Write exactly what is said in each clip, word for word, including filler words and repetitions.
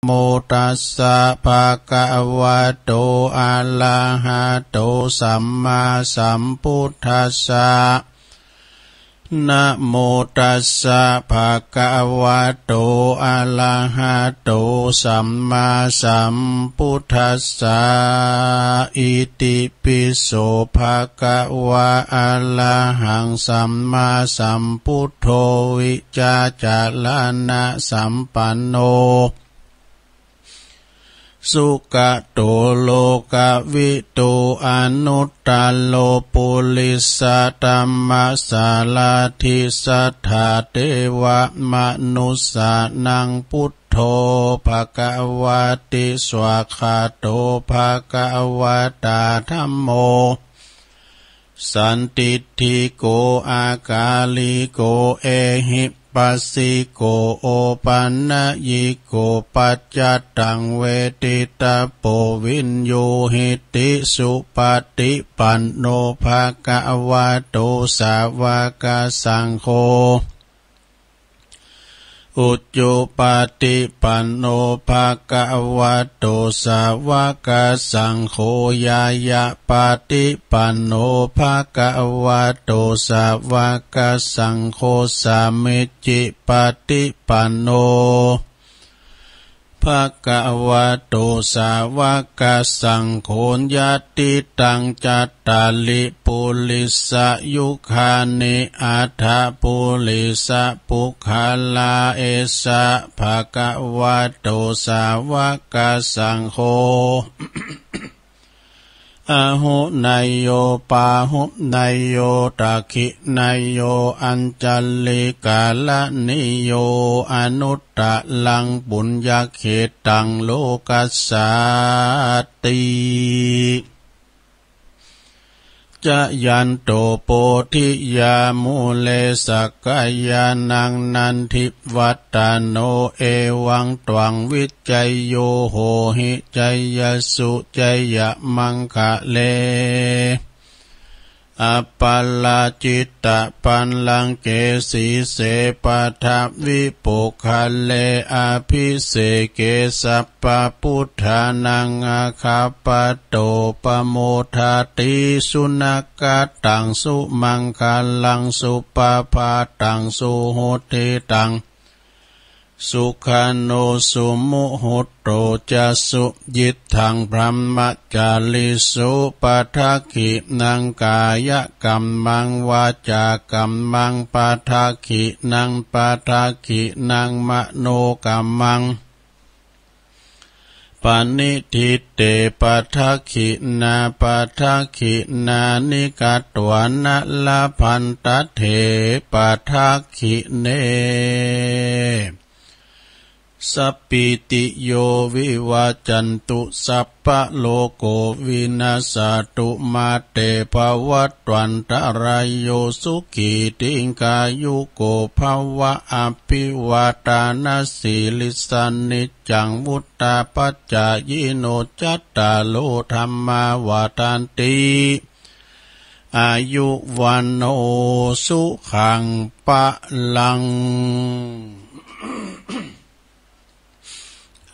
โมตัสสะ ภะคะวะโต อะระหะโต สัมมาสัมพุทธัสสะ นะโมตัสสะ ภะคะวะโต อะระหะโต สัมมาสัมพุทธัสสะ อิติปิโส ภะคะวะ อะระหัง สัมมาสัมพุทโธ วิชชาจารณะสัมปันโน สุขะโต โลกะวิทู อนุตตะโร ปุริสะธัมมะสาราธิ สัทธาเทวะมนุสสานัง พุทโธ ภะคะวะติ สวากขาโต ภะคะวะตา ธัมโม สันทิฏฐิโก อากาลิโก เอหิปัสสิโก โอปันญิโก ปัจจัตตัง เวทิตาโป วิญญูหิติ สุปฏิปันโน ภะคะวะโต สาวกสังโฆ อุจุปฏิปันโน ภะคะวะโต สาวกสังโฆ ญาญาปฏิปันโน ภะคะวะโต สาวกสังโฆ สามิจฉิปฏิปันโน ภะคะวะโต สาวกสังโฆ ญาติตัง จัตตาริ ปุริสะยุคานิ อัฏฐปุริสะปุคคลา เอสะ ภะคะวะโต สาวกสังโฆ อาหุเนยโย ปาหุเนยโย ทักขิเนยโย อัญชลีกรณีโย อนุตตรัง ปุญญเขตตัง โลกัสสาติ จายันโต โพธิยามูเล สักกายานัง นันทิวัตตโน เอวังตวัง วิจโย โหหิ จยสสุ จยมังคะเล อัปปะราจิตตะปัลลังเก สีเส ปัทวิปุคคเล อภิเสเก สัพพะพุทธานัง อาคัปปะโต ปะโมทาติ สุนักขัตตัง สุมังคลัง สุปะภาตัง สุหุตติตัง สุขโน สุมุหุตโต จะ สุยิตถัง บรหมจาริสุ ปัทขินัง กายกัมมัง วาจากัมมัง ปัทขินัง ปัทขินัง มโนกัมมัง ปะนิฏฐิเต ปัทขินา ปัทขินานิ กัตวานะ ละพันตะเถ ปัทขิเน สัพพีติโย วิวัจจันตุ สัพพะโรโค วินัสสะตุ มาเต ภวัตวันตะราโย สุขี ทีฆายุโก ภะวะ อะภิวาทานะสีลิสสะ นิจจัง วุฑฒาปะจายิโน จัตตาโร ธัมมา วัฑฒันติ อายุ วัณโณ สุขัง พะลัง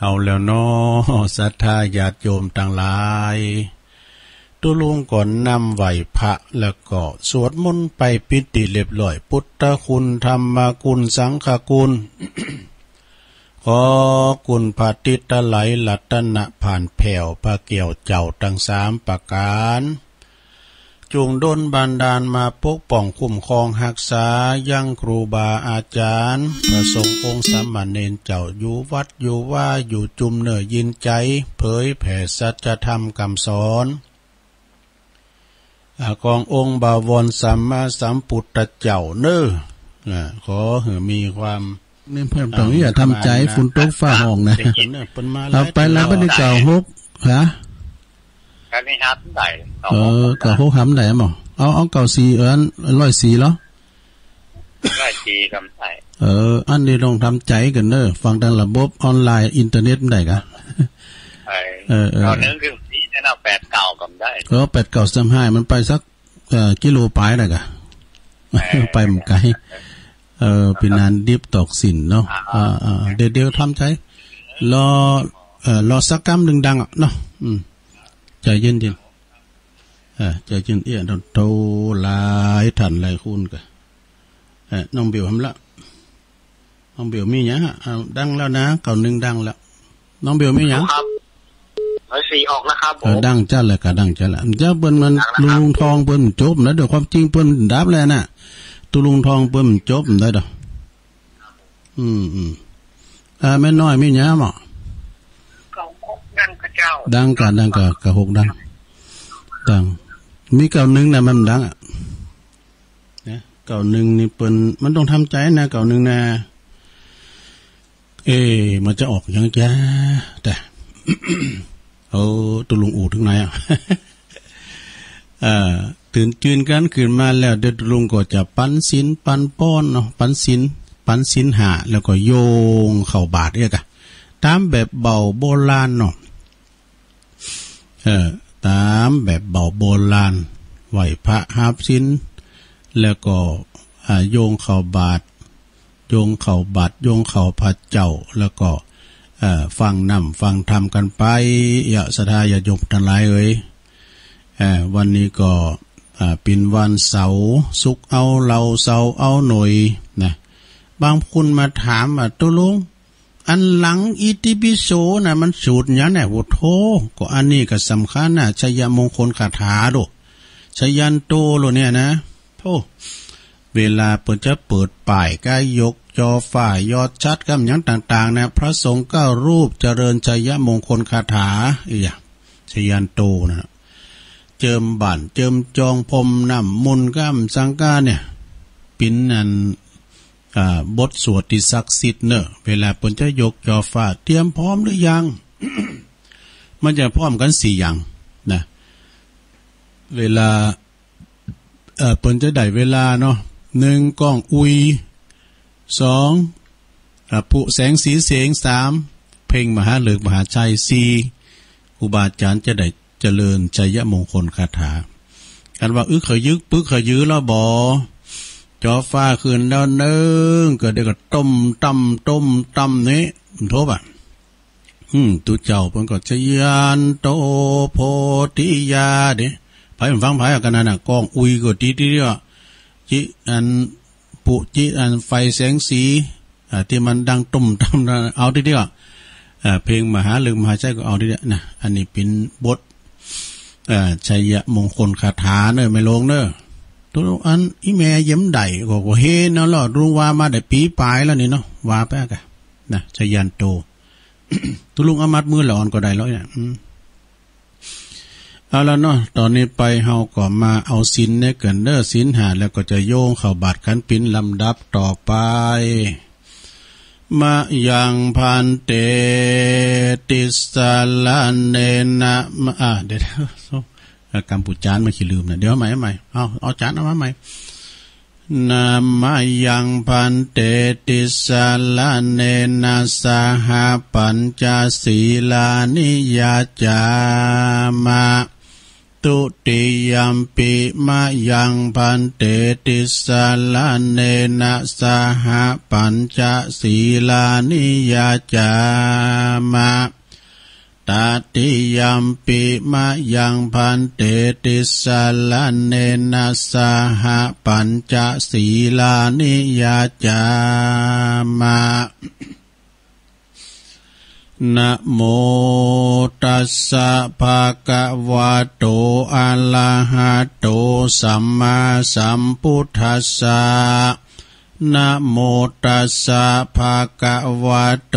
เอาแล้วเนาะ ศรัทธาญาติโยมตังหลาย ตุ๊ลุงก็นำไหว้พระ แล้วก็สวดมนต์ไปเป็นตี้เรียบร้อย พุทธคุณ ธรรมคุณ สังฆคุณ ขอคุณพระติตะไลรัตนะผ่านแผ้ว พระแก้วเจ้าตังสามประก๋าน จุ่งดลบันดาลมาปกป้องคุ้มครองฮักษา ยังครูบาอาจ๋ารย์ พระสงฆ์องค์สามเณรเจ้า อยู่วัดอยู่วา อยู่จุมเนื้อยินใจ๋ เผยแผ่สัจธรรมกำสอน อ่า ขององค์บวรสัมมาสัมพุทธเจ้าเน้อ อ่า ขอหื้อมีความ นี่เพิ่มเติม อ่า อย่าทำใจ มานะ ฝนตกฟ้าห้องนะ ได้ยินเน้อ เปิ้นมา เอาไป หลาย แล้ว เทื่อ บัดนี้เก้าหก ฮะ อันนี้ฮับได้ เออ เก้าหก เก้าหกฮับได้หมอ เอา เอา เก้าสี่ เออ ร้อยสี่เหรอ ร้อยสี่ทำได้ เออ อันนี้ต้องทำใจกันเนอะ ฟังทางระบบออนไลน์อินเทอร์เน็ตมันได้กะ ไอ้ เออ เออ เอาหนึ่งถึงสี่เนี่ยนะ แปดเก้าก็ได้ เออ แปดเก้าซ้ำให้มันไปสัก เอ่อ กิโลปลายได้กะ เออ ไปมันไกล เออ เป็นนานดิบตอกสินเนาะ อ่า อ่า อ่า เดี๋ยว เดี๋ยวทำใจ รอ เอ่อ รอสักกำหนึ่งดังอะเนาะ อืม ใจเย็นๆ เออ ใจเย็น เอี้ย โธ่ หลายท่านหลายคนก็ เออ น้องเบลทำละ น้องเบลมีหยังฮะ เอา ดังแล้วนะ เก้าหนึ่งดังแล้ว น้องเบลมีหยัง ครับ ร้อยสี่ออกนะครับผม เออ ดังจัดเลยก็ดังจัดละ เจ้าเปิ้นมัน ดังแล้วครับ ลุงทองเปิ้นจบนะ เดี๋ยวความจริงเปิ้นดับแล้วนะ ตุลุงทองเปิ้นจบได้ดอก อืม อืม อ่า แม่น้อยมีหยังหมอ เก้าหกดังกะเจ้า ดังกะ ดังกะ เก้าหกดัง ดัง มีเก้าหนึ่งนะมันดังอะ นะ เก้าหนึ่งนี่เปิ้น มันต้องทำใจนะ เก้าหนึ่งนะ เอ๊ะ มันจะออกหยังจ้า แต่ โอ้ ตุลุงอู่ถึงไหนอะ เอ่อ ตื่นจืนกันขึ้นมาแล้ว เดี๋ยวตุลุงก็จะปันศีลปันพรเนาะ ปันศีล ปันศีลห้า แล้วก็โยงเข้าบาตรเอี้ยกะ ตามแบบเบาโบราณเนาะ เอ่อ ตามแบบเบาโบราณ ไหว้พระฮับศีล แล้วก็ อ่า โยงเข้าบาตร โยงเข้าบาตร โยงเข้าพระเจ้า แล้วก็ เอ่อ ฟังน้ำฟังธรรมกันไป เอี้ย ศรัทธาญาติโยมทั้งหลายเอ๋ย เอ่อ วันนี้ก็ อ่า เป็นวันเสาร์ ศุกร์เอาเหล้า เสาร์เอาหน่วย นะ บางคนมาถามว่า ตุลุง อันหลังอิติปิโสน่ะ มันสูตรหยังเนี่ย โอ้โธ่ ก็อันนี้ก็สำคัญนะ ชัยมงคลคาถาโล ชยันโตโลเนี่ยนะ โธ่ เวลาเปิ้นจะเปิดป้าย ก็ยกจ่อฟ้า ยอดฉัตรกำหยังต่างๆ นะ พระสงฆ์เก้ารูปเจริญชัยมงคลคาถา เอี้ย ชยันโตนะ เจิมบ้าน เจิมจอง พรมน้ำมนต์กำสังฆาเนี่ย เป็นอัน อ่า บทสวดที่ศักดิ์สิทธิ์เนอะ เวลาเปิ้นจะยกจ่อฟ้า เตรียมพร้อมหรือยัง มันจะพร้อมกันสี่อย่างนะ เวลา เอ่อ เปิ้นจะได้เวลาเนาะ หนึ่ง ก้องอุย สอง อ่า ผุแสงสีเสง สาม เพ่งมหาฤกษ์มหาชัย สี่ ครูบาอาจารย์จะได้เจริญชัยมงคลคาถา กันว่า อึกขยึก ปึกขยือแล้วบ่ จ่อฟ้าขึ้นแล้วเนิ่ง ก็เดี๋ยวก็ต้มตำ ต้มตำนี่ มันโทษอ่ะ อืม ตุ๊เจ้าเปิ้นก็ชยันโตโพธิยาเด้ ไผฟังไผกันนั่นน่ะ ก้องอุยก็ตีทีเดียว จิอัน ปุจิอันไฟแสงสี อ่า ที่มันดังตุ้มตั้มนะ เอาทีเดียว อ่า เพลงมหาฤกษ์มหาชัยก็เอาทีเดียวนะ อันนี้เป็นบท อ่า ชัยมงคลคาถาเนอะ แม่โลงเนอะ ตุลุงอันอีแม่เยี่ยมได้ก็ ก็เฮเนาะ ลุงว่ามาได้ปีปลายแล้วนี่เนาะ ว่าไปกะนะ ชยันโต ตุลุงเอามัดมือหลอนก็ได้แล้วเนี่ย อืม เอาละเนาะ ตอนนี้ไปเฮาก็มาเอาศีลเนี่ยกันเด้อ ศีลห้า แล้วก็จะโยงเข้าบาตรกันเป็นลำดับต่อไป มะยังภันเต ติสสะระเณนะ มะ อ่ะ เดี๋ยว อ่ะ กำปูจานมาขี้ลืมนะ เดี๋ยวเอาใหม่ เอาใหม่ เอา เอาจานเอามาใหม่ นะมะยังภันเต ติสสะระเณนะสะหะ ปัญจสีลานิยาจามะ ทุติยัมปิมะยังภันเต ติสสะระเณนะสะหะ ปัญจสีลานิยาจามะ ตติยัมปิมะยังภันเต ติสสะระเณนะสะหะ ปัญจสีลานิยาจามะ นะโมตัสสะภะคะวะโต อะระหะโต สัมมาสัมพุทธัสสะ นะโมตัสสะภะคะวะโต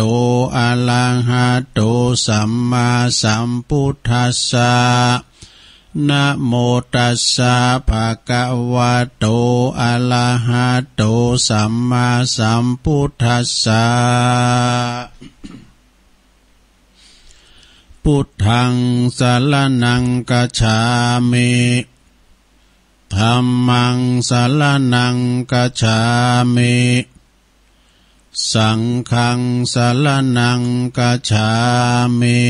อะระหะโต สัมมาสัมพุทธัสสะ นะโมตัสสะภะคะวะโต อะระหะโต สัมมาสัมพุทธัสสะ พุทธังสะระณังคัจฉามิ ธัมมังสะระณังคัจฉามิ สังฆังสะระณังคัจฉามิ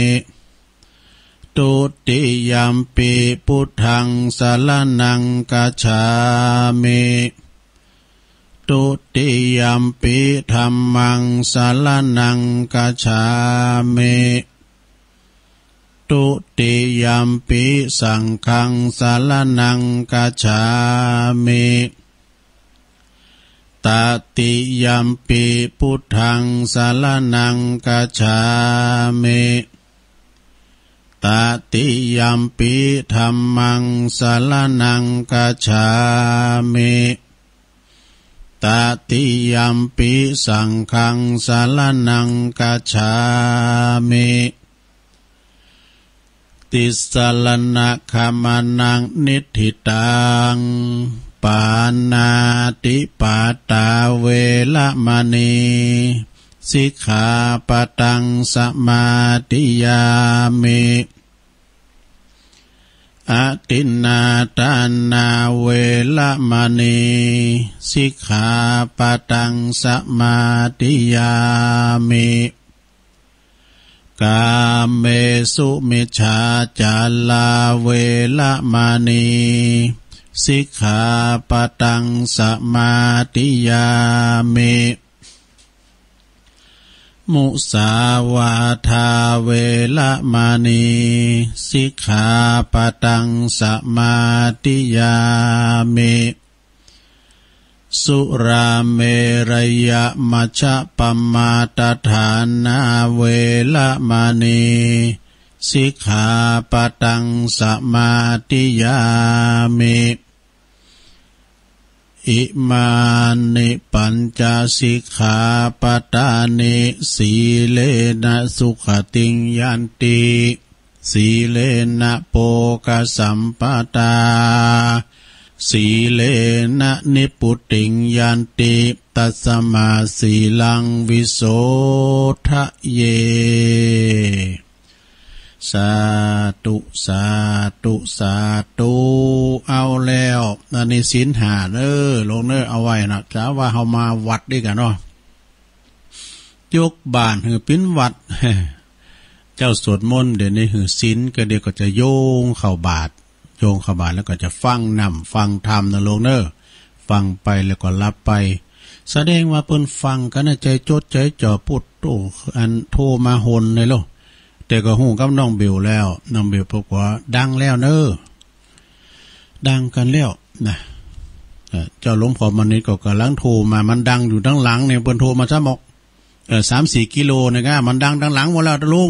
ทุติยัมปิพุทธังสะระณังคัจฉามิ Dutiyampi dhammaṃ saraṇaṃ gacchāmi. Dutiyampi saṅghaṃ saraṇaṃ gacchāmi. Tatiyampi buddhaṃ saraṇaṃ gacchāmi. Tatiyampi dhammaṃ saraṇaṃ gacchāmi. Tatiyampi saṅghaṃ saraṇaṃ gacchāmi. Tisaraṇagamanaṃ niṭṭhitaṃ. Pāṇātipātā veramaṇī sikkhāpadaṃ samādiyāmi. Adinnādānā veramaṇī sikkhāpadaṃ samādiyāmi. Kāmesumicchācārā veramaṇī sikkhāpadaṃ samādiyāmi. Musāvādā veramaṇī sikkhāpadaṃ samādiyāmi. Surāmerayamajjapamādaṭṭhānā veramaṇī sikkhāpadaṃ samādiyāmi. Imāni pañca sikkhāpadāni. Sīlena sugatiṃ yanti, sīlena bhogasampadā, sīlena nibbutiṃ yanti, tasmā sīlaṃ visodhaye. สาธุ สาธุ สาธุ เอาแล้ว อันนี้ศีลห้าเน้อ โลงเน้อ เอาไว้นะ จะว่าเฮามาวัดด้วยกันเนาะ ยกบ้านหื้อเป็นวัด เจ้าสวดมนต์ เดี๋ยวนี้หื้อศีล ก็เดี๋ยวก็จะโยงเข้าบาตร โยงเข้าบาตรแล้วก็จะฟังน้ำฟังธรรมนะโลงเน้อ ฟังไปแล้วก็หลับไป แสดงว่าเปิ้นฟังกันนะ ใจจดใจจ่อ ปุ๊ดโธ อันโทรมาหนเลยโล แต่ก็ฮู้กับน้องเบลแล้ว น้องเบลบอกว่าดังแล้วเน้อ ดังกันแล้วนะ เอ่อ เจ้าหลวงพ่อมณิษฐ์ก็กำลังโทรมา มันดังอยู่ด้านหลังเนี่ย เปิ้นโทรมาซ้ำบอก เอ่อ สามสี่กิโลเนี่ยก็ มันดังด้านหลังหมดแล้วตะลุง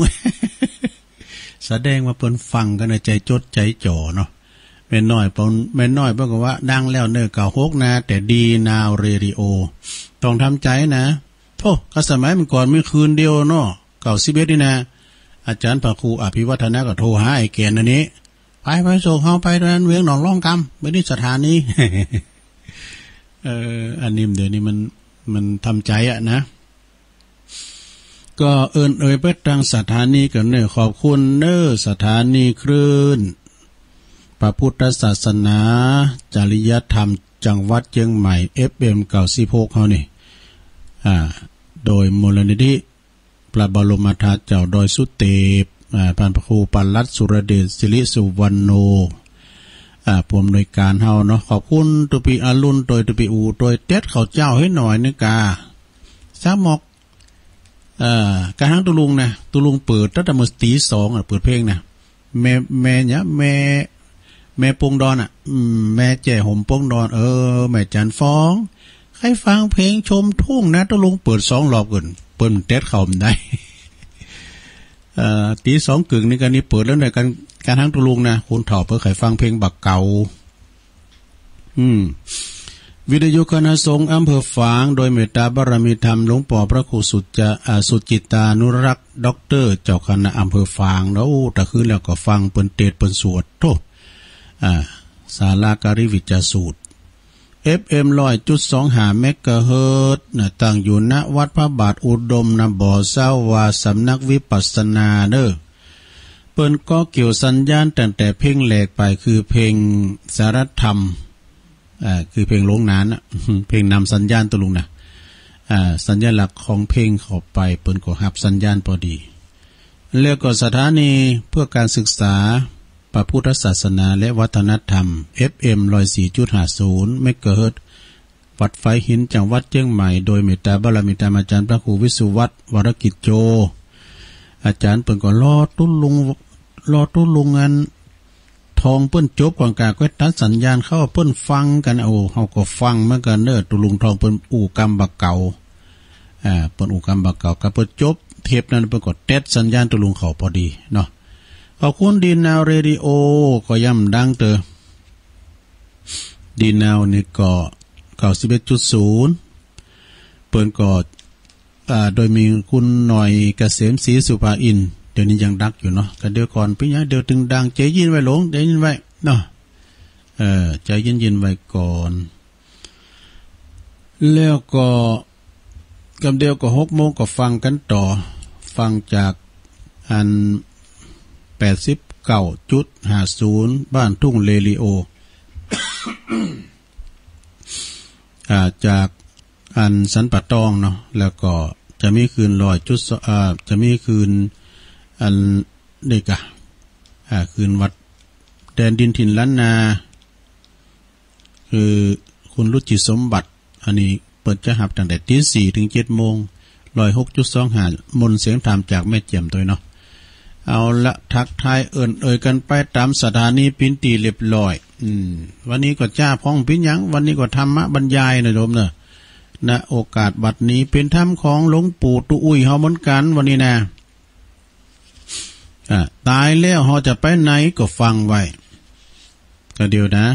แสดงว่าเปิ้นฟังกันนะ ใจจดใจจ่อเนาะ แม่น้อยเปิ้น แม่น้อยเปิ้นก็ว่าดังแล้วเน้อ เก้าหกนะ แต่ดีนาวเรดิโอ ต้องทำใจนะ โธ่ ก็สมัยมันก่อนมีคืนเดียวเนาะ เก้าสิบเอ็ดนี่นะ อาจารย์พระครูอภิวัฒนะก็โทรหาไอ้แก่นอันนี้ ไป ไปส่งเฮาไปตรงนั้น เวียงหนองล่องกำ ไปที่สถานี เออ อันนี้เดี๋ยวนี้มัน มันทำใจอะนะ ก็เอิ้นเอ่ยไปตางสถานีกันเน้อ ขอบคุณเน้อ สถานีคลื่นพระพุทธศาสนา จริยธรรม จังหวัดเชียงใหม่ เอฟเอ็ม เก้าสิบหก เฮานี่ อ่า โดยมูลนิธิ พระบรมธาตุเจ้าดอยสุเตป อ่า พระครูปลัดสุรเดช สิริสุวรรณโณ อ่า ผู้อำนวยการเฮาเนาะ ขอบคุณตุ๊ปีอรุณ โตยตุ๊ปีอู โตยเต็ดข้าวเจ้าให้หน่อยนึงกา สามหมอก เอ่อ กะหังตุลุงนะ ตุลุงเปิดตั้งแต่เมื่อตีสองอะ เปิดเพลงนะ แม่ แม่เนี่ย แม่ แม่ปงดอนอะ อืม แม่แจ่ห่มปงดอน เออ แม่จันฟอง ใครฟังเพลงชมทุ่งนะ ตุลุงเปิดสองรอบก่อน เปิ้นเต็ดเข้าบ่ได้ เอ่อ ตีสองกึ่งนี่กะนี่เปิดแล้วเนี่ย กะ กะหังตุลุงนะ คนเฒ่าเปิ้นใครฟังเพลงบักเก๋า อืม วิทยุคณะสงฆ์อำเภอฝาง โดยเมตตาบารมีธรรมหลวงป้อพระครูสุจจะ อ่า สุจิตตานุรักษ์ ด็อกเตอร์ เจ้าคณะอำเภอฝางเนาะ โอ้ ตะคืนแล้วก็ฟังเปิ้นเตสน์เปิ้นสวด โธ่ อ่า สาลาการิวิจจสูตร เอฟเอ็ม ร้อยจุดสองห้า เมกะเฮิรตซ์นะ ตั้งอยู่ณวัดพระบาทอุดมนะ บ่เซาว่าสำนักวิปัสสนาเน้อ เปิ้นก็เกี่ยวสัญญาณตั้งแต่เพลงแรกไป คือเพลงสารธรรม อ่า คือเพลงหลวงหนานน่ะ เพลงนำสัญญาณตุลุงนะ อ่า สัญลักษณ์ของเพลงเข้าไป เปิ้นก็ฮับสัญญาณพอดี แล้วก็สถานีเพื่อการศึกษาพระพุทธศาสนาและวัฒนธรรม เอฟเอ็ม ร้อยสี่จุดห้าศูนย์ เมกะเฮิรตซ์ วัดไฟหิน จังหวัดเชียงใหม่ โดยเมตตาบารมีธรรมอาจารย์พระครูวิสุวัฒน์ วรกิจโจ อาจารย์เปิ้นก็หล่อตุ๊ลุง หล่อตุ๊ลุงอันทองเปิ้นจบก่อนกา ก็ตัดสัญญาณเข้า เปิ้นฟังกัน โอ้ เฮาก็ฟังเหมือนกันเด้อ ตุ๊ลุงทองเปิ้นอู้กำบ่าเก๋า อ่า เปิ้นอู้กำบ่าเก๋า ก็เปิ้นจบเทปนั้น เปิ้นก็ตัดสัญญาณตุ๊ลุงเขาพอดีเนาะ ขอบคุณดีนาวเรดิโอ ก็ย่ำดังเตอ ดีนาวนี่ก็ เก้าสิบเอ็ดจุดศูนย์ เปิ้นก็ อ่า โดยมีคุณหน่อยเกษมศรีสุภาอินทร์ เดี๋ยวนี้ยังดังอยู่เนาะ ก็เดี๋ยวก่อน เปียงหยัง เดี๋ยวตึงดัง ใจเย็นไว้หลง ใจเย็นไว้เนาะ เออ ใจเย็นๆไว้ก่อน แล้วก็กำเดียวก็หกโมงก็ฟังกันต่อ ฟังจากอัน แปดสิบเก้าจุดห้าศูนย์ บ้านทุ่งเรดิโอ อ่า จากอันสันป่าตองเนาะ แล้วก็จะมีคลื่นร้อยจุดสอง อ่า จะมีคลื่นอันเดกะ อ่า คลื่นวัดแดนดินถิ่นล้านนา คือคุณรุจิสมบัติ อันนี้เปิ้นจะฮับตั้งแต่ตีสี่ถึงเจ็ดโมง ร้อยหกจุดสองห้า มนต์เสียงธรรมจากแม่แจ่มโตยเนาะ เอาละ ทักทายเอิ้นเอ่ยกันไปตามสถานีปินตี้เรียบร้อย อืม วันนี้ก็จ้าพ่องเปียงหยัง วันนี้ก็ธรรมบรรยายนะโยมเนอะ ณ โอกาสบัดนี้ เป็นธรรมของหลวงปู่ตุ๊อุ้ยเฮาเหมือนกัน วันนี้นะ อ่ะ ตายแล้วเฮาจะไปไหนก็ฟังไว้ ก็เดี๋ยวนะ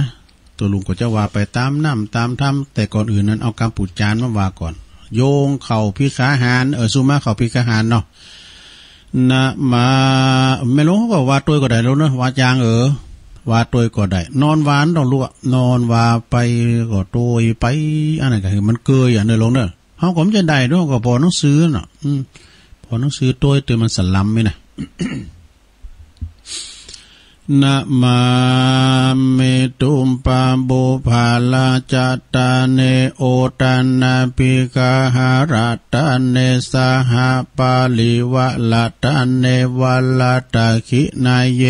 ตุ๊ลุงก็จะว่าไปตามน้ำตามธรรม แต่ก่อนอื่นนั้นเอากำปู๋จานมาว่าก่อน โยงเข้าพิกขาหาร เออ สุมาเข้าพิกขาหารเนาะ นะมา แม่หลวงเขาก็ว่าตวยก็ได้แล้วเนอะ ว่าจาง เออ ว่าตวยก็ได้ นอนว่าต้องรู้อะ นอนว่าไปก็ตวยไป อันนั้นก็คือมันเกยอะเนอะหลวงเนอะ เฮาก็บ่จะได้ดอก ก็ปอหนังสือเนาะ อืม ปอหนังสือตวย ตวยมันสลัมนี่นะ นะมามิ ทุปปะปุพพะราชะตะเน โอตะนะพิกขะหะระตะเน สหะปะริวะระตะเน วะระตะขินะเย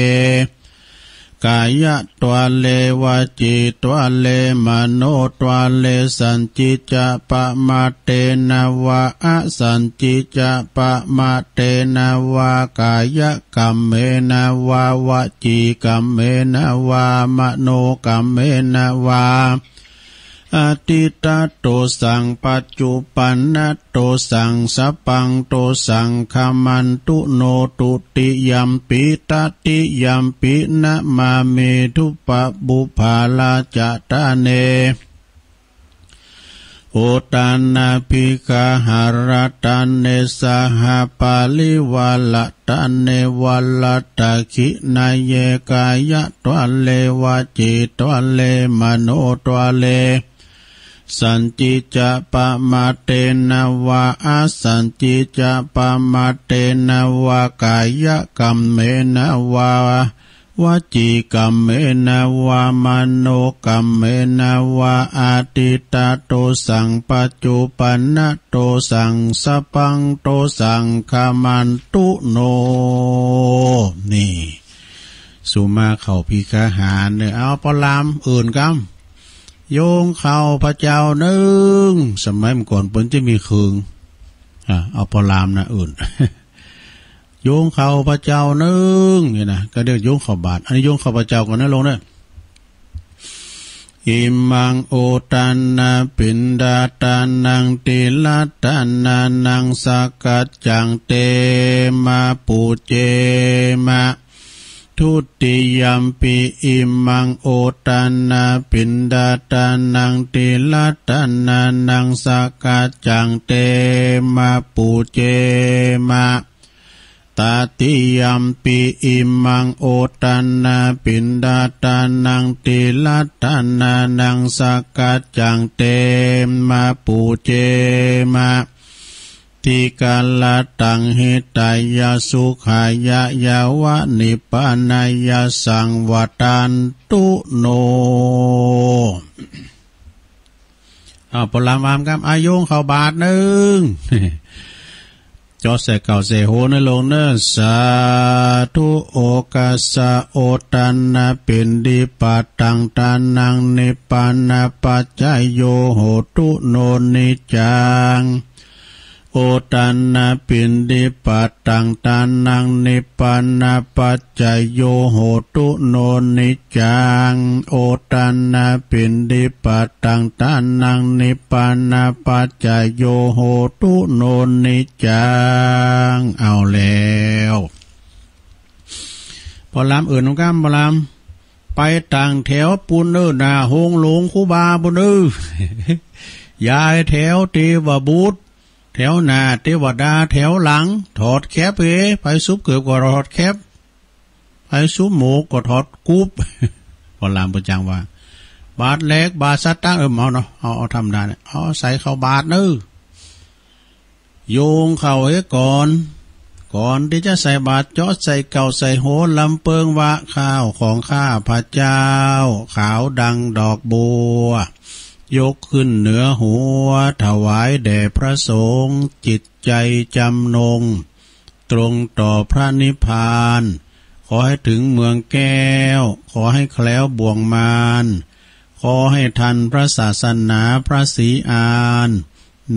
กายะตวะเล วจีตวะเล มโนตวะเล สัจจิจะปะมาเตนะวะ อสัจจิจะปะมาเตนะวะ กายะกัมเมนะวะ วจีกัมเมนะวะ มโนกัมเมนะวะ อะทิตถะโตสัง ปัจจุปันนะโตสัง สัพพังโตสัง ขะมันตุโน ตุติยัมปิ ตะติยัมปิ นะมามิ ทุปปะปุพพะราชะตะเน โอตะนะพิกขะหะระตะเน สหะปะริวะระตะเน วะระตะขินะเย กายะตวะเล วจีตวะเล มโนตวะเล สัจจิจะปะมาเตนะวะ อสัจจิจะปะมาเตนะวะ กายะกัมเมนะวะ วจีกัมเมนะวะ มโนกัมเมนะวะ อะทิตถะโตสัง ปัจจุปันนะโตสัง สัพพังโตสัง ขะมันตุโน นี่ สุมาเข้าพิกขะหารเนอะ เอาปอลามอื่นกำ โยงเข้าพระเจ้านึ่ง สมัยเมื่อก่อนเปิ้นจะมีเครื่อง อ่า เอาปอลามนะอื่น โยงเข้าพระเจ้านึ่ง นี่นะ ก็เรียกโยงเข้าบาตร อันนี้โยงเข้าพระเจ้าก่อนนะหลวงเนอะ อิมัง โอตะนะปิณฑะตานัง ติละตะนานัง สักกัจจัง เตมะ ปูเจมะ ทุติยัมปิ อิมัง โอตะนะปิณฑะตานัง ติละตะนานัง สักกัจจัง เตมะ ปูเจมะ ตติยัมปิ อิมัง โอตะนะปิณฑะตานัง ติละตะนานัง สักกัจจัง เตมะ ปูเจมะ ติกะละตัง หิตายะ สุขายะ ยะวะ นิพพานายะ สังวัตตันตุโน อ้าว ปอลามวามครับ อาโยงเข้าบาตรนึ่ง เจาะใส่เก้าใส่โหนลงเนอะ สาธุ โอกัสสะ อุตตะนะ ปิณฑิปะตัง ทานัง นิพพานะปัจจโย โหตุ โน นิจจัง อุตตะนะ ปิณฑิปะตัง ทานัง นิพพานะปัจจโย โหตุ โน นิจจัง อุตตะนะ ปิณฑิปะตัง ทานัง นิพพานะปัจจโย โหตุ โน นิจจัง เอาแล้ว ปอลามเอิ้นกำปอลาม ไปตั้งแถวปูนเน้อ หน้าโฮงหลวงครูบาปูนเน้อ ย้ายแถวเตวบูตร แถวหน้าเตวดา แถวหลังถอดแคปเอ ไปซุบเกือบก็ถอดแคป ไปซุบหมวกก็ถอดกุบ ปอลามเปิ้นจั่งว่า บาตรแหลก บาตรสตางค์ เออ เอาเนาะ เอา เอาธรรมดาเนี่ย เอาใส่เข้าบาตรเน้อ โยงเข้าเฮ้ก่อน ก่อนตี้จะใส่บาตร เจาะใส่เก้าใส่โหน ลำเปิงว่า ข้าวของข้าพเจ้า ขาวดังดอกบัว ยกขึ้นเหนือหัว ถวายแด่พระสงฆ์ จิตใจจำนง ตรงต่อพระนิพพาน ขอให้ถึงเมืองแก้ว ขอให้แคล้วบ่วงมาร ขอให้ทันพระศาสนาพระศรีอาน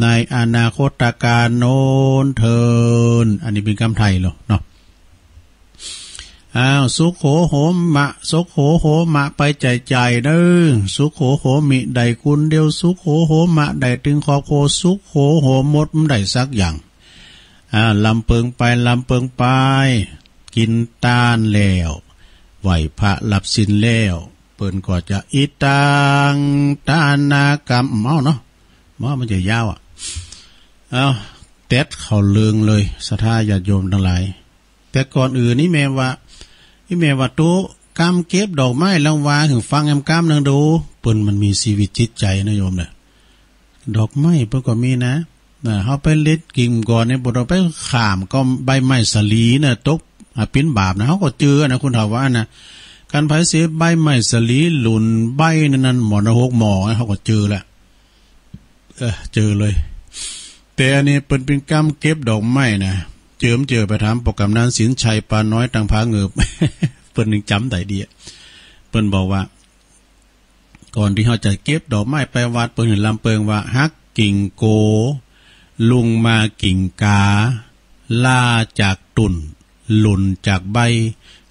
ในอนาคตกาลโน้นเทิน อันนี้เปิ้นกำไทยเนาะเนาะ อ้าว สุโขโหมะ สุโขโหมะ ไปใจ๋ๆ เน้อ สุโขโหมิ ได้กุนเดียว สุโขโหมะ ได้ตึงครอบครัว สุโขโหมด บ่ได้สักอย่าง อ่า ลำเปิงไป ลำเปิงไป กินตานแล้ว ไหว้พระรับศีลแล้ว เปิ้นก็จะ อิตัง ทานากรรม เอาเนาะ ว่ามันจะยาวอ่ะ เอา แต๊ดเข้าเรื่องเลย ศรัทธาญาติโยมทั้งหลาย แต่ก่อนอื่นนี่แม่ว่า นี่แม่ว่า โต๊ะกำเก็บดอกไม้ ลองว่าหื้อฟังแอมกำหนึ่งดู เปิ้นมันมีชีวิตจิตใจนะโยมนะ ดอกไม้เปิ้นก็มีนะ นะ เฮาไปเล็ดกิ่งก่อนเนี่ย บ่ต้องไปข้ามก็ใบไม้สาลีนะ ตก อ่ะ เป็นบาปนะ เฮาก็เจอนะ คนเฒ่าว่านะ คันไผเสียใบไม้สาลีหล่นใบนั้นๆ หมอนรกหมอ เฮาก็เจอละ เออ เจอเลย แต่อันนี้เปิ้นเป็นกำเก็บดอกไม้นะ เจิมเจอไปถามปกกำนันสินชัยปาน้อยตังผาเงิบ เปิ้นยังจ๋ำได้ดีอะ เปิ้นบอกว่า ก่อนที่เฮาจะเก็บดอกไม้ไปวัด เปิ้นหื้อลำเปิงว่า หักกิ่งโก ลุงมากิ่งกา ลาจากต้น หล่นจากใบ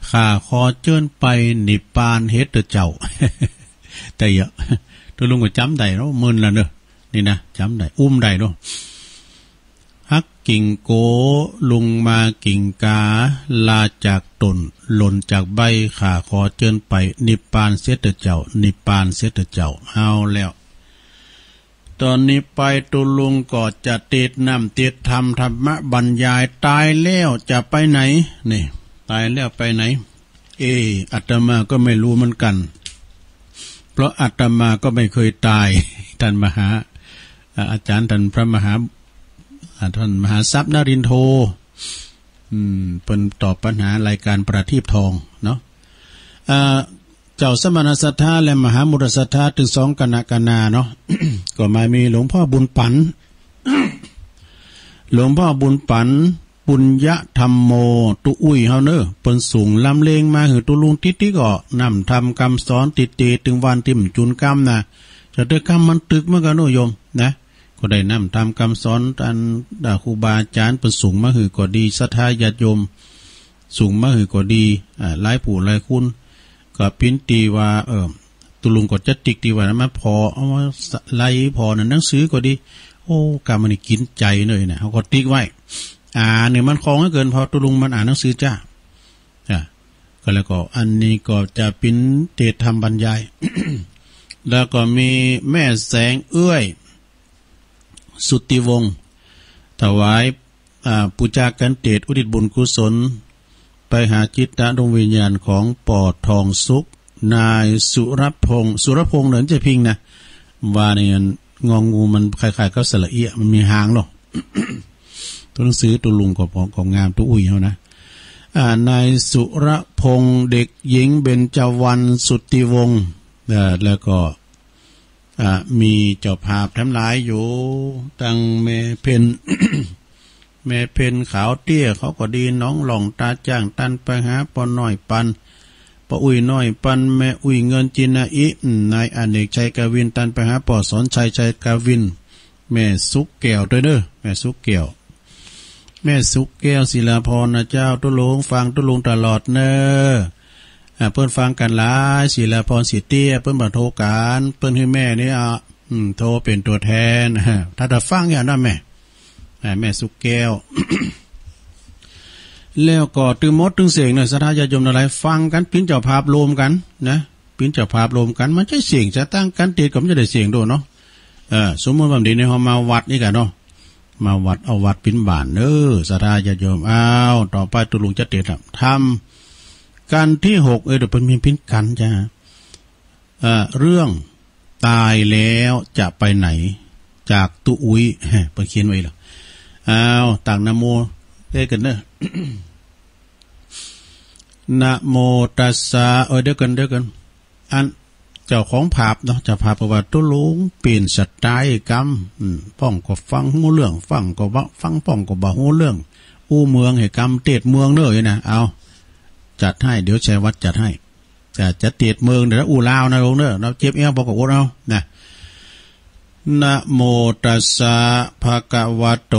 ข้าขอเจิญไปนิพพานเฮ็ดเถอะเจ้า แต่เยอะ ตุ๊ลุงก็จ๋ำได้เนาะ มึนละเนอะ นี่นะ จ๋ำได้ อุ้มได้เนาะ หักกิ่งโก ลุงมากิ่งกา ลาจากต้น หล่นจากใบ ข้าขอเจิญไป นิพพานเสียเถอะเจ้า นิพพานเสียเถอะเจ้า เอาแล้ว ตอนนี้ไปตุ๊ลุงก็จะเตรียมน้ำเตรียมธรรม ธรรมบรรยาย ตายแล้วจะไปไหน นี่ ตายแล้วไปไหน เอ อาตมาก็ไม่รู้เหมือนกัน เพราะอาตมาก็ไม่เคยตาย ท่านมหา อ่า อาจารย์ท่านพระมหา อ่า ท่านมหาทรัพย์นรินทร์โท อืม เปิ้นตอบปัญหารายการประทีปทองเนาะ อ่า เจ้าสมณศรัทธาและมหามุตศรัทธา ตึงสองกะนะกะนาเนาะ ก็มามีหลวงพ่อบุญปั๋น หลวงพ่อบุญปั๋น ปุญญธรรมโม ตุ๊อุ้ยเฮาเนอะ เปิ้นส่งลำเลงมาหื้อตุ๊ลุงติ๊กๆ ก็ น้ำธรรมกำสอน ติดๆ ตึงวันตี้มันจุนกำนะ จะเตื้อกำมันตึกเหมือนกันเนาะโยมนะ ก็ได้น้ำธรรมกำสอน อันดาครูบาอาจารย์เปิ้นส่งมาหื้อก็ดี ศรัทธาญาติโยมส่งมาหื้อก็ดี อ่า หลายผู้หลายคน ก็ปิ้นตีว่า เออ ตุ๊ลุงก็จะติ๊กตีว่ามาพอ เอามาไล่พอนะ หนังสือก็ดี โอ้ กำมันนี่กินใจเลยนะ เฮาก็ติ๊กไว้ อ่านนี่มันคล่องเหลือเกิน เพราะตุ๊ลุงมันอ่านหนังสือจ้า อ่ะ ก็แล้วก็อันนี้ก็จะปิ้นเตรียมธรรมบรรยาย แล้วก็มีแม่แสงเอื้อย สุทธิวงศ์ ถวาย อ่า ปูจากันเตศอุทิศบุญกุศล ไปหาจิตดวงวิญญาณของป้อทองสุข นายสุรพงษ์ สุรพงษ์เหรอ จะพิงนะ ว่าเนี่ย งองูมันคล้ายๆกับสระเอียะ มันมีหางเนาะ ตัวหนังสือตุ๊ลุงก็พอ ก็งามตุ๊อุ้ยเฮานะ อ่า นายสุรพงษ์ เด็กหญิงเบญจวรรณ สุทธิวงศ์ เอ่อ แล้วก็ อ่า มีเจ้าภาพทั้งหลายอยู่ ตังแม่เพ็ญ แม่เพ็ญขาวเตี้ยเขาก็ดี หนองหล่อง ตาจ้าง ตันไปหาป้อน้อยปัน ป้ออุ้ยน้อยปัน แม่อุ้ยเงินจินนาอิ นายอเนกชัยกวิน ตันไปหาป้อสอนชัยชัยกวิน แม่สุกแก้วด้วยเนอะ แม่สุกแก้ว แม่สุกแก้ว ศิลาพรนะเจ้า ตุ๊ลุงฟังตุ๊ลุงตลอดเนอะอ่ะ เปิ้นฟังกันหลาย ศิลาพร สิเตี้ย เปิ้นบ่โทรกัน เปิ้นหื้อแม่นี่อ่ะ อืม โทรเป็นตัวแทน ถ้าจะฟังอย่างนั้นแม่ อ่า แม่สุกแก้ว แล้วก็ตึงหมดตึงเสียงเนี่ย ศรัทธาญาติโยมทั้งหลาย ฟังกัน ปิ้นเจ้าภาพรวมกันนะ ปิ้นเจ้าภาพรวมกัน มันใช้เสียงจะตั้งกันติดก็มันจะได้เสียงโดดเนาะ เออ สมมุติว่าดีเนี่ย เฮามาวัดนี่กันเนาะ มาวัด เอาวัดปิ้นบ้านเด้อ ศรัทธาญาติโยม อ้าว ต่อไปตุ๊ลุงจะเตรียมทำกันที่หก เออ เดี๋ยวเปิ้นมีปิ้นกันจ้ะ เอ่อ เรื่องตายแล้วจะไปไหน จากตุ๊อุ๊ย เปิ้นเขียนไว้เหรอ อ้าว ตั้งนะโม เอ้ย กันเนอะ นะโมตัสสะ เออ เดี๋ยวกัน เดี๋ยวกัน อัน เจ้าของภาพเนาะ เจ้าภาพบอกว่า ตุ๊ลุงเปลี่ยนสไตล์กำ อืม ป้องก็ฟังฮู้เรื่อง ฟังก็บ่ ฟังป้องก็บ่ฮู้เรื่อง อู้เมืองให้กำ เตรียมเมืองเนอะ นะ เอา จัดให้ เดี๋ยวชัยวัฒน์จัดให้ จะ จะเตรียมเมือง เดี๋ยวอู้ลาวนะลุงเนอะ เราเจ็บแอว บอกก็อดเอา นะ นะโมตัสสะ ภะคะวะโต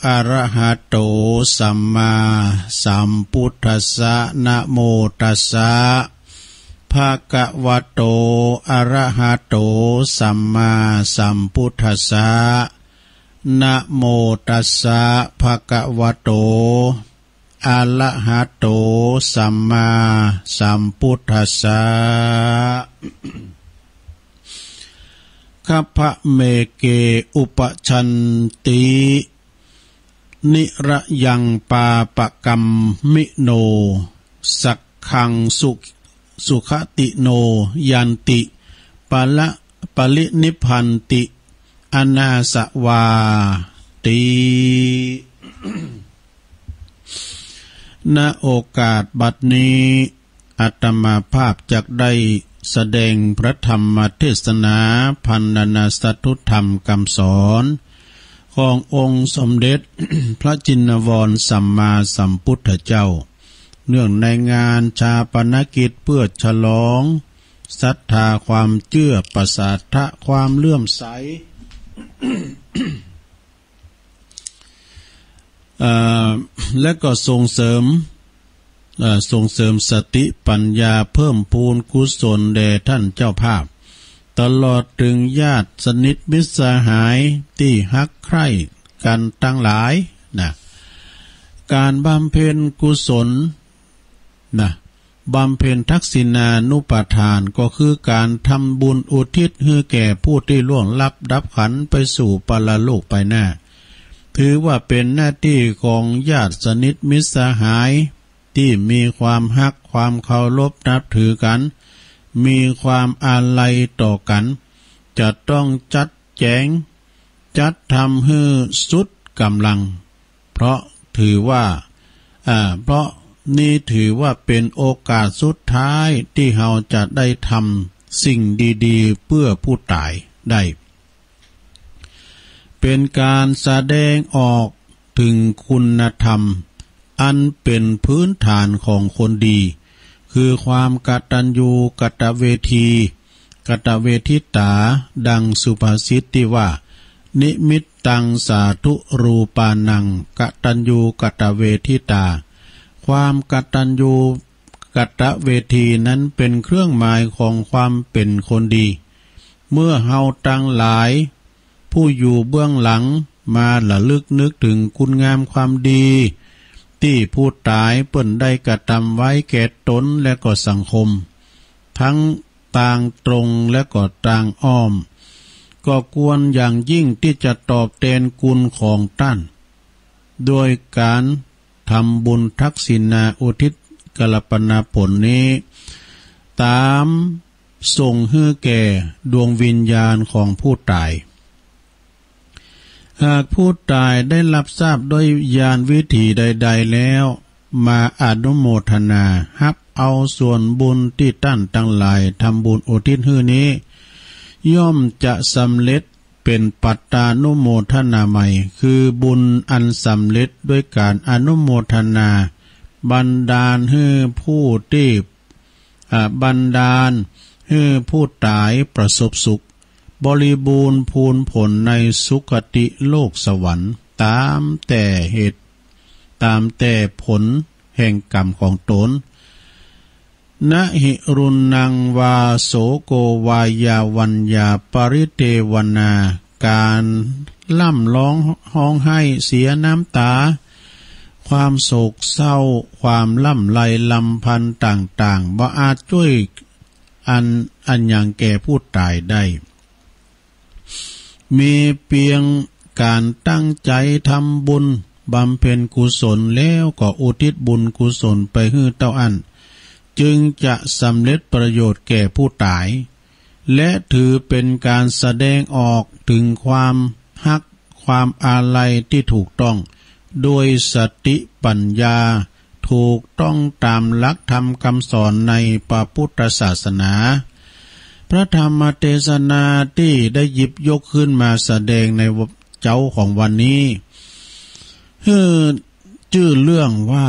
อะระหะโต สัมมาสัมพุทธัสสะ นะโมตัสสะ ภะคะวะโต อะระหะโต สัมมาสัมพุทธัสสะ นะโมตัสสะ ภะคะวะโต อะระหะโต สัมมาสัมพุทธัสสะ คัพพะเมเก อุปะชันติ นิระยัง ปาปะกัมมิโน สักขัง สุ สุขติโน ยันติ ปะละ ปะรินิพพันติ อนาสวาติ ณ โอกาสบัดนี้ อาตมาภาพจักได้แสดงพระธรรมเทศนา พรรณนาสาธุธรรมคำสอน ขององค์สมเด็จพระจินวรสัมมาสัมพุทธเจ้า เนื่องในงานฌาปนกิจเพื่อฉลองศรัทธาความเชื่อ ประสาทะความเลื่อมใส เอ่อ และก็ส่งเสริม เอ่อ ส่งเสริมสติปัญญา เพิ่มพูนกุศลแด่ท่านเจ้าภาพ ตลอดถึงญาติสนิทมิตรสหายที่ฮักใคร่กันทั้งหลายนะ การบำเพ็ญกุศลนะ บำเพ็ญทักษิณานุปทาน ก็คือการทำบุญอุทิศให้แก่ผู้ที่ล่วงลับดับขันธ์ไปสู่ปรโลกไปหน้า ถือว่าเป็นหน้าที่ของญาติสนิทมิตรสหาย ที่มีความฮักความเคารพนับถือกัน มีความอาลัยต่อกัน จะต้องจัดแจง จัดทำให้สุดกำลัง เพราะถือว่า อ่า เพราะนี้ถือว่าเป็นโอกาสสุดท้ายที่เราจะได้ทำสิ่งดีๆ เพื่อผู้ตายได้ เป็นการแสดงออกถึงคุณธรรม อันเป็นพื้นฐานของคนดี คือความกตัญญูกตเวที กตเวทิตา ดังสุภาษิตที่ว่า นิมิตตังสาธุรูปานัง กตัญญูกตเวทิตา ความกตัญญูกตเวทีนั้นเป็นเครื่องหมายของความเป็นคนดี เมื่อเฮาตังหลายผู้อยู่เบื้องหลังมาระลึกนึกถึงคุณงามความดี ที่ผู้ตายเปิ้นได้กระทำไว้แก่ตนและก็สังคม ทั้งตางตรงและก็ตางอ้อม ก็ควรอย่างยิ่งที่จะตอบแทนคุณของต้าน โดยการทำบุญทักษิณาอุทิศกัลปนาผลนี้ ตามส่งให้แก่ดวงวิญญาณของผู้ตาย หากผู้ตายได้รับทราบด้วยญาณวิถีใดๆ แล้ว มาอนุโมทนาฮับเอาส่วนบุญที่ต้านตังหลายทำบุญอุทิศหื้อนี้ ย่อมจะสำเร็จ เป๋นปัตตานุโมทนาไมย คือบุญอันสำเร็จด้วยการอนุโมทนา บันดาลหื้อผู้ตี้ อ่า บันดาลหื้อผู้ต๋ายประสบสุข บริบูรณ์พูนผลในสุคติโลกสวรรค์ ต๋ามแต่เหตุ ต๋ามแต่ผลแห่งกรรมของตน นะหิรุณังวา โสโกวา ยาวัญญา ปริเตวนา การร่ำร้องฮ้องไห้เสียน้ำตา ความโศกเศร้า ความร่ำไรรำพันต่างๆ บ่อาจจ้วยอัน อันหยังแก่ผู้ต๋ายได้ มีเพียงการตั้งใจทำบุญบำเพ็ญกุศลแล้วก็อุทิศบุญกุศลไปหื้อเต้าอั้น จึงจะสำเร็จประโยชน์แก่ผู้ต๋าย และถือเป็นการแสดงออกถึงความฮัก ความอาลัยที่ถูกต้อง ด้วยสติปัญญา ถูกต้องตามหลักธรรมคำสอนในพระพุทธศาสนา พระธรรมเทศนาที่ได้หยิบยกขึ้นมาแสดงในเจ๊าของวันนี้ หื้อจื้อเรื่องว่า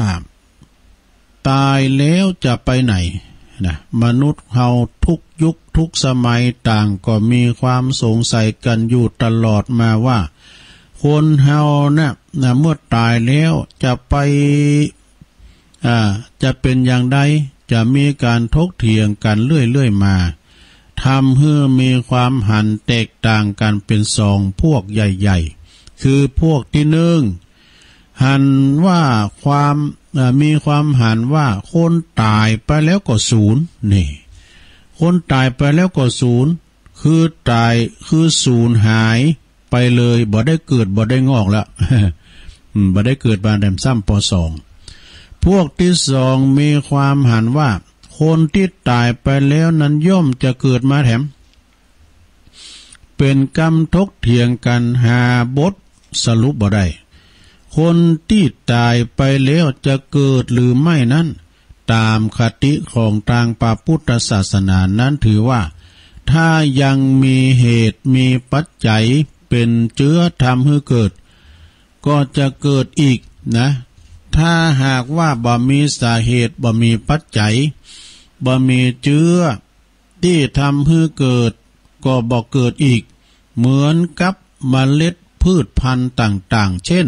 ต๋ายแล้วจะไปไหน นะ มนุษย์เฮาทุกยุคทุกสมัยต่างก็มีความสงสัยกันอยู่ตลอดมาว่า คนเฮาน่ะ นะ เมื่อต๋ายแล้วจะไป อ่า จะเป๋นอย่างใด จะมีการถกเถียงกันเรื่อยๆ มา ทำหื้อมีความหันแตกต่างกันเป๋นสองพวกใหญ่ๆ คือพวกตี้นึ่ง หันว่าความ เอ่อ มีความหันว่าคนต๋ายไปแล้วก็สูญ นี่ คนต๋ายไปแล้วก็สูญ คือต๋าย คือสูญหายไปเลย บ่ได้เกิด บ่ได้งอกแล้ว อืม บ่ได้เกิดมาแถมซ้ำปอสอง พวกตี้สองมีความหันว่า คนตี้ต๋ายไปแล้วนั้นย่อมจะเกิดมาแถม เป๋นกำถกเถียงกันหาบทสรุปบ่ได้ คนตี้ต๋ายไปแล้วจะเกิดหรือไม่นั้น ต๋ามคติของตางพระพุทธศาสนานั้นถือว่า ถ้ายังมีเหตุมีปัจจัยเป๋นเจื้อทำหื้อเกิด ก็จะเกิดอีกนะ ถ้าหากว่าบ่มีสาเหตุ บ่มีปัจจัย บ่มีเจื้อ ตี้ทำหื้อเกิด ก็บ่เกิดอีก เหมือนกับเมล็ดพืชพันธุ์ต่างๆ เช่น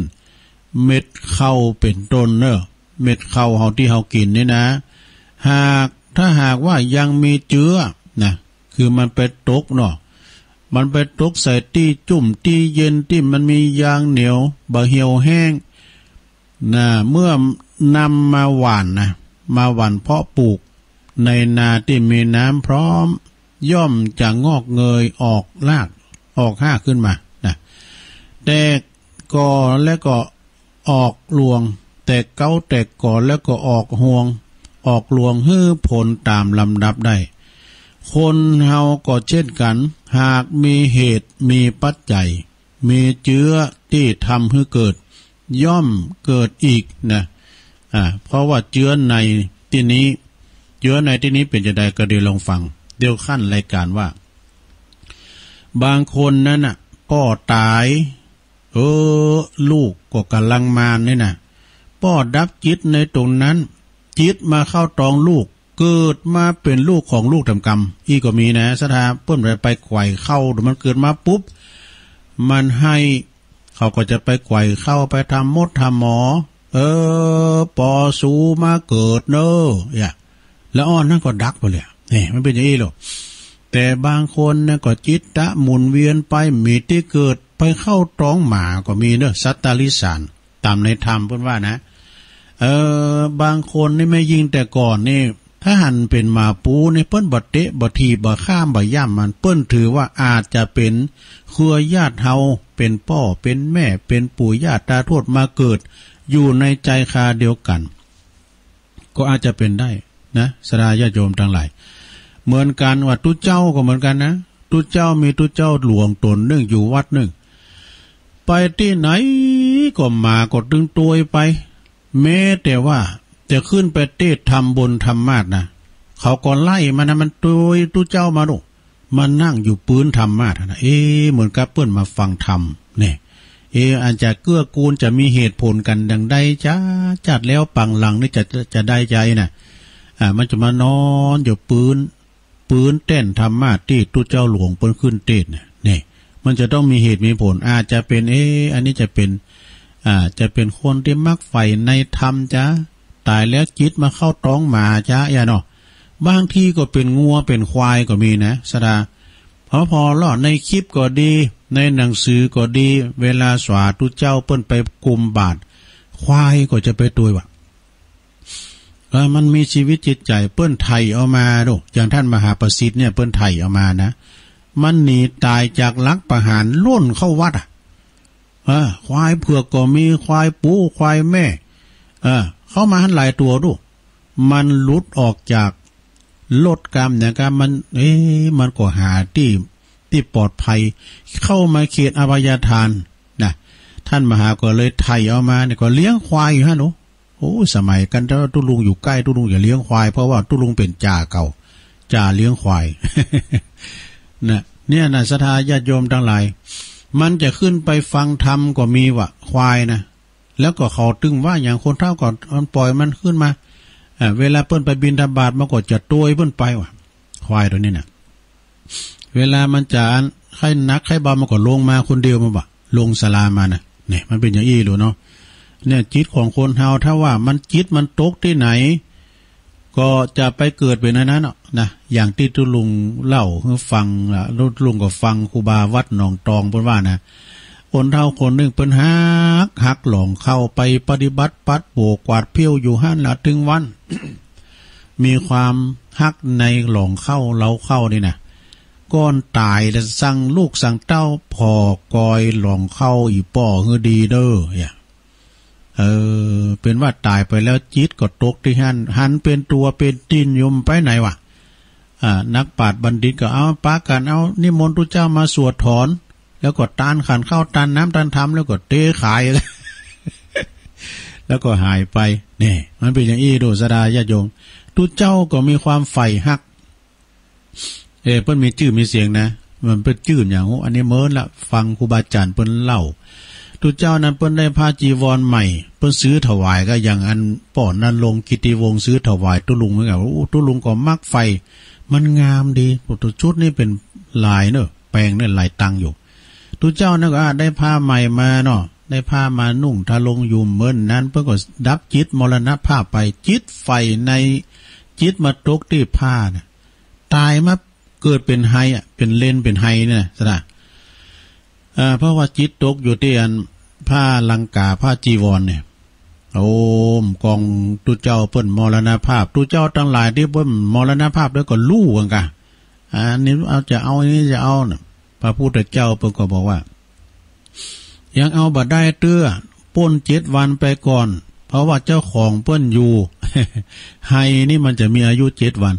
เม็ดข้าวเป๋นต้นเนอะ เม็ดข้าวเฮาตี้เฮากิ๋นนี่นะ หาก ถ้าหากว่ายังมีเจื้อนะ คือมันไปตกเนาะ มันไปตกใส่ตี้จุ่มตี้เย็นตี้มันมียางเหนียว บ่เหี่ยวแห้ง นะ เมื่อนำมาหว่านนะ มาหว่านเพาะปลูกในนาตี้มีน้ำพร้อม ย่อมจะงอกเงยออกราก ออกฮากขึ้นมานะ แตกก่อและก็ออกรวง แตกเก๊าแตกก่อแล้วก็ออกฮวง ออกรวงหื้อผลต๋ามลำดับได้ คนเฮาก็เช่นกัน หากมีเหตุมีปัจจัย มีเจื้อตี้ทำหื้อเกิด ย่อมเกิดอีกนะ อ่า เพราะว่าเจื้อในตี้นี้ เจื้อในตี้นี้เป๋นจะใดก็เดี๋ยวลองฟัง เดี๋ยวขั้นรายการว่า บางคนนั้นน่ะ ป้อต๋าย เออ ลูกก็กำลังมานี่นะ ป้อดับจิตในตรงนั้น จิตมาเข้าตองลูก เกิดมาเป๋นลูกของลูกแถมกำ อี้ก็มีนะ ศรัทธา เปิ้นไป ไปไขว่เข้า มันเกิดมาปุ๊บ มันให้ เขาก็จะไปไขว่เข้า ไปทำมดทำหมอ เออ ปอสูมาเกิดเนอะ อย่า แล้วอ้อนนั้นก็ดักไปเลย นี่ มันเป๋นอย่างอี้โลด แต่บางคนนะก็จิตตะหมุนเวียนไป มีตี้เกิด ไปเข้าตองหมาก็มีเนอะ สัตว์ตาริสาน ต๋ามในธรรมเปิ้นว่านะ เออ บางคนนี่แม่ญิงแต่ก่อนนี่ ถ้าหันเป๋นหมาปูนี่ เปิ้นบ่เตะ บ่ถีบ บ่ข้าม บ่ย่ำมัน เปิ้นถือว่าอาจจะเป๋นเครือญาติเฮา เป๋นป้อ เป๋นแม่ เป๋นปู่ย่าตาทวดมาเกิด อยู่ในใจคาเดียวกัน ก็อาจจะเป๋นได้นะ ศรัทธาญาติโยมตังหลาย เหมือนกันว่าตุ๊เจ้าก็เหมือนกันนะ ตุ๊เจ้ามีตุ๊เจ้าหลวงต๋นนึ่งอยู่วัดนึ่ง ไปตี้ไหนก็หมาก็ตึงตวยไป แม้แต่ว่าจะขึ้นไปเตศน์ทำบุญทำมาสนะ เขาก็ไล่มันนะ มันตวยตุ๊เจ้ามาลูก มานั่งอยู่ปื๊นธรรมาสน์หั้นนะ เอ๊ะ เหมือนกับเปิ้นมาฟังธรรมเนี่ย เอ๊ะ อันจะเกื้อกูล จะมีเหตุผลกันดังใดจ๊ะ จัดแล้วปังหลังนี่จะ จะได้ใจน่ะ อ่า มันจะมานอนอยู่ปื๊น ปื๊นแต้นธรรมาสน์ตี้ตุ๊เจ้าหลวงเปิ้นขึ้นเตสน์น่ะ เนี่ย มันจะต้องมีเหตุมีผล อาจจะเป็น เอ๊ะ อันนี้จะเป็น อ่า จะเป็นคนที่มักใฝ่ในธรรมจ๊ะ ตายแล้วจิตมาเข้าท้องหมาจ๊ะ อย่าเนาะ บางทีก็เป็นงัวเป็นควายก็มีนะ สดา พอพอเลาะในคลิปก็ดี ในหนังสือก็ดี เวลาสาธุเจ้าเปิ้นไปกุมบาตร ควายก็จะไปตวยว่ะ เออ มันมีชีวิตจิตใจ เปิ้นไถ่เอามาดู อย่างท่านมหาประสิทธิ์เนี่ย เปิ้นไถ่เอามานะ มันหนีตายจากลักประหารล่นเข้าวัดอ่ะ เออ ควายเผือกก็มี ควายปู ควายแม่ เออ เข้ามาหั้นหลายตัวดู มันหลุดออกจากรถกำเนี่ยกำมัน เอ๊ะ มันก็หาตี้ ตี้ปลอดภัย เข้ามาเขตอภัยทานนะ ท่านมหาก็เลยไถ่เอามาเนี่ย ก็เลี้ยงควายอยู่หั้นโอ้ โอ้ สมัยกัน แต่ว่าตุ๊ลุงอยู่ใกล้ ตุ๊ลุงอย่าเลี้ยงควาย เพราะว่าตุ๊ลุงเป็นจ่าเก่า จ่าเลี้ยงควาย นะ เนี่ยนะ ศรัทธาญาติโยมทั้งหลาย มันจะขึ้นไปฟังธรรมก็มีว่ะ ควายนะ แล้วก็เขาตึงว่าอย่างคนเฒ่าก็มันปล่อยมันขึ้นมา อ่า เวลาเปิ้นไปบิณฑบาต มันก็จะตวยเปิ้นไปว่ะ ควายตัวนี้น่ะ เวลามันจะอัน ใค่หนักใค่เบา มันก็ลงมาคนเดียว มันบ่า ลงศาลามาน่ะ เนี่ย มันเป็นอย่างอี้หลูเนาะ เนี่ย จิตของคนเฮา ถ้าว่ามันจิตมันตกตี้ไหน ก็จะไปเกิดเป็นอันนั้นเนาะนะ อย่างตี้ตุ๊ลุงเล่าหื้อฟังล่ะ ตุ๊ลุงก็ฟังครูบาวัดหนองตองเปิ้นว่านะ คนเฒ่าคนหนึ่งเปิ้นฮัก ฮักหลองเข้า ไปปฏิบัติปัดโบกกวาดเพี้ยวอยู่หั้นละ ถึงวัน มีความฮักในหลองเข้า เล้าเข้านี่นะ ก่อนต๋ายละสั่งลูกสั่งเต้า ผ่อกอยหลองเข้าอีป้อหื้อดีเด้อ เนี่ย เออ เป็นว่าต๋ายไปแล้วจิตก็ตกตี้หั้น หันเป็นตั๋วเป็นติ่นอยู่ มันไปไหนวะ อ่า นักปราชญ์บัณฑิตก็เอา ปากั๋นเอา นิมนต์ตุ๊เจ้ามาสวดถอน แล้วก็ตานขันข้าว ตานน้ำ ตานธรรม แล้วก็เตะขาย แล้วก็หายไป เนี่ย มันเป็นอย่างอี้ดู ศรัทธาญาติโยม ตุ๊เจ้าก็มีความใฝ่ฮัก เออ เปิ้นมีจื้อมีเสียงนะ มันเปิ้นจื้ออย่าง โอ้ อันนี้เมินละ ฟังครูบาอาจ๋ารย์เปิ้นเล่า ตุ๊เจ้านั้นเปิ้นได้ผ้าจีวรใหม่ เปิ้นซื้อถวายก็อย่างอันป้อณรงค์กิตติวงศ์ซื้อถวายตุ๊ลุงเหมือนกั๋น โอ้ ตุ๊ลุงก็มักใฝ่ มันงามดี โอ้ ตุ๊ชุดนี้เป็นลายเนอะ แปลงเนี่ยหลายตังค์อยู่ ตุ๊เจ้านั้นก็ อ่ะ ได้ผ้าใหม่มาเนาะ ได้ผ้ามานุ่งทรงอยู่ เมินนั้นเปิ้นก็ดับจิตมรณภาพไป จิตใฝ่ใน จิตมาตกตี้ผ้าน่ะ ต๋ายมาเกิดเป็นไฮอ่ะ เป็นเลนเป็นไฮเนี่ยนะ ศรัทธา เอ่อ เพราะว่าจิตตกอยู่ตี้อันผ้าลังกา ผ้าจีวรเนี่ย โอ้ ก่อนตุ๊เจ้าเปิ้นมรณภาพ ตุ๊เจ้าตังหลายตี้เปิ้นมรณภาพแล้วก็ฮู้กั๋นกะ อันนี้เอาจะเอา อันนี้จะเอาน่ะ พระพุทธเจ้าเปิ้นก็บอกว่า ยังเอาบ่ได้เตื้อ ป๊นเจ็ดวันไปก่อน เพราะว่าเจ้าของเปิ้นอยู่ ไฮนี่มันจะมีอายุเจ็ดวัน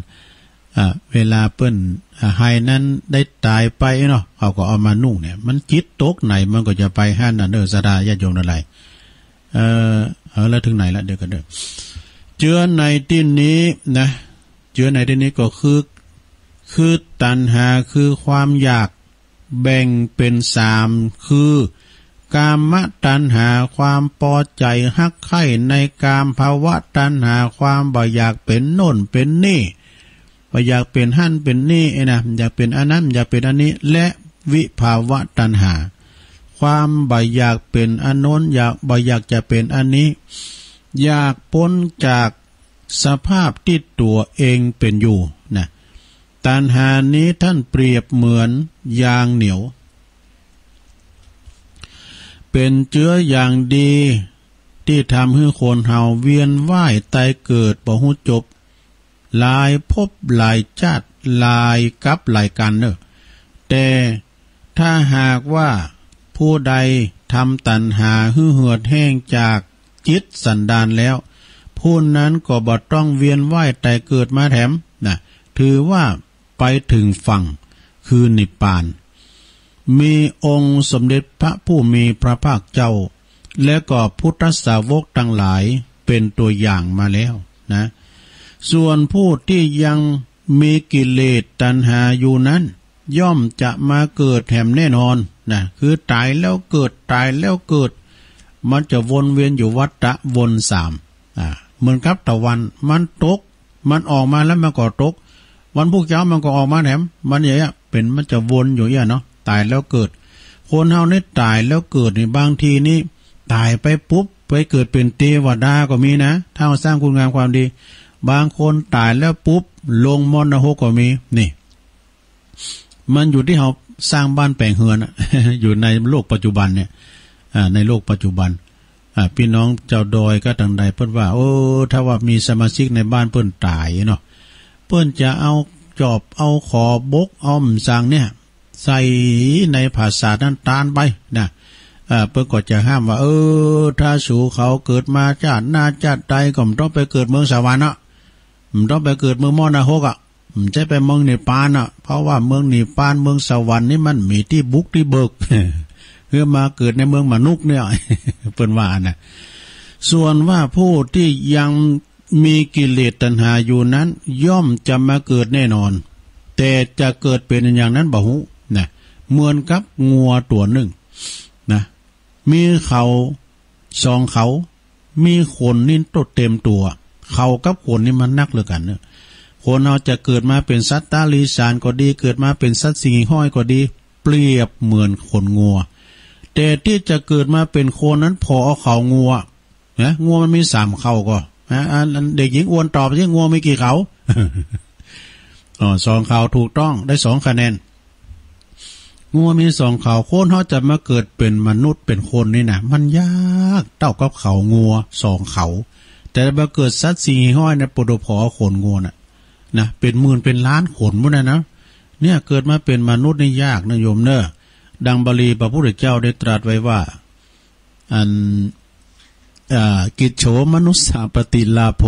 อ่า เวลาเปิ้น อ่า ไฮนั้นได้ต๋ายไปเนาะ เขาก็เอามานุ่งเนี่ย มันจิตตกไหนมันก็จะไปหั้นน่ะเด้อ ศรัทธาญาติโยมทั้งหลาย เอ่อ เอาละ ถึงไหนละ เดี๋ยวก่อนเด้อ เจื้อในตี้นี้นะ เจื้อในตี้นี้ก็คือ คือตัณหา คือความอยาก แบ่งเป็นสาม คือ กามตัณหา ความปอใจ๋ฮักใค่ในกาม ภวตัณหา ความบ่อยากเป๋นโน่นเป๋นนี่ บ่อยากเป๋นหั้นเป๋นนี่ เอ้ยนะ อยากเป๋นอันนั้น อยากเป๋นอันนี้ และวิภวตัณหา ความบ่อยากเป๋นอันโน้น อยาก บ่อยากจะเป๋นอันนี้ อยากป๊นจาก สภาพตี้ตั๋วเองเป๋นอยู่นะ ตัณหานี้ท่านเปรียบเหมือนยางเหนียว เป๋นเจื้ออย่างดีตี้ทำหื้อคนเฮาเวียนว่ายต๋ายเกิดบ่ฮู้จบ หลายภพหลายชาติ หลายกัปหลายกัณฑ์เนอะ แต่ ถ้าหากว่าผู้ใดทำตัณหาหื้อเหือดแห้งจากจิตสันดานแล้ว ผู้นั้นก็บ่ต้องเวียนว่ายต๋ายเกิดมาแถมนะ ถือว่าไปถึงฝั่งคือนิพพาน มีองค์สมเด็จพระผู้มีพระภาคเจ้า และก็พุทธสาวกตังหลายเป๋นตั๋วอย่างมาแล้วนะ ส่วนผู้ตี้ยังมีกิเลสตัณหาอยู่นั้น ย่อมจะมาเกิดแหมแน่นอนนะ คือตายแล้วเกิด ตายแล้วเกิด มันจะวนเวียนอยู่วัฏฏะวนสาม อ่า เหมือนกับตะวัน มันตก มันออกมาแล้วมันก็ตก วันพุธเช้ามันก็ออกมาแหม มันอย่างเงี้ย เป็น มันจะวนอยู่อย่างเงี้ยเนาะ ตายแล้วเกิด คนเฮานี่ตายแล้วเกิดนี่ บางทีนี่ตายไปปุ๊บ ไปเกิดเป็นเตวดาก็มีนะ ถ้าเฮาสร้างคุณงามความดี บางคนตายแล้วปุ๊บ ลงมรณะนรกก็มี นี่ มันอยู่ที่เฮาสร้างบ้านแปลงเฮือนอะ อยู่ในโลกปัจจุบันเนี่ย อ่า ในโลกปัจจุบัน อ่า พี่น้องเจ้าดอยก็ตังใดเปิ้นว่า โอ้ ถ้าว่ามีสมาชิกในบ้านเปิ้นต๋ายเนาะ เปิ้นจะเอาจอบ เอาขอบบก เอาหม่ำสังเนี่ย ใส่ในผาสาทนั้นตานไปนะ อ่า เปิ้นก็จะห้ามว่า เออ ถ้าสูเขาเกิดมาจาติหน้าจาติใดก็บ่ต้องไปเกิดเมืองสวรรค์เนาะ บ่ต้องไปเกิดเมืองมรณะนรกอะ บ่ใจ้ไปเมืองนิพพานเนาะ เพราะว่าเมืองนิพพาน เมืองสวรรค์นี่มันมีตี้บุกตี้เบิก คือมาเกิดในเมืองมนุษย์เนี่ย เปิ้นว่านะ ส่วนว่าผู้ที่ยังมีกิเลสตัณหาอยู่นั้น ย่อมจะมาเกิดแน่นอน แต่จะเกิดเป็นอย่างนั้นบ่ฮู้นะ เหมือนกับงัวตั๋วหนึ่งนะ มีเขาสองเขา มีขนนี่โตเต็มตั๋ว เขากับขนนี่มันนักเหลือเกินเนาะ คนเฮาจะเกิดมาเป็นสัตว์ตาลีสานก็ดี เกิดมาเป็นสัตว์สี่ห้อยก็ดี เปรียบเหมือนขนงัว แต่ที่จะเกิดมาเป็นคนนั้นผ่อเอาเขางัวนะ งัวมันมีสามเขาก็นะ อัน อันเด็กหญิงอวนตอบสิ งัวมีกี่เขา อ๋อ สองเขา ถูกต้อง ได้สองคะแนน งัวมีสองเขา คนเฮาจะมาเกิดเป็นมนุษย์เป็นคนนี่นะ มันยากเต้ากับเขางัวสองเขา แต่มาเกิดสัตว์สี่ห้อยนะ ปวดหัวขนงัวน่ะ นะ เป็นหมื่นเป็นล้านขนพุ้นน่ะนะ เนี่ย เกิดมาเป็นมนุษย์นี่ยากนะโยมเนอะ ดังบาลีพระพุทธเจ้าได้ตรัสไว้ว่า อัน อ่า กิจโฉมนุสสาปฏิลาโภ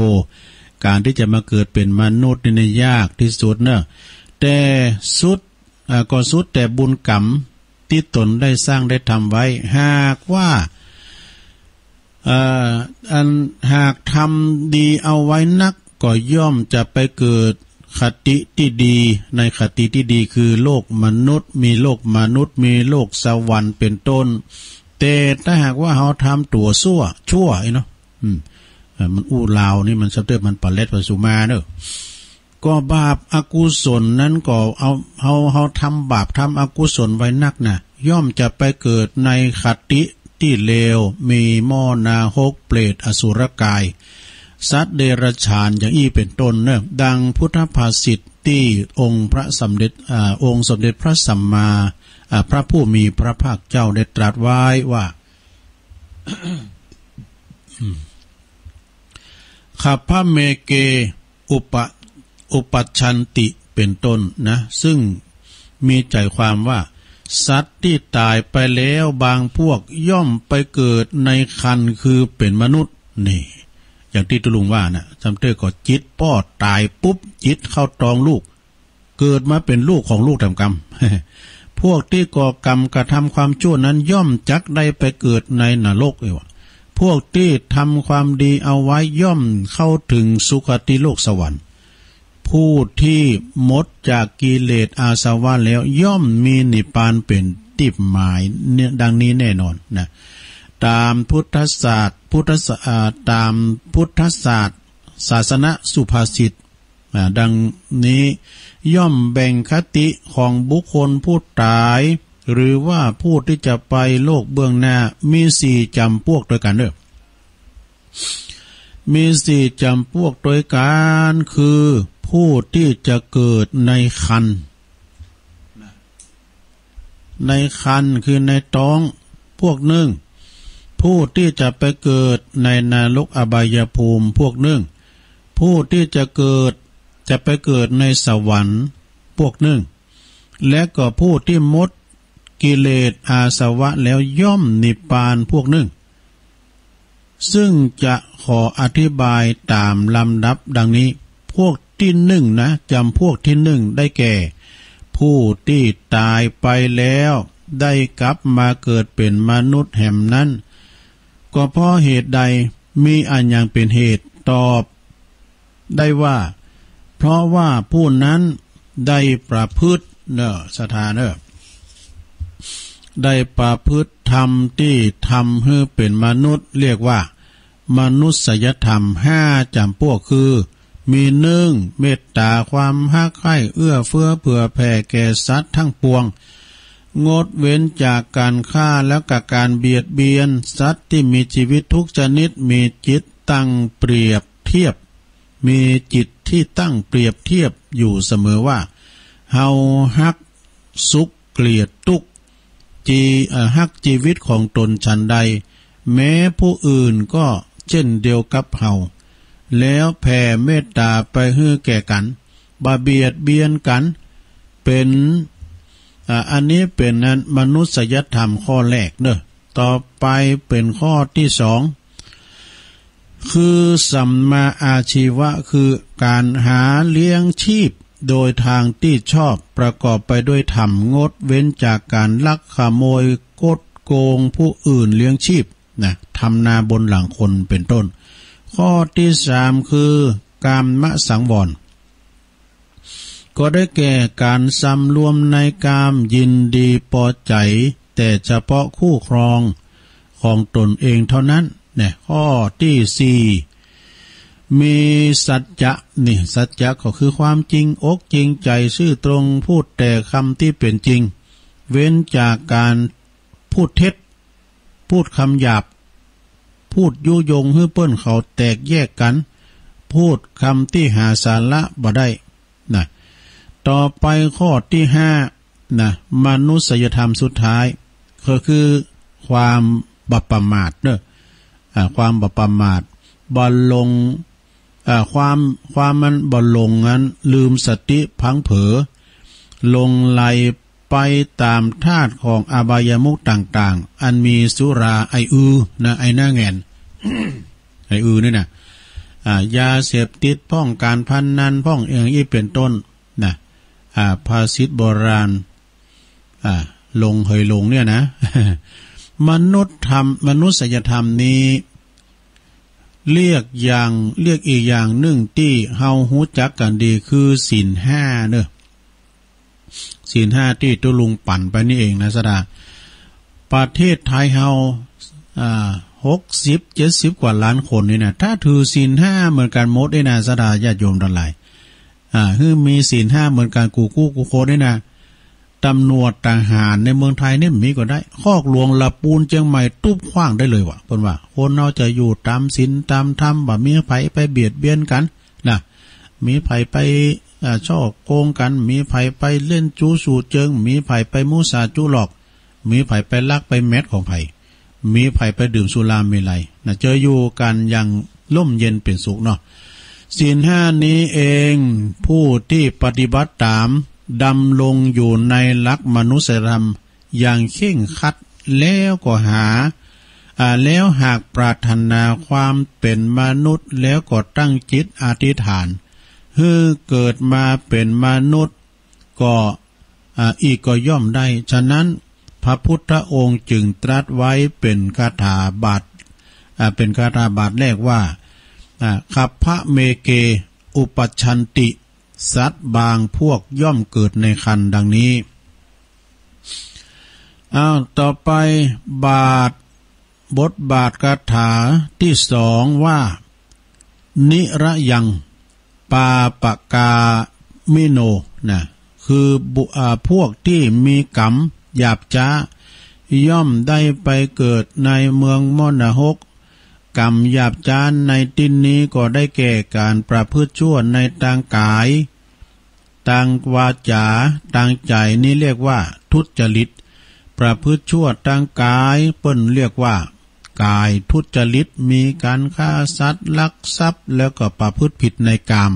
การที่จะมาเกิดเป็นมนุษย์นี่นะยากที่สุดเนอะ แต่สุด อ่า ก็สุดแต่บุญกรรมที่ตนได้สร้างได้ทำไว้ หากว่า เอ่อ อันหากทำดีเอาไว้นัก ก็ย่อมจะไปเกิดคติที่ดี ในคติที่ดีคือโลกมนุษย์ มีโลกมนุษย์ มีโลกสวรรค์เป็นต้น แต่ถ้าหากว่าเฮาทำตั๋วซั่ว ชั่วไอ้เนาะ อืม เอ่อ มันอู้ลาวนี่มันสะเติบมันปะเล็ดปะสุมาเนอะ ก็บาปอกุศลนั้นก็เอา เฮา เฮาทำบาปทำอกุศลไว้นักนะ ย่อมจะไปเกิดในคติที่เลว มีหม้อนาฮก เปรต อสุรกาย สัตว์เดรัจฉาน อย่างอี้เป็นต้นเนอะ ดังพุทธภาษิตที่องค์พระสมเด็จ อ่า องค์สมเด็จพระสัมมา อ่า พระผู้มีพระภาคเจ้าได้ตรัสไว้ว่า ขัพพะเมเก อุปะ อุปัชชันติ เป็นต้นนะ ซึ่งมีใจความว่า สัตว์ที่ตายไปแล้วบางพวกย่อมไปเกิดในครรภ์คือเป็นมนุษย์ นี่ อย่างที่ตุ๊ลุงว่านะ จำเต้ก็จิตป้อตายปุ๊บ จิตเข้าตองลูก เกิดมาเป็นลูกของลูกแถมกรรม พวกที่ก่อกรรมกระทำความชั่วนั้นย่อมจักได้ไปเกิดในนรกเอวะ พวกที่ทำความดีเอาไว้ย่อมเข้าถึงสุคติโลกสวรรค์ ผู้ที่หมดจากกิเลสอาสวะแล้วย่อมมีนิพพานเป็นที่หมายเนี่ย ดังนี้แน่นอนนะ ตามพุทธศาสตร์ พุทธศาสตร์ อ่า ตามพุทธศาสตร์ ศาสนสุภาษิต อ่า ดังนี้ ย่อมแบ่งคติของบุคคลผู้ตาย หรือว่าผู้ที่จะไปโลกเบื้องหน้า มีสี่จำพวกด้วยกันเด้อ มีสี่จำพวกด้วยกัน คือผู้ที่จะเกิดในครรภ์ ในครรภ์คือในท้องพวกหนึ่ง ผู้ที่จะไปเกิดในนรกอบายภูมิพวกหนึ่ง ผู้ที่จะเกิด จะไปเกิดในสวรรค์พวกหนึ่ง และก็ผู้ที่หมดกิเลสอาสวะแล้วย่อมนิพพานพวกหนึ่ง ซึ่งจะขออธิบายตามลำดับดังนี้ พวกที่หนึ่งนะ จำพวกที่หนึ่งได้แก่ ผู้ที่ตายไปแล้วได้กลับมาเกิดเป็นมนุษย์แหมนั้น ก็เพราะเหตุใด มีอันหยังเป็นเหตุ ตอบได้ว่า เพราะว่าผู้นั้นได้ประพฤติ เนอ ศรัทธาเนอ ได้ประพฤติธรรมตี้ทำหื้อเป๋นมนุษย์ เรียกว่า มนุษยธรรมห้าจำพวกคือ มี หนึ่ง เมตตา ความฮักใคร่ เอื้อเฟื้อเผื่อแผ่แก่สัตว์ทั้งปวง งดเว้นจากการฆ่าและก็การเบียดเบียนสัตว์ที่มีชีวิตทุกชนิด มีจิตตั้งเปรียบเทียบ มีจิตที่ตั้งเปรียบเทียบอยู่เสมอว่า เฮาฮักสุขเกลียดทุกข์ จี- เอ่อ ฮักชีวิตของตนฉันใด แม้ผู้อื่นก็เช่นเดียวกับเฮา แล้วแผ่เมตตาไปหื้อแก่กัน บ่เบียดเบียนกัน เป๋น อ่า อันนี้เป๋นอันมนุษยธรรมข้อแรกเนอะ ต่อไปเป๋นข้อตี้สอง คือสัมมาอาชีวะ คือการหาเลี้ยงชีพโดยทางตี้ชอบ ประกอบไปด้วยธรรม งดเว้นจากการลักขโมยคดโกงผู้อื่นเลี้ยงชีพนะ ทำนาบนหลังคน เป๋นต้น ข้อตี้สาม คือกามสังวร ก็ได้แก่การสำรวมในกาม ยินดีพอใจแต่เฉพาะคู่ครองของตนเองเท่านั้น เนี่ย ข้อตี้สี่ มีสัจจะ นี่ สัจจะก็คือความจริงอกจริงใจซื่อตรง พูดแต่คำที่เป๋นจริง เว้นจากการพูดเท็จ พูดคำหยาบ พูดยุยงหื้อเปิ้นเขาแตกแยกกัน พูดคำตี้หาสาระบ่ได้นะ ต่อไปข้อตี้ห้านะ มนุษยธรรมสุดท้าย ก็คือความบ่ประมาทเนอะ อ่า ความบ่ประมาท บ่หลง อ่า ความ- ความมันบ่หลงนั้น ลืมสติพลั้งเผลอ หลงใหลไปตามธาตุของอบายมุขต่างๆ อันมีสุรา ไออือนะ ไอหน้าแหงน ไออือนี่นะ อ่า ยาเสพติดพ่อง การพนันพ่อง อย่างอี้เป๋นต้นนะ อ่า ภาษิตโบราณ อ่า หลงเหยหลงเนี่ยนะ มนุษยธรรม มนุษยธรรมนี้ เรียกอย่าง- เรียกอีกอย่างนึ่งตี้เฮาฮู้จักกั๋นดี คือศีลห้าเนอะ ศีลห้าตี้ตุ๊ลุงปั๋นไปนี่เองนะ ศรัทธา ประเทศไทยเฮา อ่า หกสิบ เจ็ดสิบ กว่าล้านคนนี่นะ ถ้าถือศีลห้าเหมือนกั๋นหมดนี่นะ ศรัทธาญาติโยมตังหลาย อ่า หื้อมีศีลห้าเหมือนกั๋นกู้กู้กู้คนนี่นะ ตำรวจทหารในเมืองไทยเนี่ยมีก็ได้ คอกหลวงละปูนเจียงใหม่ตุ๊บขว้างได้เลยว่ะ เปิ้นว่า คนเฮาจะอยู่ต๋ามศีลต๋ามธรรม บ่มีใผไปเบียดเบียนกั๋นนะ มีใผไป อ่า ฉ้อโกงกั๋น มีใผไปเล่นจู๊สูตรเจิง มีใผไปมุสาจุหลอก มีใผไปลักไปแม็ดของใผ มีใผไปดื่มสุราเมรัยนะ จะอยู่กั๋นอย่างร่มเย็นเป๋นสุขเนาะ ศีลห้านี้เอง ผู้ที่ปฏิบัติต๋าม ดำรงอยู่ในหลักมนุษยธรรมอย่างเคร่งครัด แล้วก็หา อ่า แล้วหากปรารถนาความเป๋นมนุษย์ แล้วก็ตั้งจิตอธิษฐาน หื้อเกิดมาเป๋นมนุษย์ ก็ อ่า อีกก็ย่อมได้ ฉะนั้นพระพุทธองค์จึงตรัสไว้เป๋นคาถาบาท อ่า เป๋นคาถาบาทแรกว่า อ่า คัพพะเมเก อุปัชชันติ สัตว์บางพวกย่อมเกิดในครรภ์ ดังนี้ อ้าว ต่อไป บาท บทบาทคาถาตี้สองว่า นิระยัง ปาปะกามิโน นะ คือบุ- อ่า พวกที่มีกรรมหยาบจ๊า ย่อมได้ไปเกิดในเมืองมรณะฮก กรรมหยาบจ๊าในตี้นี้ก็ได้แก่การประพฤติชั่วในตางก๋าย ตางวาจ๋า ตางใจ๋ นี้เรียกว่าทุจริต ประพฤติชั่วตางก๋าย เปิ้นเรียกว่าก๋ายทุจริต มีการฆ่าสัตว์ ลักทรัพย์ แล้วก็ประพฤติผิดในกาม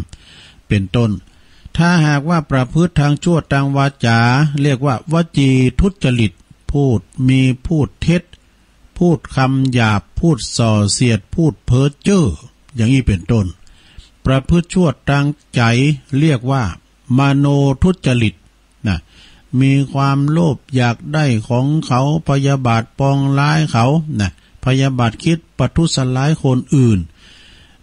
เป๋นต้น ถ้าหากว่าประพฤติทางชั่วตางวาจ๋า เรียกว่าวจีทุจริต พูด มีพูดเท็จ พูดคำหยาบ พูดส่อเสียด พูดเพ้อเจ้อ อย่างนี้เป๋นต้น ประพฤติชั่วตางใจ๋ เรียกว่ามโนทุจริต นะ มีความโลภอยากได้ของเขา พยาบาทปองร้ายเขา นะ พยาบาทคิดประทุษร้ายคนอื่น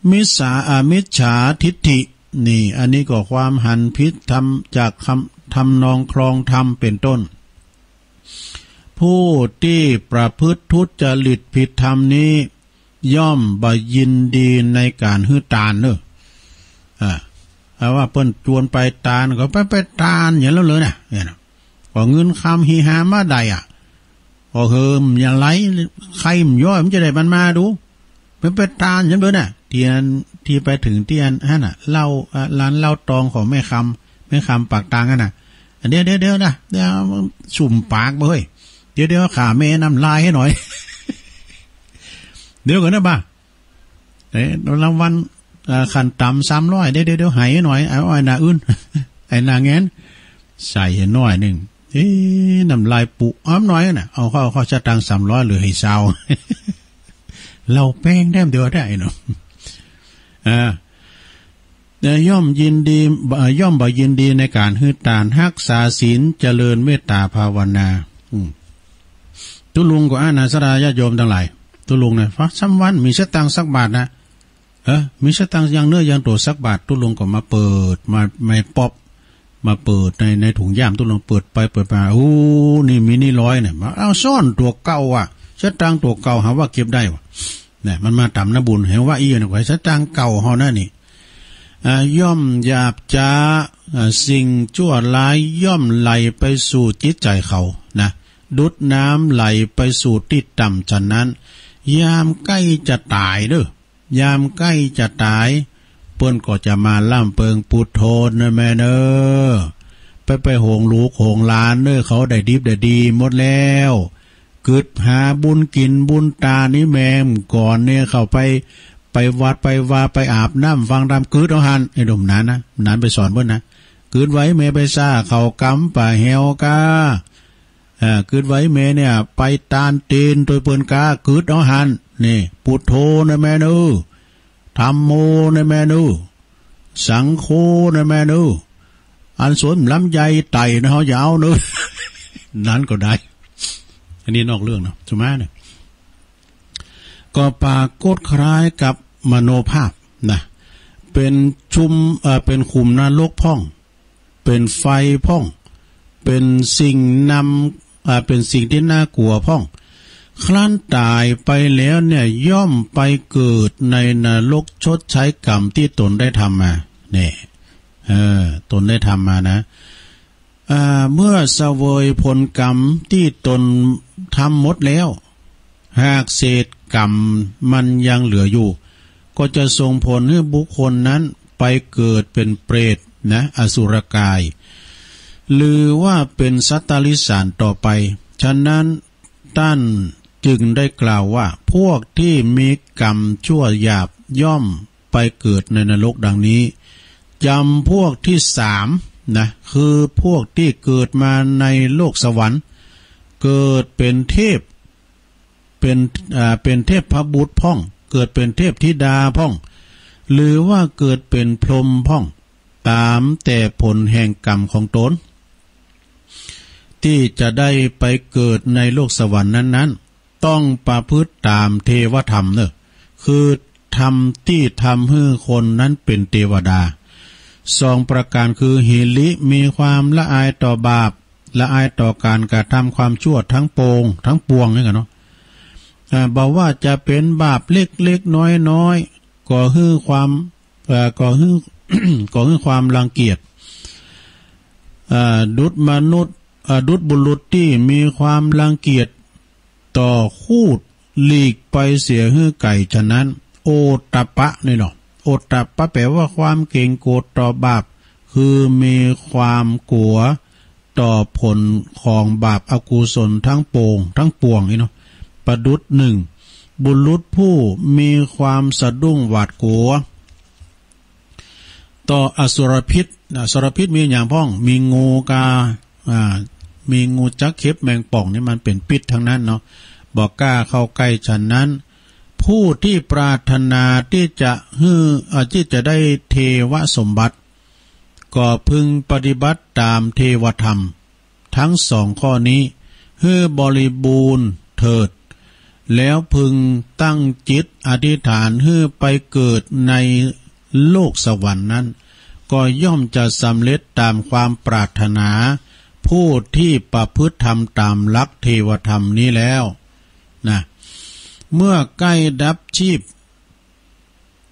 มิจฉา- อ่า มิจฉาทิฏฐิ นี่ อันนี้ก็ความหันผิด ทำจากคำ ทำนองคลองธรรมเป็นต้น ผู้ที่ประพฤติทุจริตผิดธรรมนี้ ย่อมบ่ยินดีในการหื้อตานเนอะ อ่า ถ้าว่าเปิ้นจวนไปตานก็ไป ไปตานอย่างนั้นเลยนะ เนี่ยนะ ก็เงินคำฮีฮามาได้อ่ะ ก็เฮิมอย่าไหล ใครมันย่อยมันจะได้มันมาดู ไป ไปตานอย่างนั้นเลยนะ ที่อัน ที่ไปถึงที่อัน อันน่ะ เหล้า อ่า ร้านเหล้าตองของแม่คำ แม่คำปากตางอันน่ะ เดี๋ยว เดี๋ยว เดี๋ยวนะ เดี๋ยว สุมปากบ่เฮ้ย เดี๋ยว เดี๋ยว ข้าแม่น้ำลายให้หน่อย เดี๋ยวก่อนนะบ่า เอ๊ะ รางวัล อ่า ขั้นต่ำสามร้อย เดี๋ยว เดี๋ยว เดี๋ยว ให้หน่อย เอา เอาไอ้หน้าอื่น ไอ้หน้าแงน ใส่ให้หน่อยหนึ่ง เอ๊ะ น้ำลายปุ อ้อมหน่อยน่ะ เอาเข้า เข้าสตางค์สามร้อย เหลือให้ซาว เราแป้งแต้มเดียวได้เนาะ อ่า แต่ย่อมยินดี เอ่อ ย่อมบ่ยินดีในการหื้อตาน รักษาศีล เจริญเมตตาภาวนา อืม ตุ๊ลุงก็อานาสดาญาติโยมทั้งหลาย ตุ๊ลุงนะ ฟ้าสามวัน มีสตางค์สักบาทนะ เออ มีสตางค์อย่างเนื้ออย่างตัวสักบาท ตุ๊ลุงก็มาเปิด มา ไม่ป๊อบ มาเปิดใน ในถุงย่าม ตุ๊ลุงเปิดไปเปิดมา โอ้ นี่มีนี่ร้อยเนี่ย มาเอาซ่อนตัวเก่าอ่ะ สตางค์ตัวเก่าหาว่าเก็บได้วะ เนี่ย มันมาต๋ามน้ำบุญ เห็นว่าอี้เนี่ย ไอ้สตางค์เก่าเฮานั่นนี่ อ่า ย่อมหยาบช้า อ่า สิ่งชั่วร้ายย่อมไหลไปสู่จิตใจเขานะ ดุจน้ำไหลไปสู่ที่ต่ำฉันนั้น ยามใกล้จะตายเด้อ ยามใกล้จะตาย เปิ้นก็จะมาล่ำเปิง พุทโธนะแม่เนอ ไปไปโหงลูกโหงหลานเนอ เขาได้ดิบได้ดีหมดแล้ว กึ๊ดหาบุญกินบุญตานี่แม่มก่อนเนี่ย เข้าไป ไปวัดไปวา ไปอาบน้ำฟังธรรม กึ๊ดเอาหัน ไอ้หนุ่มนั้นนะ นั้นไปสอนเปิ้นนะ กึ๊ดไว้แม่ไปซ่าเขากำป่าแหวกา อ่า กึ๊ดไว้แม่เนี่ย ไปตานเตนโดยเปิ้นกา กึ๊ดเอาหัน นี่ พุทโธนะแม่เนอ ธัมโมนะแม่เนอ สังโฆนะแม่เนอ อันสวนลำไยไต่นะ เฮาอย่าเอาเนอะ นั้นก็ได้ อันนี้นอกเรื่องนะ สุมาเนี่ย ก็ปรากฏคล้ายกับมโนภาพนะ เป็นชุม เอ่อ เป็นขุมนรกพ่อง เป็นไฟพ่อง เป็นสิ่งนำ อ่า เป็นสิ่งที่น่ากลัวพ่อง ครั้นตายไปแล้วเนี่ย ย่อมไปเกิดในนรกชดใช้กรรมที่ตนได้ทำมา เนี่ย เออ ตนได้ทำมานะ อ่า เมื่อเสวยผลกรรมที่ตนทำหมดแล้ว หากเศษกรรมมันยังเหลืออยู่ ก็จะส่งผลให้บุคคลนั้นไปเกิดเป็นเปรตนะ อสุรกาย หรือว่าเป็นสัตว์เดรัจฉานต่อไป ฉะนั้นท่านจึงได้กล่าวว่า พวกที่มีกรรมชั่วหยาบย่อมไปเกิดในนรกดังนี้ จำพวกที่สามนะ คือพวกที่เกิดมาในโลกสวรรค์ เกิดเป็นเทพ เป็น อ่า เป็นเทพบุตรพ่อง เกิดเป็นเทพธิดาพ่อง หรือว่าเกิดเป็นพรหมพ่อง ตามแต่ผลแห่งกรรมของตน ที่จะได้ไปเกิดในโลกสวรรค์นั้นๆ ต้องประพฤติตามเทวธรรมเนอะ คือธรรมที่ทำให้คนนั้นเป็นเทวดา สองประการคือ หิริ มีความละอายต่อบาป ละอายต่อการกระทำความชั่วทั้งปวง ทั้งปวงนี่กันเนาะ อ่า บ่ว่าจะเป็นบาปเล็กๆ น้อยๆ ก่อให้ความ เอ่อ ก่อให้ ก่อให้ความรังเกียจ อ่า ดุจมนุษย์ อ่า ดุจบุรุษที่มีความรังเกียจต่อครูด หลีกไปเสียให้ไกลฉะนั้น โอตตัปปะนี่เนาะ โอตตัปปะแปลว่าความเกรงกลัวต่อบาป คือมีความกลัวต่อผลของบาปอกุศลทั้งปวง ทั้งปวงนี่เนาะ ประดุจหนึ่ง บุรุษผู้มีความสะดุ้งหวาดกลัว ต่ออสุรพิษ อสุรพิษมีอย่างพ่อง มีงูกา อ่า มีงูจักร เข็บ แมงป่อง นี่มันเป็นพิษทั้งนั้นเนาะ บ่กล้าเข้าใกล้ ฉะนั้น ผู้ที่ปรารถนาที่จะหื้อ เอ่อ ที่จะได้เทวสมบัติ ก็พึงปฏิบัติตามเทวธรรม ทั้งสองข้อนี้ หื้อบริบูรณ์เถิด แล้วพึงตั้งจิตอธิษฐานหื้อไปเกิดในโลกสวรรค์นั้น ก็ย่อมจะสำเร็จตามความปรารถนา ผู้ที่ประพฤติธรรมตามหลักเทวธรรมนี้แล้วนะ เมื่อใกล้ดับชีพ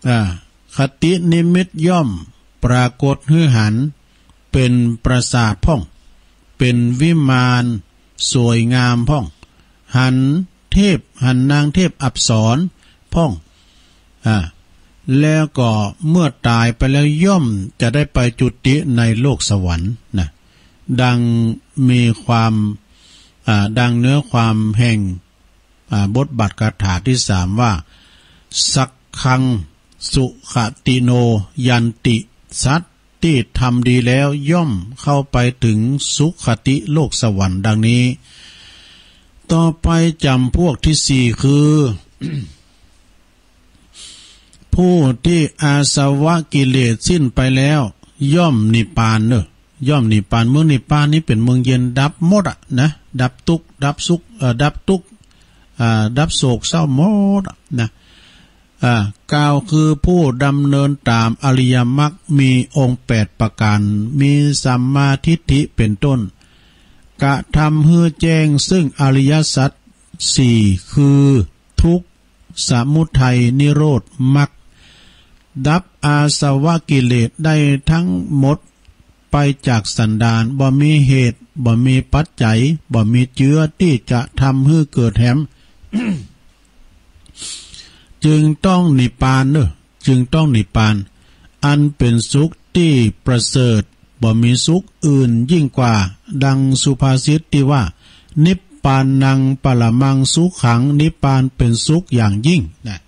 อ่า คตินิมิตย่อมปรากฏหื้อหัน เป็นปราสาทพ่อง เป็นวิมานสวยงามพ่อง หันเทพ หันนางเทพอัปสรพ่อง อ่า แล้วก็เมื่อตายไปแล้วย่อมจะได้ไปจุติในโลกสวรรค์นะ ดังมีความ อ่า ดังเนื้อความแห่ง อ่า บทบัตรคาถาที่สามว่า สักขังสุขติโนยันติ สัตว์ที่ทำดีแล้วย่อมเข้าไปถึงสุขติโลกสวรรค์ดังนี้ ต่อไปจำพวกที่สี่คือ ผู้ที่อาสวะกิเลสสิ้นไปแล้ว ย่อมนิพพานเนอะ ย่อมนิพพาน เมืองนิพพานนี้เป็นเมืองเย็นดับหมดอะนะ ดับทุกข์ ดับสุข เอ่อ ดับทุกข์ อ่า ดับโศกเศร้าหมดอะนะ อ่า กล่าวคือผู้ดำเนินตามอริยมรรคมีองค์แปดประการ มีสัมมาทิฏฐิเป็นต้น กระทำหื้อแจ้งซึ่งอริยสัจสี่ คือ ทุกข์ สมุทัย นิโรธ มรรค ดับอาสวะกิเลสได้ทั้งหมดไปจากสันดาน บ่มีเหตุ บ่มีปัจจัย บ่มีเจื้อที่จะทำหื้อเกิดแหม จึงต้องนิพพานเนอะ จึงต้องนิพพาน อันเป็นสุขที่ประเสริฐ บ่มีสุขอื่นยิ่งกว่า ดังสุภาษิตที่ว่า นิพพานังปรมังสุขัง นิพพานเป็นสุขอย่างยิ่งนะ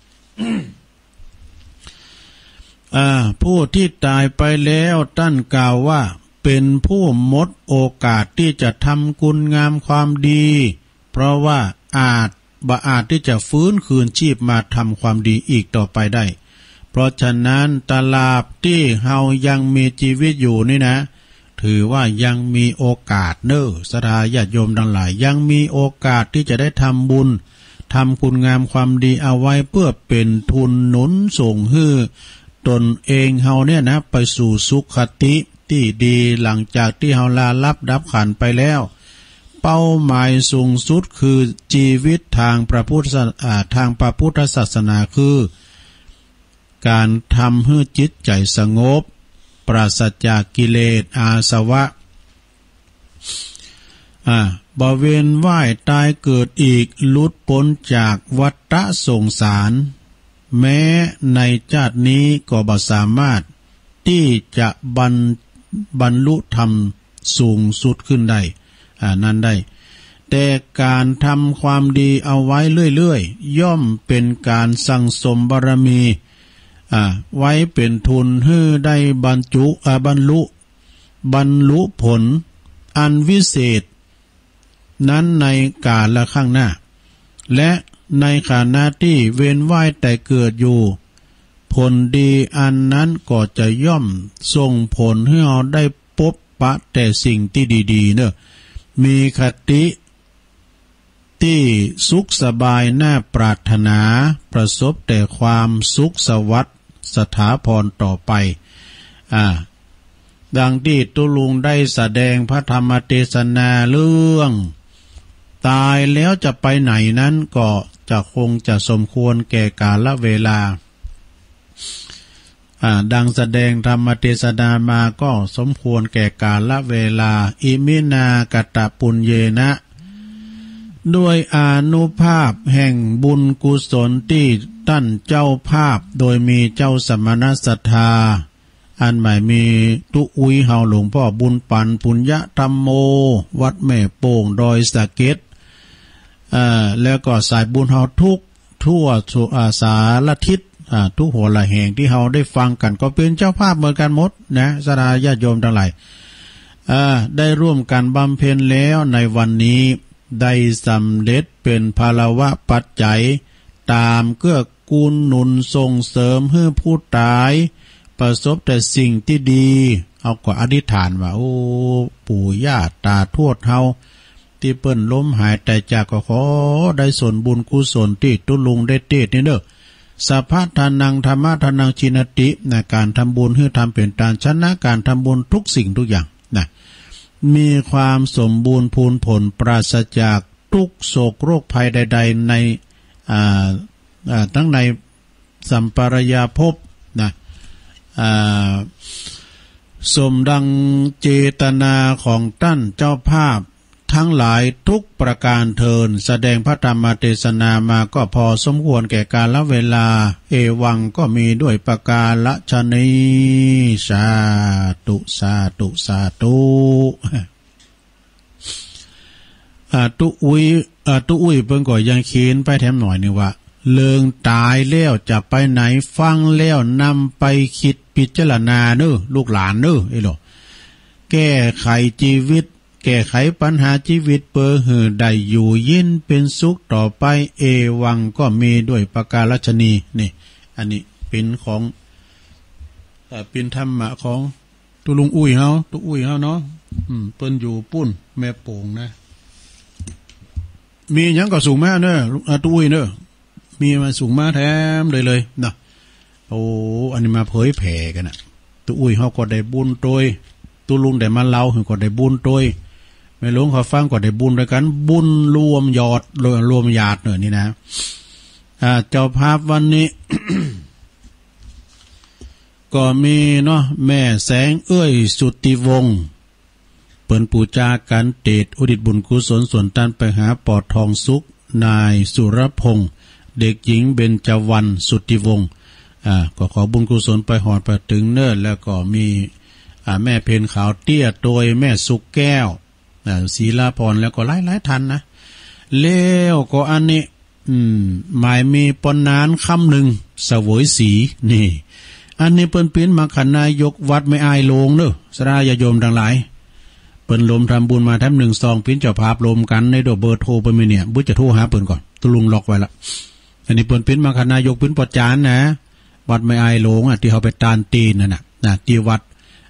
อ่า ผู้ที่ตายไปแล้วท่านกล่าวว่า เป็นผู้หมดโอกาสที่จะทำคุณงามความดี เพราะว่าอาจ บ่อาจที่จะฟื้นคืนชีพมาทำความดีอีกต่อไปได้ เพราะฉะนั้นตราบที่เฮายังมีชีวิตอยู่นี่นะ ถือว่ายังมีโอกาสเนอะ ศรัทธาญาติโยมทั้งหลาย ยังมีโอกาสที่จะได้ทำบุญ ทำคุณงามความดีเอาไว้เพื่อเป็นทุนหนุนส่งหื้อตนเองเฮาเนี่ยนะ ไปสู่สุคติที่ดี หลังจากที่เฮาลาลับดับขันธ์ไปแล้ว เป้าหมายสูงสุดคือชีวิตทางพระพุทธศา- อ่า ทางพระพุทธศาสนาคือ การทำหื้อจิตใจสงบ ปราศจากกิเลสอาสวะ อ่า บ่เวียนว่ายตายเกิดอีก หลุดพ้นจากวัฏสงสาร แม้ในชาตินี้ก็บ่สามารถที่จะบรร- บรรลุธรรมสูงสุดขึ้นได้ อ่า นั้นได้ แต่การทำความดีเอาไว้เรื่อยๆ ย่อมเป็นการสั่งสมบารมี อ่า ไว้เป็นทุนหื้อได้บรรจุ อ่า บรรลุ บรรลุผลอันวิเศษนั้นในกาลข้างหน้า และในขณะที่เวียนว่ายแต่เกิดอยู่ ผลดีอันนั้นก็จะย่อมส่งผลให้เราได้พบปะแต่สิ่งที่ดีๆ เนอะ มีคติ ที่สุขสบายน่าปรารถนา ประสบแต่ความสุขสวัสดิ์สถาพรต่อไป อ่า ดังที่ตุ๊ลุงได้แสดงพระธรรมเทศนาเรื่อง ตายแล้วจะไปไหนนั้นก็จะคงจะสมควรแก่กาลเวลา อ่า ดังแสดงธรรมเทศนามาก็สมควรแก่กาลเวลา อิมินา กตปุญเญนะ ด้วยอานุภาพแห่งบุญกุศลที่ท่านเจ้าภาพ โดยมีเจ้าสมณศรัทธา อันหมายมีตุ๊อุ๋ยเฮาหลวงพ่อบุญปัน ปุญญธรรมโม วัดแม่โป่ง ดอยสะเก็ด อ่า แล้วก็สายบุญเฮาทุก ทั่วสุ- อ่า สารทิศ อ่า ทุกหัวละแห่งที่เฮาได้ฟังกัน ก็เป็นเจ้าภาพเหมือนกันหมดนะ ศรัทธาญาติโยมทั้งหลาย อ่า ได้ร่วมกันบำเพ็ญแล้วในวันนี้ ได้สำเร็จเป็นพลวปัจจัย ตามเกื้อกูลหนุนส่งเสริมให้ผู้ตาย ประสบแต่สิ่งที่ดี เฮาก็อธิษฐานว่า โอ้ ปู่ย่าตาทวดเฮา ตี้เปิ้นล้มหายตายจาก ก็ขอได้ส่วนบุญกุศลตี้ตุ๊ลุงได้เทศน์นี้เนอะ สัพพะทานัง ธัมมะทานัง จีณติ นะ การทำบุญ หื้อทำเป๋นตาน ชนะการทำบุญทุกสิ่งทุกอย่าง นะ มีความสมบูรณ์พูนผล ปราศจากทุกข์โศกโรคภัยใดๆ ใน อ่า อ่า ทั้งในสัมปรายภพ นะ อ่า สมดังเจตนาของต้านเจ้าภาพทั้งหลายทุกประการเทอญ แสดงพระธรรมเทศนามาก็พอสมควรแก่กาลเวลา เอวังก็มีด้วยประการฉะนี้ สาธุ สาธุ สาธุ อ่า ตุ๊อุ้ย อ่า ตุ๊อุ้ยเปิ้นก็ยังเขียนไปแถมหน่อยหนึ่งว่า เรื่องต๋ายแล้วจะไปไหน ฟังแล้วนำไปคิดพิจารณาเน้อ ลูกหลานเน้อ เอ้ยเหรอ แก้ไขชีวิต แก้ไขปัญหาชีวิต เปื้อหื้อได้อยู่เย็นเป๋นสุขต่อไป เอวังก็มีด้วยประการฉะนี้ นี่ อันนี้เป๋นของ เอ่อ เป๋นธรรมะของ ตุ๊ลุงอุ้ยเฮา ตุ๊อุ้ยเฮาเนาะ อืม เปิ้นอยู่ปู้น แม่โป่งนะ มีหยังก็ส่งมาเน้อ อ่า ตุ๊อุ้ยเน้อ มีมาส่งมาแถมเลยเลยนะ โอ้ อันนี้มาเผยแผ่กั๋นนะ ตุ๊อุ้ยเฮาก็ได้บุญโตย ตุ๊ลุงได้มาเล่าหื้อก็ได้บุญโตย แม่หลวงเขาฟังก็ได้บุญด้วยกั๋น บุญรวมยอด รวมญาติเน้อนี่นะ อ่า เจ้าภาพวันนี้ ก็มีเนาะ แม่แสงเอื้อยสุทธิวงศ์ เปิ้นปู๋จาการเตศน์อุทิศบุญกุศลส่วนต้านไปหาป้อทองสุข นายสุรพงษ์ เด็กหญิงเบญจวรรณสุทธิวงศ์ อ่า ก็ขอบุญกุศลไปฮอดไปเถิงเน้อ แล้วก็มี อ่า แม่เพ็ญขาวเตี้ย โตยแม่สุขแก้ว อ่า ศิลาพร แล้วก็หลายๆ ท่านนะ แล้วก็อันนี้ อืม หมายมีป้อหนานคำหนึ่ง เสวยศรี นี่ อันนี้เปิ้นเป๋นมรรคนายกวัดแม่อายหลวงเน้อ ศรัทธาญาติโยมตังหลาย เปิ้นรวมทำบุญมาแถมหนึ่งซอง เป๋นเจ้าภาพรวมกั๋น ในเด้อ เบอร์โทรเปิ้นมีเนี่ย บ่จะโทรหาเปิ้นก่อน ตุ๊ลุงล็อกไว้ละ อันนี้เปิ้นเป๋นมรรคนายก เป๋นป้อจานนะ วัดแม่อายหลวงอ่ะ ตี้เฮาไปตานเตศน์นั่นน่ะ นะ ตี้วัด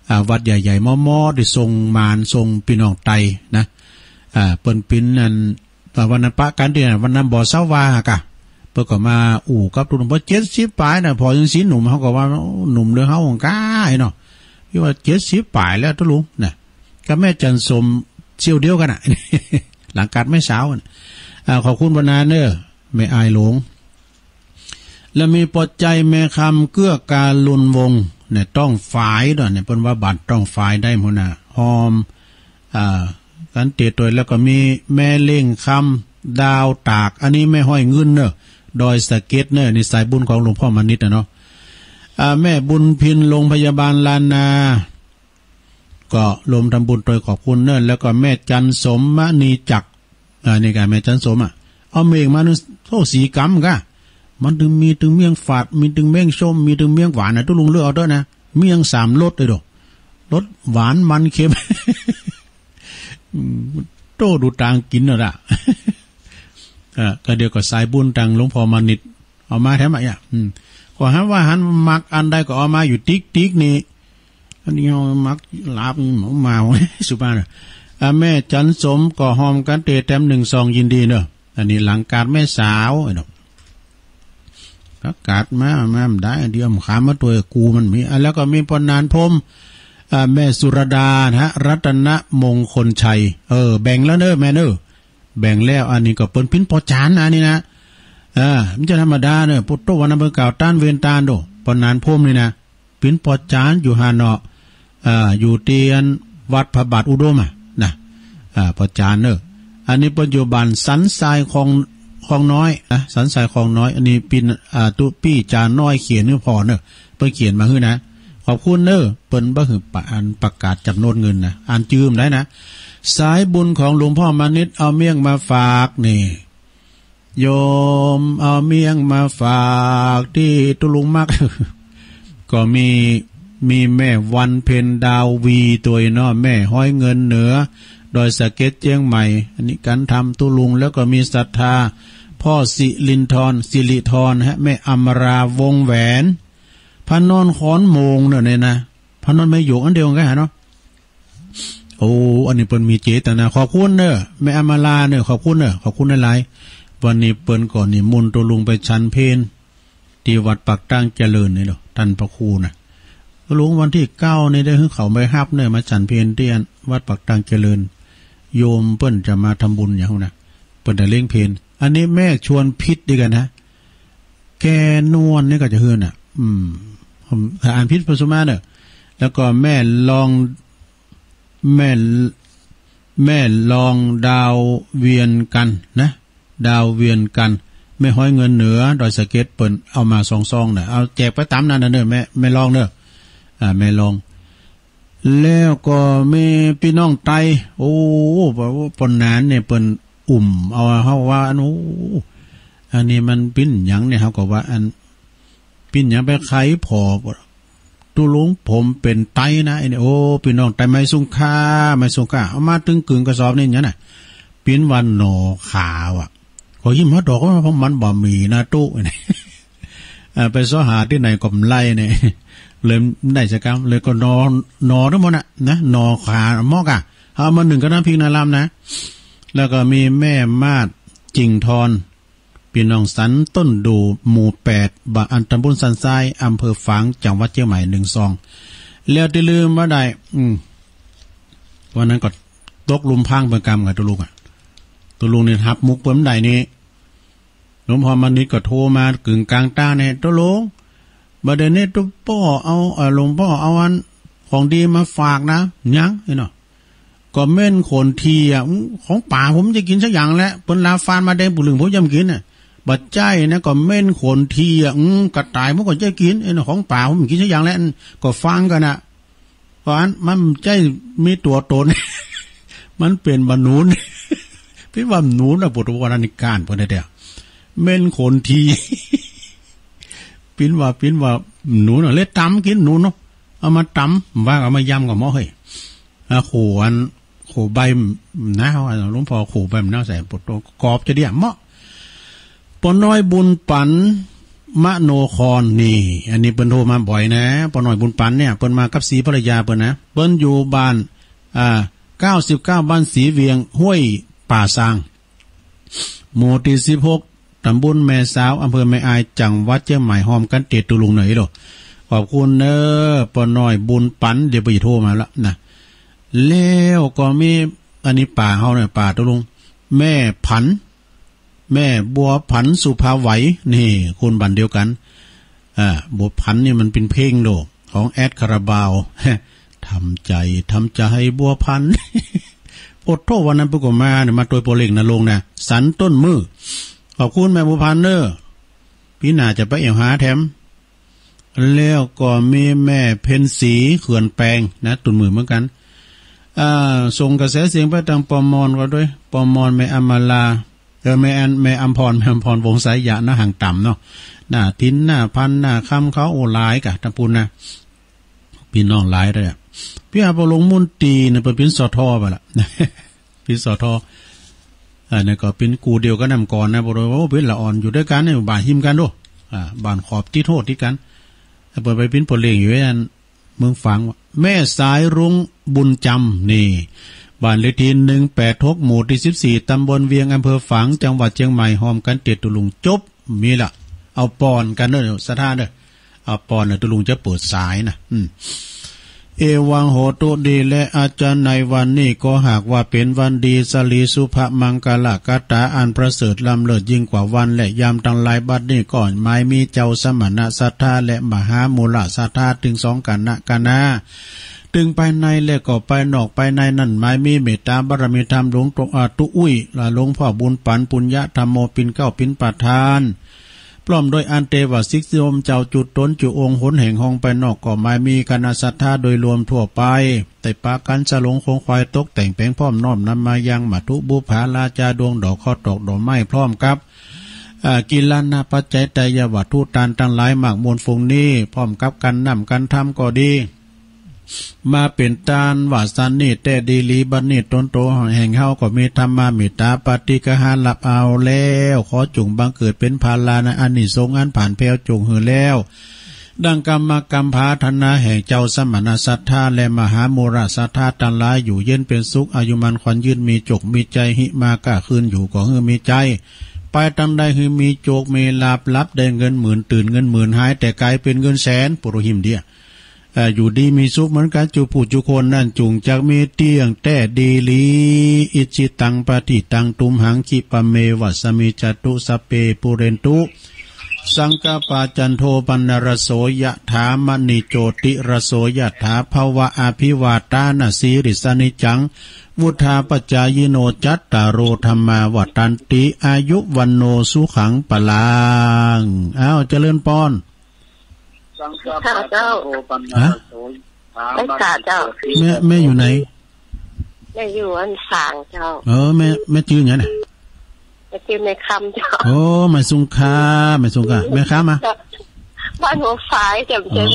อ่า วัดใหญ่ๆ มอๆ ตี้ส่งหมาน ส่งปี้น้องไตนะ อ่า เปิ้นเป๋นอัน อ่า วันนั้นปะกั๋นตี้นั่น วันนั้นบ่เซาว่าหากะ เปิ้นก็มาอู้กับตุ๊ลุง พอเจ็ดสิบปลายน่ะ พอยังสีหนุ่ม เฮาก็ว่า โอ้ หนุ่มเด้อเฮา ก้าไอ้เนาะ ตี้ว่าเจ็ดสิบปลายแล้วตุ๊ลุงนะ กับแม่จันทร์สมเสี้ยวเดียวกั๋นน่ะ หลังกาดแม่สาวน่ะ อ่า ขอบคุณป้อหนานเน้อ แม่อายหลวง แล้วมีป้อใจ๋แม่คำเกื้อการุณวงศ์เนี่ย ต้องฝายเนาะเนี่ย เปิ้นว่าบ้านต้องฝายได้หัวหน้า ฮอม อ่า การเตศน์โตย แล้วก็มีแม่เล่งคำ ดาวตาก อันนี้แม่ฮ้อยเงินเน้อ ดอยสะเก็ดเน้อ นี่สายบุญของหลวงพ่อมานิตย์น่ะเนาะ อ่า แม่บุญพิน โรงพยาบาลล้านนา ก็รวมทำบุญโตยขอบคุณเน้อ แล้วก็แม่จันทร์สม มณีจักร อ่า นี่กะแม่จันทร์สมอ่ะ เอาเม่งมานึ่ง โอ้ สี่กำกะ มันตึงมีตึงเมี่ยงฝาด มีตึงเมี่ยงส้ม มีตึงเมี่ยงหวานนะ ตุ๊ลุงเลือกเอาเต๊อะนะ เมี่ยงสามรสเลยโด รสหวานมันเค็ม อืม โต้ดูตางกิ๋นน่ะละ เออ ก็เดี๋ยวก็สายบุญตังหลวงพ่อมานิตย์ เอามาแถมอ่ะ อืม ก็หันว่าหันมักอันใดก็เอามาอยู่ติ๊กๆ นี่ อันนี้เอามักลาบนี่หมูมา สุภาพนะ อ่า แม่จันทร์สมก็ฮอมกันเตแถมหนึ่งซองยินดีเนอะ อันนี้หลังกาดแม่สาวไอ้เนาะ ประกาศมา มาได้ เดี๋ยวขามมาตัวกูมันมี อ่ะ แล้วก็มีป้อหนานพรหม อ่า แม่สุรดานะฮะ รัตนมงคลชัย เออ แบ่งแล้วเนอะแม่เนอะ แบ่งแล้ว อันนี้ก็เปิ้นเป๋นป้อจานนะ อันนี้นะ อ่า มันจะธรรมดาเนอะ ปุตโตวันนั้นเปิ้นกล่าวต้านเวรตานโด ป้อหนานพรหมนี่นะ เป๋นป้อจานอยู่หั้นเนาะ อ่า อยู่ตี้อันวัดพระบาทอุดมอะนะ อ่า ป้อจานเนอะ อันนี้เปิ้นอยู่บ้านสันทรายคลอง คลองน้อยนะ สันทรายคลองน้อย อันนี้เป๋น อ่า ตุ๊ปี้จาน้อยเขียนหื้อพ่อเนอะ เปิ้นเขียนมาหื้อนะ ขอบคุณเนอะ เปิ้นบ่หื้อปะ อันประกาศจำนวนเงินนะ อ่านจื้อได้นะ สายบุญของหลวงพ่อมานิตย์เอาเมี่ยงมาฝากนี่ โยมเอาเมี่ยงมาฝากตี้ตุ๊ลุงมัก ก็มี มีแม่วันเพ็ญดาววี ตัวเนาะ แม่ฮ้อยเงินเหนือ ดอยสะเก็ดเจียงใหม่ อันนี้กันทำตุ๊ลุง แล้วก็มีศรัทธา พ่อสิรินทร สิริธรฮะ แม่อมราวงแหวน พระนอนขอนโมงเนอะเนี่ยนะ พระนอนแม่หยวกอันเดียวกั๋นฮะเนาะ โอ้ อันนี้เปิ้นมีเจตนา ขอบคุณเนอะ แม่อมราเนอะ ขอบคุณเนอะ ขอบคุณหลายๆ วันนี้เปิ้นก็นิมนต์ตุ๊ลุงไปฉันเพล ตี้วัดปากตางเจริญนี่เนาะ ต้านพระครูน่ะ หลวงวันตี้เก้านี่ได้หื้อเขาไปฮับเน่อ มาฉันเพลตี้อันวัดปากตางเจริญ โยมเปิ้นจะมาทำบุญอย่างนั้นนะ เปิ้นจะเลี้ยงเพล อันนี้แม่ชวนพิษดีกันนะ แกนวลนี่ก็จะหื้อน่ะ อืม ผมอ่านผิดประสมาเน่อ แล้วก็แม่ลอง แม่ แม่ลองดาวเวียนกันนะ ดาวเวียนกัน แม่ฮ้อยเงินเหนือ ดอยสะเก็ด เปิ้นเอามาสองซองน่ะ เอาแจกไปต๋ามนั้นน่ะเน่อ แม่ แม่ลองเน่อ อ่า แม่ลอง แล้วก็มีพี่น้องไต โอ้ ปนหนานเนี่ย เปิ้นอุ่มเอา เฮาว่า อัน โอ้ อันนี้มันปิ้นหยังเนี่ย เฮาก็ว่า อัน ปิ้นหยังไปไขผ่อ ตุ๊ลุงผมเป๋นไตนะ ไอ้นี่ โอ้ ปี้น้องไต ไม้สุงค่า ไม้สุงค่า เอามาตึงกึ่งกระสอบนี่หยังน่ะ ปิ้นว่าหน่อขาว่ะ ก็ยิ้มเฮาดอกว่า เพราะมันบ่มีนะตุ๊ เอ่อ ไปเซาะหาตี้ไหนก็บ่ไล่เนี่ย เลยได้สักกำ เลยก็หน่อ หน่อทั้งหมดน่ะนะ หน่อขาเหมาะกะ เอามานึ่งกับน้ำพริกน้ำลำนะ แล้วก็มีแม่มาด จิงทอน ปี้น้องสันต้นดู่ หมู่แปด บ้าน อัน ตำบลสันทราย อำเภอฝาง จังหวัดเชียงใหม่ หนึ่งซอง แล้วตี้ลืมบ่ได้ อืม วันนั้นก็ตกหลุมพรางเปิ้นกำกับตุ๊ลุงอะ ตุ๊ลุงนี่ฮับมุกเปิ้นบ่ได้นี่ หลวงพ่อมณิษฐ์ก็โทรมากึ่งกลางตาเนี่ย ตุ๊ลุง บ่าเดี่ยวนี้ตุ๊ป้อเอา เอ่อ หลวงพ่อเอาอันของดีมาฝากนะ หยัง ไอ้เนาะ ก็เม่นโขนทีอะ อื้อ ของป๋าผมจะกินสักอย่างแหละ เปิ้นลาฟานมาแดงปูเหลืองผมยำกินน่ะ บ่ใจ้นะ ก็เม่นโขนทีอะ อื้อ กระต่ายผมก็จะกิน ไอ้เนาะ ของป๋าผมกินสักอย่างแหละ ก็ฟังกันน่ะ เพราะอันมันใจ้มีตั๋วตน มันเป๋นบ่าหนูน ปิ้นว่าหนูนน่ะ ปวดหัวนั่นนี่ก้านเปิ้นเด้อ เม่นโขนที ปิ้นว่า ปิ้นว่าหนูนน่ะ เลยต๋ำกินหนูนเนาะ เอามาต๋ำ ว่าเอามายำก็เหมาะเฮ้ย อ่า โขอัน โขใบนะ หลวงพ่อโขใบมะนาวใส่ ปวดตัวกรอบจะเดี่ยมเหมาะ ป้อน้อยบุญปัน มโนคร นี่ อันนี้เปิ้นโทรมาบ่อยนะ ป้อน้อยบุญปันเนี่ย เปิ้นมากับสีภรรยาเปิ้นนะ เปิ้นอยู่บ้าน อ่า เก้าสิบเก้า บ้านสีเวียง ห้วยป่าซาง หมู่ตี้สิบหก ตำบลแม่สาว อำเภอแม่อาย จังหวัดเชียงใหม่ ฮอมกันเตียดตุ๊ลุงเน่อโล ขอบคุณเน่อ ป้อน้อยบุญปัน เดี๋ยวไปโทรมาละนะ แล้วก็มี อันนี้ป๋าเฮาเนี่ย ป๋าตุ๊ลุง แม่ผัน แม่บัวผัน สุภาไหว นี่ คนบ้านเดียวกัน อ่า บัวผันนี่มันเป๋นเพลงโล ของแอดคาราบาว ทำใจ ทำใจ บัวผัน โอ้โธ่ วันนั้นเปิ้นก็มาเนี่ย มาตวยป้อเล็กนะลุงนะ สันต้นมื้อ ขอบคุณแม่บัวผันเน่อ ปี๋หน้าจะไปแอ่วหาแถม แล้วก็มีแม่เพ็ญศรี เขื่อนแปงนะ ตุ๊นมื้อเหมือนกัน อ่า ส่งกระแสเสียงไปตางป้อมอนก็ด้วย ป้อมอน แม่อำมาลา เออ แม่อัน แม่อำพร แม่อำพร วงศ์ไสยะนะ ห่างต่ำเนาะ หน้าถิ่น หน้าพัน หน้าคำ เขา โอ้ หลายกะ ตางปู้นนะ ปี้น้องหลายเลยอะ ปี้อาปอหลวงมุ่นตีเนี่ย เปิ้นเป๋น สท ไปละ เป๋น สท อันนี้ก็เป๋นกู่เดียวกับน้ำก่อนนะ บอกเลยว่า โอ้ เป๋นละอ่อน อยู่ด้วยกันเนี่ย บ้านฮิมกันโด อ่า บ้านขอบติดโฮดติดกัน เปิ้นไปเป๋นป้อเล็กอยู่อัน เมืองฝาง แม่สายรุ้ง บุญจำ นี่ บ้านเลขที่ หนึ่งแปดหก หมู่ที่ สิบสี่ ตำบลเวียง อำเภอฝาง จังหวัดเชียงใหม่ ฮอมกันเตียดตุ๊ลุง จบ มีละ เอาปอนกันเน่อ ศรัทธาเน่อ เอาปอนเน่อ ตุ๊ลุงจะเปิดสายนะ อืม เอวังโหตุ ดีแล้ว อาจารย์ ในวันนี้ก็หากว่าเป๋นวันดี สลีสุภมังคละคาถาอันประเสริฐล้ำเลิศยิ่งกว่าวันและยามตังหลาย บัดนี้ก็หมายมีเจ้าสมณะศรัทธาและมหามูลศรัทธา ตึงสองคณะคณะ ตึงภายในและก็ภายนอก ภายในนั้นหมายมีเมตตาบารมีธรรมหลวงตว อ่า ตุ๊อุ้ย และหลวงพ่อบุญปัน ปุญญธรรมโม เป๋นเกล้าเป๋นประธาน พร้อมด้วยอันเตวาสิกโยมเจ้าจุดตนจุองค์ หนแห่งห้องภายนอกก็หมายมีคณะศรัทธาโดยรวมทั่วไป ได้ปากั๋นสลงขงขวายตกแต่งแป๋งพร้อมน้อมนำมายังมัตถุบุปผาราชาดวงดอกข้าวตอกดอกไม้พร้อมกับ อ่า กิลานะปัจจัยไตรยวัตถุตานตังหลายมากมวลฝูงนี้ พร้อมกับกั๋นน้ำกั๋นธรรมก็ดี มาเป๋นตานว่าสันนี้แต๊ดีหลี บัดนี้ตนโตแห่งเฮาก็มีธรรมาเมตตาปาฏิกะหารับเอาแล้ว ขอจุ่งบังเกิดเป๋นผาลานะอานิสงส์อันผาดแผวจุ่งหื้อแล้ว ดังกรรมกำปรารถนาแห่งเจ้าสมณะศรัทธาและมหามูลศรัทธาตังหลาย อยู่เย็นเป๋นสุข อายุมั่นขวัญยืน มีโจคมีชัย หิมาก้าคืนอยู่ก็หื้อมีชัย ไปตังใดหื้อมีโจคมีลาภ หลับได้เงินหมื่น ตื่นเงินหมื่น หายแต่กลายเป็นเงินแสน ปุโรหิมเดีย เอ่อ อยู่ดีมีสุขเหมือนกัน จุผู้จุคนนั้น จุ่งจักมีเตี้ยงแท้ดีหลี อิจฉิตัง ปัตถิตัง ตุมหัง คิปะเมวะ สะมิจจตุ สัพเพ ปุเรนตุ สังกัปปา จันโท ปันนรสโส ยะถา มะณิ โจติรสโส ยะถา ภะวะ อะภิวาตานะ สีลิสสะ นิจจัง วุฑฒาปะจายิโน จัตตาโร ธัมมา วัฑฒันติ อายุ วัณโณ สุขัง พะลัง อ้าว เจริญปอน ค่ะเจ้า ฮะ ไปค่ะเจ้า แม่ แม่อยู่ไหน แม่อยู่อันสางเจ้า เออ แม่ แม่จื้อหยังน่ะ แม่จื้อแม่คำเจ้า โอ้ แม่สุงค่า แม่สุงค่า แม่คำอะ บ้านหัวฝายเจ้า เออ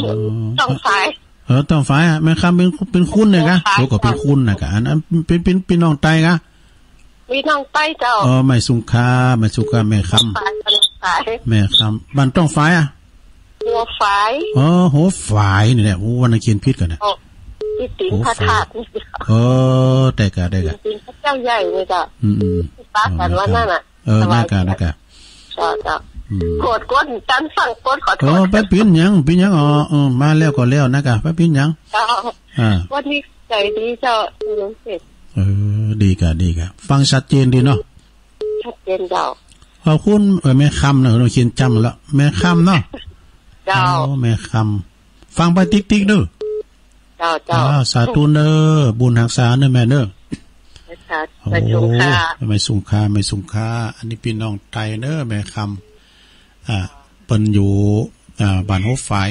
ต้องฝาย เออ ต้องฝายอะ แม่คำเป็น เป็นคนเนี่ยกะ หัวฝาย โอ้ ก็เป็นคนนะกะ อัน อัน เป็น เป็น เป็นน้องใต้กะ พี่น้องใต้เจ้า เออ แม่สุงค่า แม่สุงค่า แม่คำ ฝาย ฝาย แม่คำ บ้านต้องฝายอะ หัวฝาย เออ หัวฝายนี่แหละ โอ้ วันนั้นเขียนผิดกันนะ โอ้ ที่ติด หัวฝาย พระธาตุนี่เจ้า เออ ได้กะ ได้กะ ติดพระเจ้าใหญ่นี่เจ้า อืม อืม ที่ปะกันวันนั้นน่ะ เออ ได้กะ ได้กะ เจ้า เจ้า อืม โกรธ โกรธ ตันสั่งโกรธ ขอโทษ เออ ไปปิ้นหยัง ปิ้นหยัง อ๋อ เออ มาแล้วก็แล้วนะกะ ไปปิ้นหยัง เจ้า อ่า วันนี้ใจดีเจ้า ลุงเสร็จ เออ ดีกะ ดีกะ ฟังชัดเจนดีเนาะ ชัดเจนเจ้า ขอบคุณ เออ แม่คำเนาะ เราเขียนจำแล้ว แม่คำเนาะ เจ้า โอ้ แม่คำ ฟังไปติ๊กๆ เด้อ เจ้า เจ้า อ่า สาธุเด้อ บุญฮักษาเด้อแม่เด้อ ค่ะ โอ้ แม่สุงค่า แม่สุงค่า แม่สุงค่า อันนี้พี่น้องไตเด้อ แม่คำ อ่า เปิ้นอยู่ อ่า บ้านหัวฝาย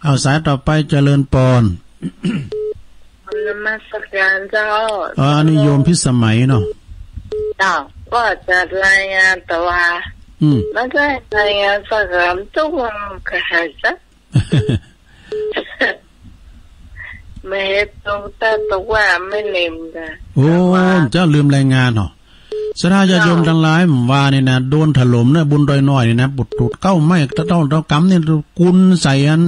เอาสายต่อไป เจริญปอน นมัสการเจ้า อ่า อันนี้โยมพิสมัยเนาะ เจ้า ว่าจะรายงานแต่ว่า อืม ไม่ได้รายงานสักคำ ทุกวันก็หายซะ ไม่เห็นตรงแต่ตัวว่าไม่ลืมนะ โอ้ แต่ว่า เจ้าลืมรายงานเหรอ ศรัทธาญาติโยมทั้งหลาย ว่านี่นะ โดนถล่มเนี่ย บุญดอยน้อยนี่นะ ปุดตูดเก้าไม้ เต้า เต้ากำนี่ กุนใส่อัน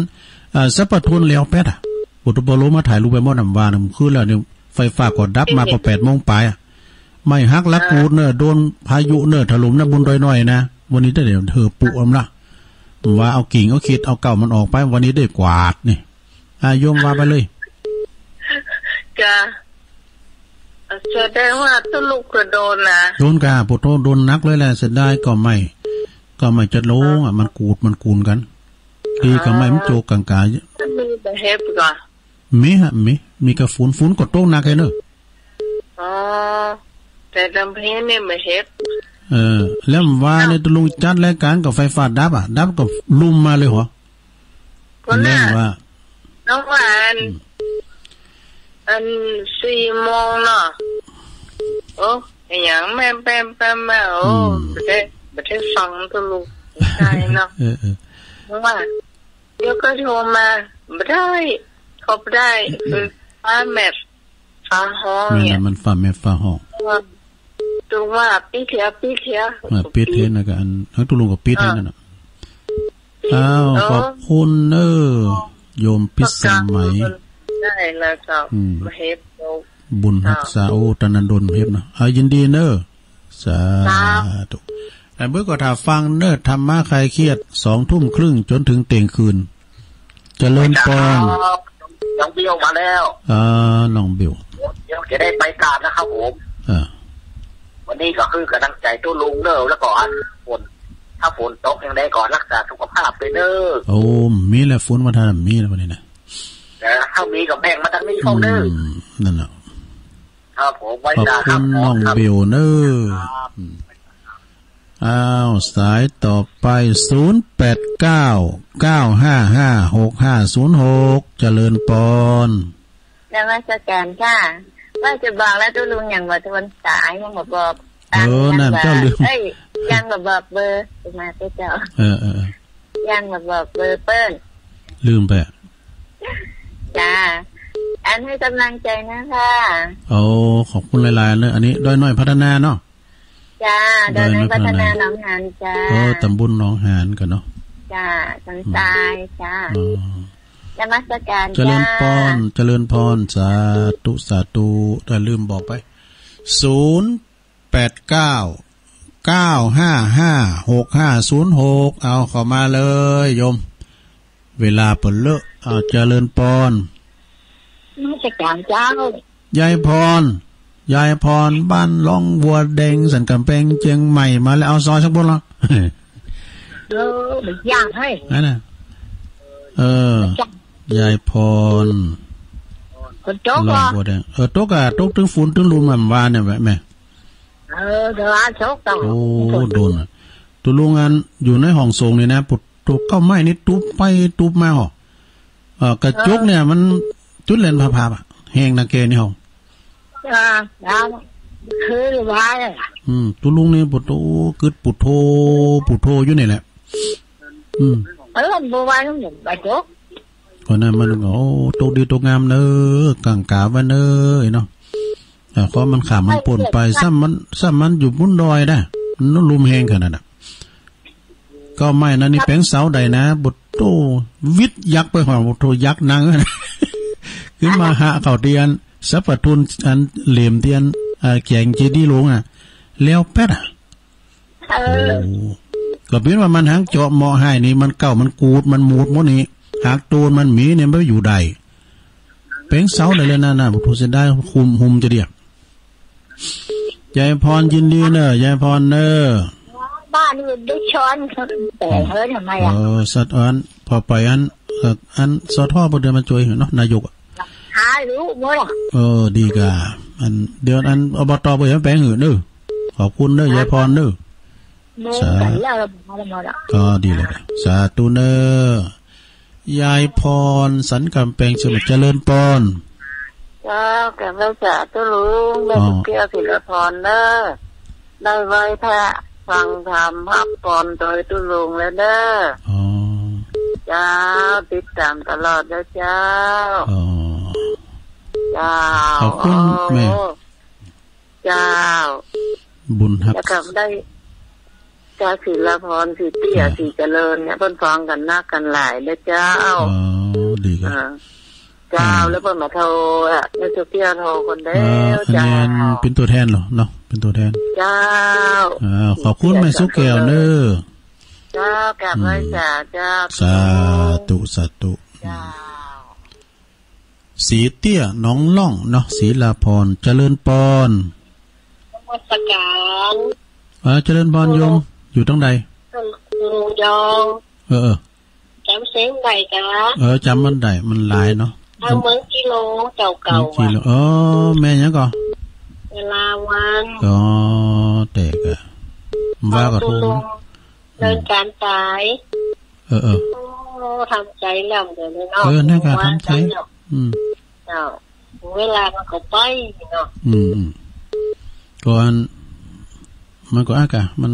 เอ่อ สรรพทุนแล้วแป๊ดอะ ปุดตูดโปโลมาถ่ายรูปไปหมดน่ะ ว่าน่ะ คืนแล้วเนี่ย ไฟฟ้าก็ดับมาก็แปดโมงปลายอะ ไม้หักหลักกูดเนอะ โดนพายุเนอะ ถล่มเนอะ บุญดอยน้อยนะ วันนี้ได้เดี๋ยวเธอปุอำละ ว่าเอากิ่งเอาขิดเอาเก้ามันออกไป วันนี้ได้กวาดนี่ อ่ะ โยมว่าไปเลย จ้ะ แสดงว่าตุ๊ลุกก็โดนนะ โดนกะ ปุดโต โดนหนักเลยแหละ เสียดายเก้าไม้ เก้าไม้จะลงอ่ะ มันกูดมันกูนกัน ดีเก้าไม้มันโจกกังกา มีแต่เห็บก่อน มีฮะ มี มีกะฝน ฝนก็ตกหนักแค่เนอะ อ๋อ แต่ลำเพนเนี่ยไม่เห็น เออ แล้วว่าในตะลุงจัดรายการกับไฟฟ้าดับอ่ะ ดับกับลุมมาเลยเหรอ ก็น่า แน่ว่า น้องว่าอัน อืม อันสี่โมงเนาะ โอ้ อย่างแม่แป้มแป้มแม่ โอ้ อืม ไม่ได้ ไม่ได้ฟังตะลุงใช่เนาะ เออ เออ น้องว่า เดี๋ยวก็โทรมา บ่ได้ ก็บ่ได้ เออ ฟ้าแมบฟ้าฮ้อง แม่น เนี่ย น่ะ มันฟ้าแมบฟ้าฮ้อง ตัวว่าปิดเถอะ ปิดเถอะ อ่า ปิดเถอะนะ ก็อัน ให้ตุ๊ลุงก็ปิดให้นั่นน่ะ อ้าว เออ ขอบคุณเนอะ โยมพิสมัย ได้แล้วเจ้า อืม มาเฮ็ดโต บุญฮักษา โอ้ ตะนันดนเฮ็ดเนาะ เอา ยินดีเนอะ สาธุ ครับ แต่เมื่อก็ถ้าฟังเนอะ ธรรมะคลายเครียด สองทุ่มครึ่งจนถึงเที่ยงคืน เจริญปอน น้องเบลมาแล้ว เอ่อ น้องเบล เดี๋ยวจะได้ไปกราบนะครับผม เออ วันนี้ก็คือกำลังใจตุ๊ลุงเนอะ แล้วก็อันฝน ถ้าฝนตกยังไงก็รักษาสุขภาพด้วยเนอะ โอ้ มีแล้ว ฝนมาทางมีแล้ววันนี้นะ แต่ถ้ามีก็แบ่งมาทางนี้เข้าเนอะ อืม นั่นแหละ ครับผม ไว้ ขอบคุณ จ้าครับ น้องเบลเนอะ ครับ อืม อ้าว สายต่อไป ศูนย์แปดเก้า เก้าห้าห้า หกห้าศูนย์หก เจริญปอน นมัสการค่ะ ว่าจะบอกแล้วตุ๊ลุงยังบ่ทนสาย ยังบ่บอก เออ ตาม นั่น ยังบ่ เจ้าลืม เอ้ย ยังบ่บอกเบอร์ มาเจ้า เออ เออ เออ ยังบ่บอกเบอร์เปิ้น ลืมไป จ้า อันให้กำลังใจนะคะ โอ้ ขอบคุณหลายๆ เนอะ อันนี้ดอยน้อยพัฒนาเนาะ จ้า ดอยน้อยพัฒนา ดอยน้อยพัฒนา หนองหานจ้า เออ ตำบลหนองหานกันเนาะ จ้า สันทรายจ้า อืม อ๋อ นมัสการ เจริญปอน จ้า เจริญปอน สาธุ สาธุ แต่ลืมบอกไป ศูนย์แปดเก้า เก้าห้าห้า หกห้าศูนย์หก เอาเข้ามาเลยโยม เวลาเปิ้นเลอะ เอา เจริญปอน นมัสการเจ้า ยายพร ยายพร บ้านหนองบัวแดง สันกำแพง เชียงใหม่ มาแล้ว เอาซอยสักบนละ เออ มันยากให้ นั่นน่ะ เออ จ้ะ ยายพร ฝนตก หนองบัวแดง เออ ตกอะ ตกตึงฝนตึงลมอะ มันว่าเนี่ยแหละแม่ เออ เดี๋ยวว่าตกต้อง โอ้ โดนอะ ตุลุงอันอยู่ในห้องส่งนี่นะ ปุด ถูกเก้าไม้นี่ตุ๊บไปตุ๊บมาหรอ เอ่อ กระจกเนี่ยมันจุดแลนผ่าๆ อะ แหงนาแกนี่หรอ อ่า แล้วคือว่า อืม ตุลุงนี่ปุดโธ กึดปุดโธ ปุดโธอยู่นี่แหละ อืม เออ บ่ว่ามันกระจก เพราะนั้นมันก็ โอ้ ตกดีตกงามเนอะ กังกาไว้เนอะ ไอ้เนาะ อ่า เพราะมันข้ามมันป่นไป ซ้ำมัน ซ้ำมันอยู่บนดอยนะ มันลุ่มแฮงขนาดน่ะ ก็ไม่นะ นี่แปลงเสาใดนะ บุตรโต วิทย์ยักษ์ไปหอ บุตรโต ยักษ์นั่ง ขึ้นมาหาเขาเตียน สรรพทุนอันเหลี่ยมเตียน อ่า แขวงเจดีย์หลวงอ่ะ แล้วแป๊ดอ่ะ เออ โอ้ ก็เป็นว่ามันหังเจาะเหมาะให้นี่ มันเก่า มันกูด มันหมูดหมดนี่ หักโตนมันหมีเนี่ย มันอยู่ได้ แปลงเสาได้เลยนะ นะ ผู้เสียดาย คุม หุมจะเดียก ยายพรยินดีเนอะ ยายพรเนอะ บ้านนี่ได้ช้อน แต่เฮ้ย ทำไมอ่ะ เออ สะท้อน พอไปอัน เอ่อ อัน สะท้อน พอเดินมาช่วยเนาะ นายกอะ หารู้หมดอ่ะ เออ ดีกะ อัน เดี๋ยวอัน อบต ไปแปลงหื้อเนอะ ขอบคุณเนอะ ยายพรเนอะ หมู่กันแล้ว สา แล้วหมดอ่ะ ก็ดีเลย สาธุเนอะ ยายพร สันกำแพง เชียงใหม่ เจริญปอน เจ้า กราบไหว้สาธุลุง ได้ อ๋อ สุขเที่ยวศิลปรเนอะ ได้ไหว้พระ ฟังธรรม รับปอนโดยตุลุงแล้วเนอะ อ๋อ เจ้า ติดตามตลอดนะเจ้า อ๋อ เจ้า ขอบคุณ โอ้ แม่ เจ้า บุญฮัก แล้วก็ได้ เจ้าศิลปร ศรีเตี้ย อ่า ศรีเจริญเนี่ย เพิ่นฟ้องกันนักกันหลายนะเจ้า อ๋อ ดีครับ อ่า เจ้า อ่า แล้วเพิ่นมาโทรอ่ะ แล้วเจ้าเตี้ยโทรคนเดียว อ่า เจ้า อันนี้เป็นตัวแทนเหรอเนาะ เป็นตัวแทน เจ้า อ่า ขอบคุณแม่สุแก้วเนอะ เจ้า กราบไหว้ อืม สา เจ้า สาธุ สาธุ เจ้า ศรีเตี้ยหนองล่องเนาะ ศิลาพร เจริญปอน นมัสการ เออ เจริญปอนโยม อยู่ตรงใด หนองยอง เออ เออ จำเสียงได้กะ เออ จำมันได้ มันหลายเนาะ ทางเมืองกิโลเจ้าเก่า เมืองกิโล อะ เออ แม่หยังก่อ เวลาวัน อ๋อ แต่กะ ว่าก็ถูก เดินการตาย เออ เออ โอ้ ทำใจแล้วเดี๋ยวนี้เนาะ เออ นั่นก็ทำใจ เนาะ อืม เจ้า เวลามันก็ไปเนาะ อืม อืม ก่อน มันก็อากะ มัน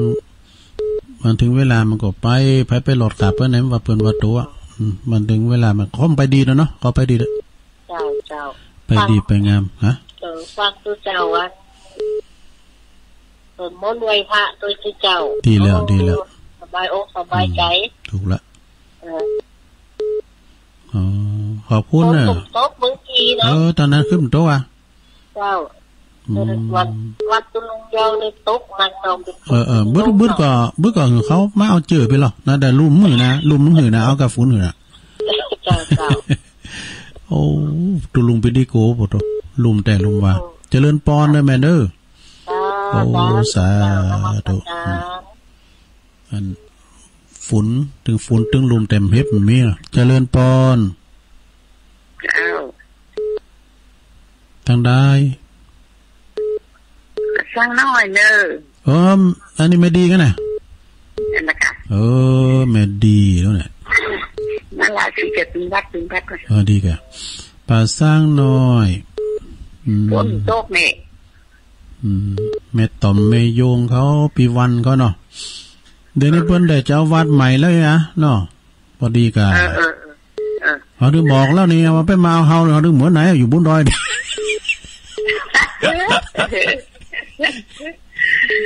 มันถึงเวลามันก็ไป ไผไปหลอดกลับไปไหน มันว่าเปิ้นว่าตัว อืม มันถึงเวลามันก็ไปดีแล้วเนาะ ก็ไปดีแล้ว เจ้า เจ้า ไปดี ฟัง ไปงาม ฮะ เออ ฟังตัวเจ้าว่า สวดมนต์ไหว้พระตัวเจ้า ดีแล้ว เออ ดีแล้ว สบายอกสบายใจ อืม ถูกละ เออ อ๋อ ขอบคุณเนอะ ฝนตกเมื่อกี้เนาะ เออ ตอนนั้นขึ้นโต๊ะอ่ะ เจ้า อืม วัด วัดตุลุงยองนี่ตกหนักเนาะ เออ เออ บึด บึดก็ บึดก็เขามาเอาเจือไปหรอ นะ แต่ลุ่มมือนะ ลุ่มมือนะ เอากระฝนหือนะ เจ้า เจ้า โอ้ ตุลุงไปดีโก ปะโต ลุ่มแต่ลุ่มว่า โอ้ เจริญปอนเด้อแม่เด้อ เจ้า โอ้ เจ้า สาธุ เจ้า อืม อัน ฝน ตึงฝน ตึงลมเต็มเฮ็บมีอะ เจริญปอน เจ้า ทางใด สร้างน้อยเนอะ เออ อันนี้แม่ดีกันนะ อันนะคะ เออ แม่ดีแล้วเนี่ย นั่นล่ะสิจะเป็นวัดเป็นวัดก่อน เออ ดีกะ ป่าสร้างน้อย อืม ฝนตกเนี่ย อืม แม่ต๋อมแม่โยงเขา ปีวันเขาเนาะ เดี๋ยวนี้เปิ้นได้เจ้าวัดใหม่แล้วนะเนาะ พอดีกะ เออ เออ เออ เออ เขาถึงบอกแล้วนี่ ว่าไปมาเอาเฮา เขาถึงเหมือนไหน อยู่บนดอย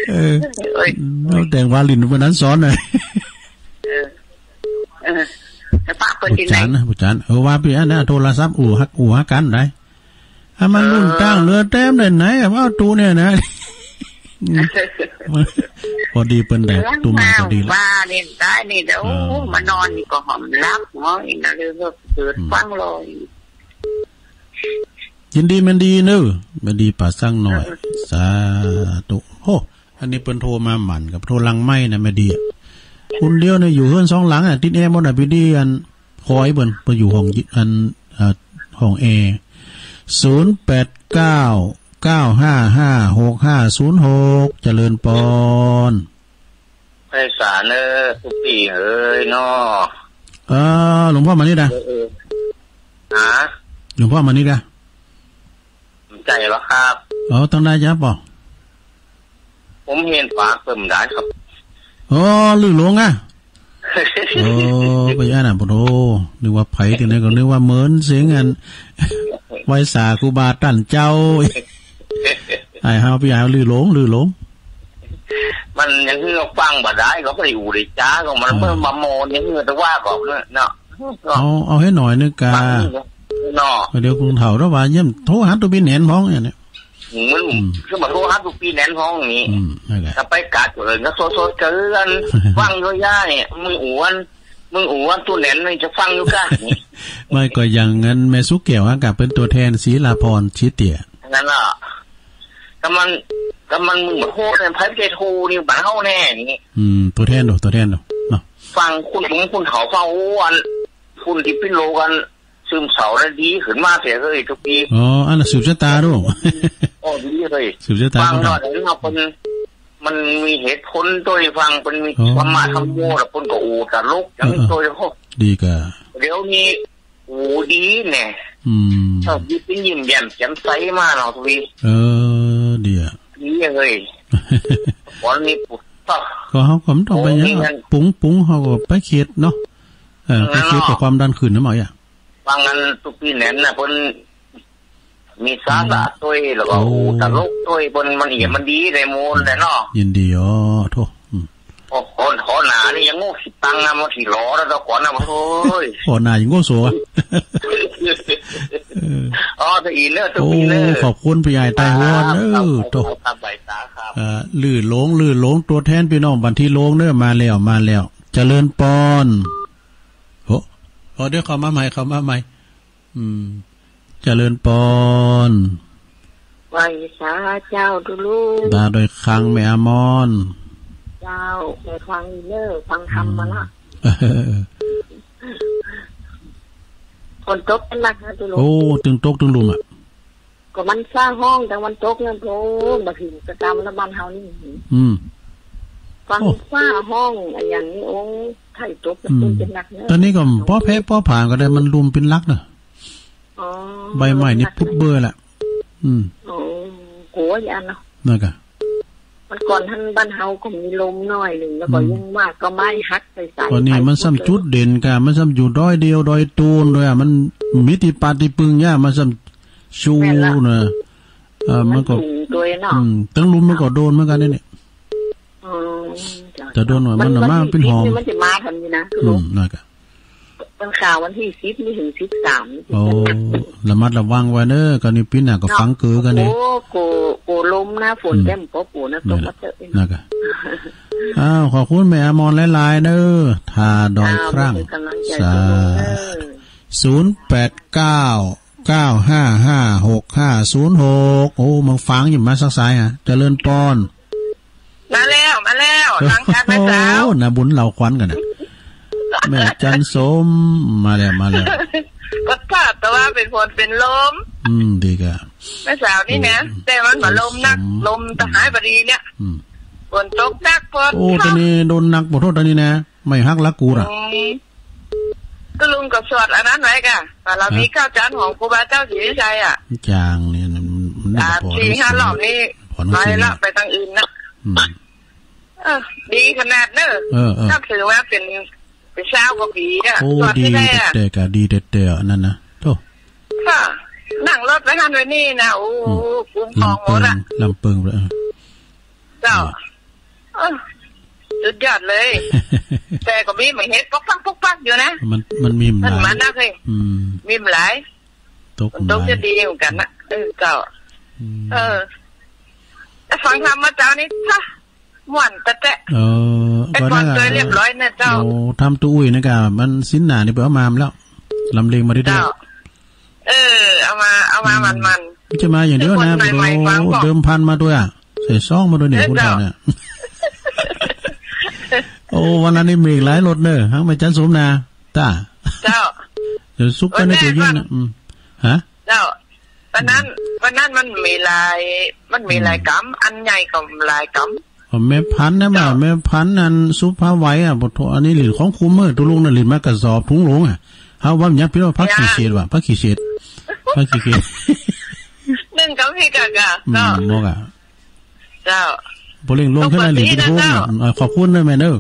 เออ โอ้ย แล้วแต่งวาลินวันนั้นสอนหน่อย เออ เออ แล้วปะคนที่ไหน ผู้จานนะ ผู้จาน เออ ว่าพี่อันนะ โทรศัพท์ อู่ฮัก อู่ฮักกันได้ ถ้ามันรุ่นตั้งเหลือเต็มเลยไหน ว่าเอาตูเนี่ยนะ พอดีเปิ้นได้ตุ้มมันพอดีแล้ว ว่านี่ได้นี่เด้อ อ่า มานอนนี่ก็หอมหลับเนาะ อีกแล้วเลยเกิด อืม ฟังเลย ยินดีแม่ดีเนอะ แม่ดีป่าสังหน่อย เออ สาธุ โอ้ อันนี้เปิ้นโทรมาหมั่นกับโทรหลังไมค์นะแม่ดีอะ คนเดียวเนี่ยอยู่เฮือนสองหลังอะ ติดแอร์หมดอะ พี่ดีอัน คอยเปิ้น เปิ้นอยู่ห้องยิ- อัน อ่า ห้องแอร์ ศูนย์แปดเก้า เก้าห้าห้า หกห้าศูนย์หก เจริญปอน ไพศาลเอ้อ ตุ๊ปี้เอ๋ยเนาะ เออ หลวงพ่อมานิดนะ เออ เออ ฮะ หลวงพ่อมานิดนะ ใช่เหรอครับ เออ ตั้งได้จ้ะปอ ผมเห็นปากเปิ่มได้ครับ อ๋อ ลือหลงอ่ะ โอ้ ไปอ่านอ่ะ โอ้ นึกว่าไผที่ไหนก็นึกว่าเหมือนเสียงอัน ไหว้สาครูบาต้านเจ้า ไอ้เฮาพี่ไอ้เฮาลือหลง ลือหลง มันยังเฮือฟังบ่ได้ ก็บ่ได้อู้ได้จ๋า ก็มัน อ่า เมื่อมาโมนยังเฮือแต่ว่าก็เนาะ เอา เอาให้หน่อยนึงกา ฟังเนาะ เดี๋ยวคุณเฒ่าเราว่าเยี่ยมโทรหาตุ๊ปี้แหนนพ้องเนี่ย มัน อืม คือมาโทรหาตุ๊ปี้แหนนพ้องนี่ อืม นั่นแหละ ถ้าไปกัดเลยก็โซดๆ เกิน ฟังอยู่ย่าเนี่ย มึงอ้วน มึงอ้วนตุ๊ปี้แหนนนี่จะฟังอยู่กะนี่ ไม่ก็อย่างนั้นแม่สุแก้วอะกะเป็นตัวแทนศรีลาพร ศรีเตี้ย นั่นล่ะ ก็มัน ก็มันมึงมาโทรเนี่ย ไผจะโทรนี่บ้านเฮาแน่นี่ อืม ตัวแทนเนาะ ตัวแทนเนาะ เนาะ ฟังคุณลุงคุณเฒ่าฟัง โอ้ อัน คุณที่เป็นโรคอัน ซึมเศร้าแล้วดีขึ้นมาเสียเฮ้ยตุ๊ปี้ อ๋อ อันนั้นสืบชะตาดู โอ้ ดีเลย สืบชะตา ฟังหน่อยนะ เปิ้น มันมีเหตุผลโดยฟัง เปิ้นมี อ๋อ ความมาทำโมแล้วเปิ้นก็อู้ตลก เออ อย่างโดย ดีกะ เดี๋ยวนี้อู้ดีแน่ อืม เออ ยิ้ม ยิ้มแย้มแจ่มใสมาเนาะตุ๊ปี้ เออ ดีอะ ดีเลย ตอนนี้ปุ๊บ ก็เฮาก็บ่ต้องไปหยัง โอ้ นี่มัน ปรุง ปรุงเฮาก็ไปเขตเนาะ เออ ไปเขต นั่นเนาะ กับความดันขึ้นนะหมออะ ว่างั้นตุ๊ปี้แหนนน่ะ เปิ้นมีสาระ อืม ด้วย แล้วก็ โอ้ อู้ตลกด้วย เปิ้นมันเอี่ยม อืม มันดีในหมู่เลยเนาะ ยินดีอ๋อ โธ่ อืม โอ้ ขอ ขอหน้านี่ยังโง่ขี้ตังนะ มันขี้หลอแล้วตะก่อนนะ โอ้ย ขอหน้ายังโง่โสอะ เออ อ๋อ ตุ๊ปี้เนอะ ตุ๊ปี้เนอะ โอ้ ขอบคุณพี่ใหญ่ไต้หวัน ครับ เออ ครับ โธ่ ครับ ครับ ครับ เอ่อ ลือหลง ลือหลง ตัวแทนพี่น้องบ้านตี้หลงเนอะ มาแล้ว มาแล้ว เจริญปอน โอ้ โอ้ เดี๋ยวเข้ามาใหม่ เข้ามาใหม่ อืม เจริญปอน ไหว้สาเจ้าตุ๊ลุง ตาโดยครั้งแม่อมร เจ้า ไปฟังเนอะ ฟังธรรมมาละ อืม ฝนตกหนักนะตุ๊ลุง โอ้ ตึงตกตึงลุ่มอะ ก็มันฟ้าฮ้องตะวันตกนั่นโพด บ่าถึงจะตามละบ้านเฮานี่ อืม ฟัง โอ้ ฟ้าฮ้องอะหยังนี่ โอ้ ไผตก อืม เป็นหนักเนอะ ตอนนี้ก็ป้อแพะป้อผางก็ได้ มันลุ่มเป็นหลักเนอะ อ๋อ ใบไม้นี่พุดเบ้อละ อืม โอ้ โห ยานเนาะ นั่นกะ มันก่อนหั้นบ้านเฮาก็มีลมหน่อยหนึ่ง แล้วก็ อืม ยังว่าก็ไม้หักใส่สาย ตอนนี้มันซ้ำจุดเด่นกะ มันซ้ำอยู่ดอยเดียว ดอยตูนด้วยอะ มันมีตี้ปาตี้ปึงเนี่ย มันซ้ำ ชู แม่นละ นะ เอ่อ มันก็ มันสูงด้วยเนาะ อืม ตึงลุ่มมันก็โดนเหมือนกันนี่เนี่ย อ๋อ จ้ะ แต่โดนหน่อย มัน มันน่ะ มัน มันเป็นหอม มันจะมาทันอยู่นะ อืม นั่นกะ วันข่าววันที่สิบนี่ถึงสิบสาม โอ้ ระมัดระวังไว้เนอะ ก็นี่ปีหน้าก็ เนาะ ฟังเกือกันนี่ โอ้ โก โกลมนะ ฝน อืม แจ่มก็โกนะ นั่นแหละ ตกมาเถอะ นั่นกะ อ้าว ขอบคุณแม่อมรหลายๆ เนอะ ท่าดอยครั้ง อ้าว เป็นกำลังใจ สาธุ เด้อ ศูนย์แปดเก้า เก้าห้าห้า หกห้าศูนย์หก โอ้ เมืองฝางยังมาสักสายฮะ เจริญปอน มาแล้ว มาแล้ว หลังจากแม่สาว โอ้ นาบุญเหล่าขวัญกันนะ แม่จันสม มาแล้ว มาแล้ว ก็ทราบแต่ว่าเป็นฝนเป็นลม อืม ดีกะ แม่สาวนี่นะ อืม แต่มันบ่ลมหนัก จันสม ลมตะหายพอดีเนี่ย อืม ฝนตกหนักพอ โอ้ ตอนนี้โดนหนักบ่โทษตอนนี้นะ ไม้หักหลักกูน่ะ อืม ตุ๊ลุงก็สวดอันนั้นไว้กะ บารมี ฮะ เก้าชั้นของครูบาเจ้าศรีวิชัยอะ จางนี่มัน มัน สาม สี่ ห้ารอบนี่ ผ่อน ไป สี่ ละ ไปทางอื่นนะ อืม เออ ดีขนาดเนอะ เออ เออ นับถือว่าเป็น เป็นซาวกว่าปีอะ โอ้ สวด ดี ที่แรก แต่ แต่กะดีแต่ แต่อันนั้นนะ โธ่ ค่ะ นั่งรถไปหั้นไปนี่นะ โอ้ อืม คุ้มครองหมดอะ ลำเปิง ลำเปิงเลย เจ้า เออ สุดยอดเลย แต่ก็มีมาเฮ็ดปอกปักปอกปักอยู่นะ มัน มันมีหลาย มันนะเฮ้ย อืม มีหลาย ตก มันตก หลาย จะดีเหมือนกันนะ เออ เจ้า อืม เออ ได้ฟังธรรมเมื่อเช้านี้ จ้ะ ม่วนแต๊ะๆ เออ ไอ้ ก็ ก่อน น่า ตัวเรียบร้อยเนี่ยเจ้า โอ้ ทำตัวอุ้ยนี่กะ มันศีลหน้านี่ไปเอามาแล้ว ลำเลียงมาเรื่อยๆ เจ้า เออ เอามา เอามา อืม มันๆ จะมาอย่างเดียวนะ เดี๋ยวคนใหม่ๆ โอ้โห ฟังก่อน เดิมพันมาด้วยอะ ใส่ซองมาด้วยเนี่ย เออ พุทธเจ้า เจ้าเนี่ย โอ้ วันนั้นนี่มีอีกหลายรถเนอะ ทั้งแม่จันทร์สมนา ตา เจ้า เดี๋ยวซุกกันในตู้เย็นนะ วันแรกก็ อืม ฮะ เจ้า วันนั้น วันนั้นมันมีหลาย มันมีหลายกำ อืม อันใหญ่ก็หลายกำ อ๋อ แม่พันธุ์นะ เจ้า แม่พันธุ์อันสุภาไหวอ่ะ ปะโถ อันนี้หลินของคุ้มเออ ตุลุงน่ะหลินมากระสอบถุงหลวงอ่ะ เฮาว่ามันยังเป็นว่าผักขี้เศษว่ะ ผักขี้เศษ ผักขี้เศษ นึ่งกำพริกอะกะ อืม เนาะ บอกอ่ะ เจ้า บ่เร่งลงเท่านั้นหลินเป็นโค้งอ่ะ ต้องปฏินะเจ้า เออ ขอบคุณนะแม่เด้อ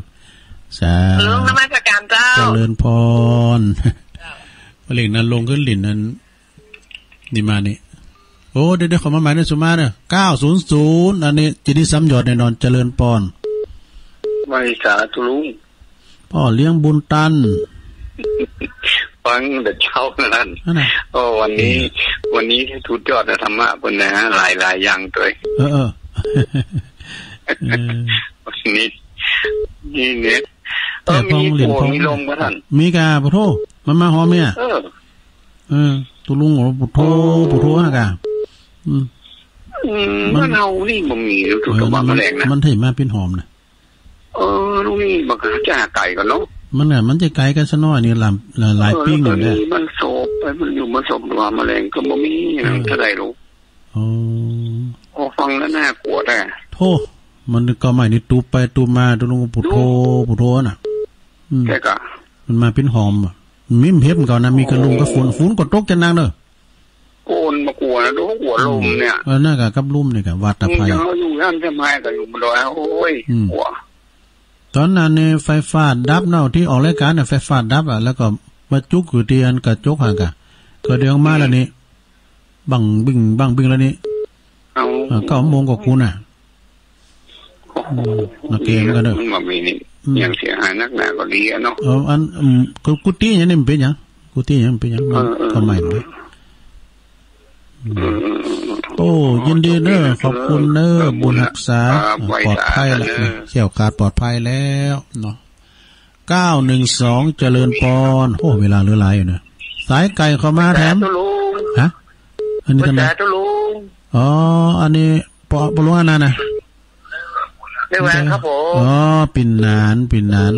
สาธุ ลงนมัสการเจ้า เจริญพร เจ้า บ่เร่งนั้นลงขึ้นหลินนั้น นี่มานี่ โอ้ เดี๋ยวๆ ขอมาใหม่นะสุมาเนอะ เก้าศูนย์ศูนย์ อันนี้จะได้ซ้ำยอดแน่นอน เจริญปอน ไหว้สาธุลุง พ่อเลี้ยงบุญตัน ฟังแต่เช้านั่น นั่นน่ะ โอ้ วันนี้ อืม วันนี้สุดยอดนะธรรมะเพิ่นนะ หลายๆ อย่างด้วย เออ เออ เออ วันนี้ นี่เนี่ย แต่ เออ มี พองเหรียญ โอ้ พอง มีลมบ่ท่าน มีกะ ปะโถ มันมาหอมเนี่ย เออ เออ ตุลุงบอกว่า ปะโถ โอ้ ปะโถ ฮะกะ อืม อืม มัน มันเอานี่บ่มี เออ ตัวบ้า มัน แมลงนะ มันเถิดมาเป็นหอมนะ เออ ลูกนี่มันก็จะไกลกันเนาะ มันน่ะ มันจะไกลกันซะหน่อยนี่ หลาย หลาย หลาย เออ ปี๋หนึ่งเนี่ย แล้วก็นี่มันโสบไป มันอยู่มันโสบว่าแมลงก็บ่มี เออ เท่าใดลูก อ๋อ โอ้ ฟังแล้วน่ากลัวแท้ โธ่ มันก็ไม่นี่ตูบไปตูบมา ตุลุงปะโถ ดู ปะโถน่ะ อืม แต่ก็ มันมาเป็นหอมอ่ะ มีเห็บก่อนนะ มีกะลุมกะฝน โอ้ ฝนก็ตกจะหนักเนอะ โกนมากลัวนะ ดูกลัวลมเนี่ย เออ นั่นกะกับลมนี่กะ วาตะไพ อืม ยังเอาอยู่นั่นใช่ไหม ก็อยู่บนดอย โอ้ย อืม กลัว ตอนนั้นเนี่ยไฟฟ้าดับเนาะ ตี้ออกรายการเนี่ยไฟฟ้าดับอ่ะ แล้วก็มาจุกอยู่ตี้อันกระจกหั่นกะ ก็เดินออกมาแล้วนี่ บังบิ่ง บังบิ่งแล้วนี่ เอา อ่า เก้าโมงก็กูน่ะ โอ้โห อืม นักเกมกันเด้อ มันบ่มีนี่ อืม อย่างเสียหายนักหนาก็ดีอะเนาะ เออ อัน อืม กุ กุฏิอย่างนี้มันเป็นหยัง กุฏิอย่างนี้มันเป็นหยัง เออ เออ ก็ไม่รู้ อืม เออ เออ เออ โอ้ ยินดีเนอะ ขอบคุณเนอะ เออ บุญรักษา ครับ ปลอดภัยแล้ว ไหว้สาธุเนอะ แคล้วคลาดปลอดภัยแล้วเนาะ เก้าหนึ่งสอง เจริญปอน โอ้ เวลาเหลือหลายอยู่นะ สายไก่เข้ามาแถม ไหว้สาธุลุง ฮะ อันนี้ทำไม ไหว้สาธุลุง อ๋อ อันนี้ ปอ ปอหลวงอันนั้นนะ แม่วางครับผม อ๋อ ปิ่นหนาน ปิ่นหนาน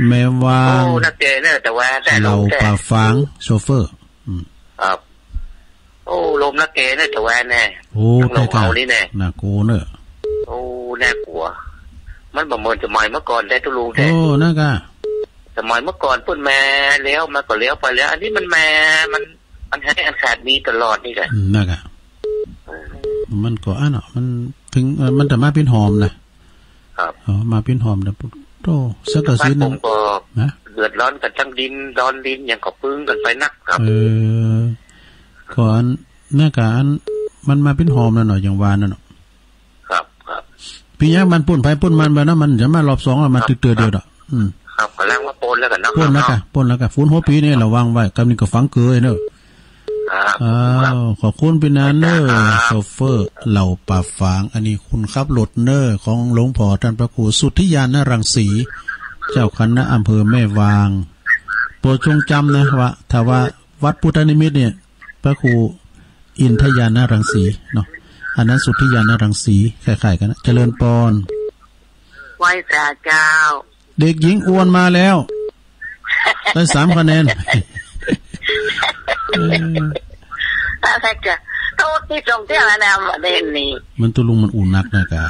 แม่วาง โอ้ นักเตะเนี่ย แต่ว่าแต่ เหล่า ลงแต่ ป่าฝาง โชเฟอร์ อืม ครับ โอ้ ลมนักเตะเนี่ย แต่ว่าแน่ โอ้ ทางลง ใช่ครับ เอานี่แน่ น่ากลัวเนอะ โอ้ น่ากลัว มันบ่เหมือนสมัยเมื่อก่อนแต่ตุลุงแต่ โอ้ นั่นกะ สมัยเมื่อก่อนเปิ้นแม่เลี้ยวมาก็เลี้ยวไปแล้ว อันนี้มันแม่ มัน มันให้อันขาดมีตลอดนี่แหละ อืม นั่นกะ เออ มันก็อันเนาะ มันถึง เอ่อ มันจะมาเป็นหอมนะ ครับ อ๋อ มาเป็นหอมนะ โธ่ สังกะสีหนึ่ง บ้านผมก็ นะ เดือดร้อนกันทั้งดิน ร้อนดินอย่างก็ปึ้งกันไปนักครับ เออ ก็อัน นั่นกะอัน มันมาเป็นหอมนะเนาะ อย่างว่านั่นเนาะ ครับ ครับ ปี๋ยังมันปูนไผปูนมันไปนะ มันจะมารอบสองอะ มา ครับ ตึกเตื้อเดียวดอก อืม ครับ กำลังว่าปนแล้วกันเนาะ ปนแล้วกะ ครับ ปนแล้วกะ ฝนหัวปี๋นี่ระวังไว้ กำนี้ก็ฝังเกยเนอะ ครับ อ้าว ครับ ขอบคุณปิ่นหนานเนอะ ครับ โชเฟอร์เหล่าป่าฝาง อันนี้คนขับรถเนอะ ของหลวงพ่อท่านพระครูสุทธิญาณรังสี เจ้าคณะอำเภอแม่วาง โปรดจงจำนะว่า ถ้าว่าวัดพุทธนิมิตเนี่ย พระครูอินทญาณรังสีเนาะ อันนั้นสุทธิญาณรังสี คล้ายๆ กันนะ เจริญปอน ไหว้สาเจ้า เด็กหญิงอ้วนมาแล้ว ได้สามคะแนน เออ ถ้าใครจะโทษที่ตรงที่อะไรนะ ประเด็นนี้ มันตุลุงมันอุ่นนักนะกะ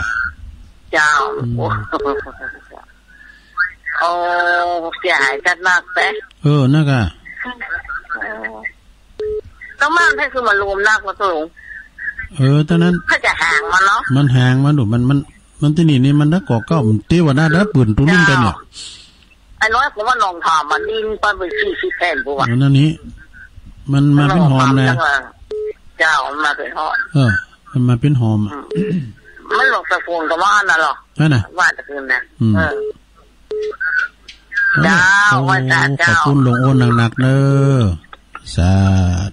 เจ้า อืม โอ้ เสียหายจัดมากแต่ เออ นั่นกะ ต้องมันให้คือมันรวมนักมาตุลุง เออ ตอนนั้น เขาจะห่างมันเนาะ มันห่างมันดู มัน มัน มันตี้นี่นี่มันนักก่อเก้า มันเตะว่าหน้าด้าปืนตุลุงไปเนี่ย เจ้า ไอ้น้อยผมว่าน้องถามมันดินไปเป็นสี่สิบแผ่นผมว่า อันนั้นนี่ มันมาเป็นหอมนะ เจ้า มันมาเป็นหอม เออ มันมาเป็นหอมอะ อืม มันหลอกตะโกนกับว่าอันนั้นหรอ นั่นน่ะ ว่าตะโกนนะ อืม เออ เจ้า โอ้ ว่าจ้า เจ้า ขอบคุณหลวงโอนหนักๆ เนอะ สา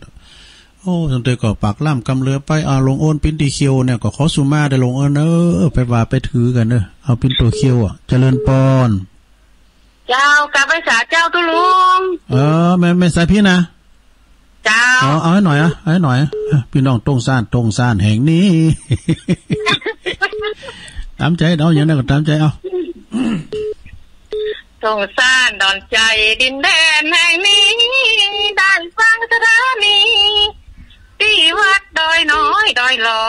ธุ โอ้ ตั้งแต่ก็ปากล่ามกำเรือไป เอา หลวงโอนปิ้นตี้เขียวเนี่ย ก็ขอสุมาเด้อ หลวงโอนเอ้อ ไปว่าไปถือกั๋นเด้อ เอาปิ้นตั๋วเขียวอะ เจริญปอน เจ้า กราบไหว้สาเจ้าตุ๊ลุง เออ แม่ แม่สายพิณนะ เจ้า เอา เอาให้หน่อยอะ เอาให้หน่อยอะ เออ พี่น้องตรงซ่าน ตรงซ่านแห่งนี้ ต๋ามใจ๋ เอาอย่างนั้นก็ต๋ามใจ๋ เอา ตรงซ่านดอนใจ๋ ดินแดนแห่งนี้ ได้ฟังสถานี ตี้วัดดอยน้อยดอยหล่อ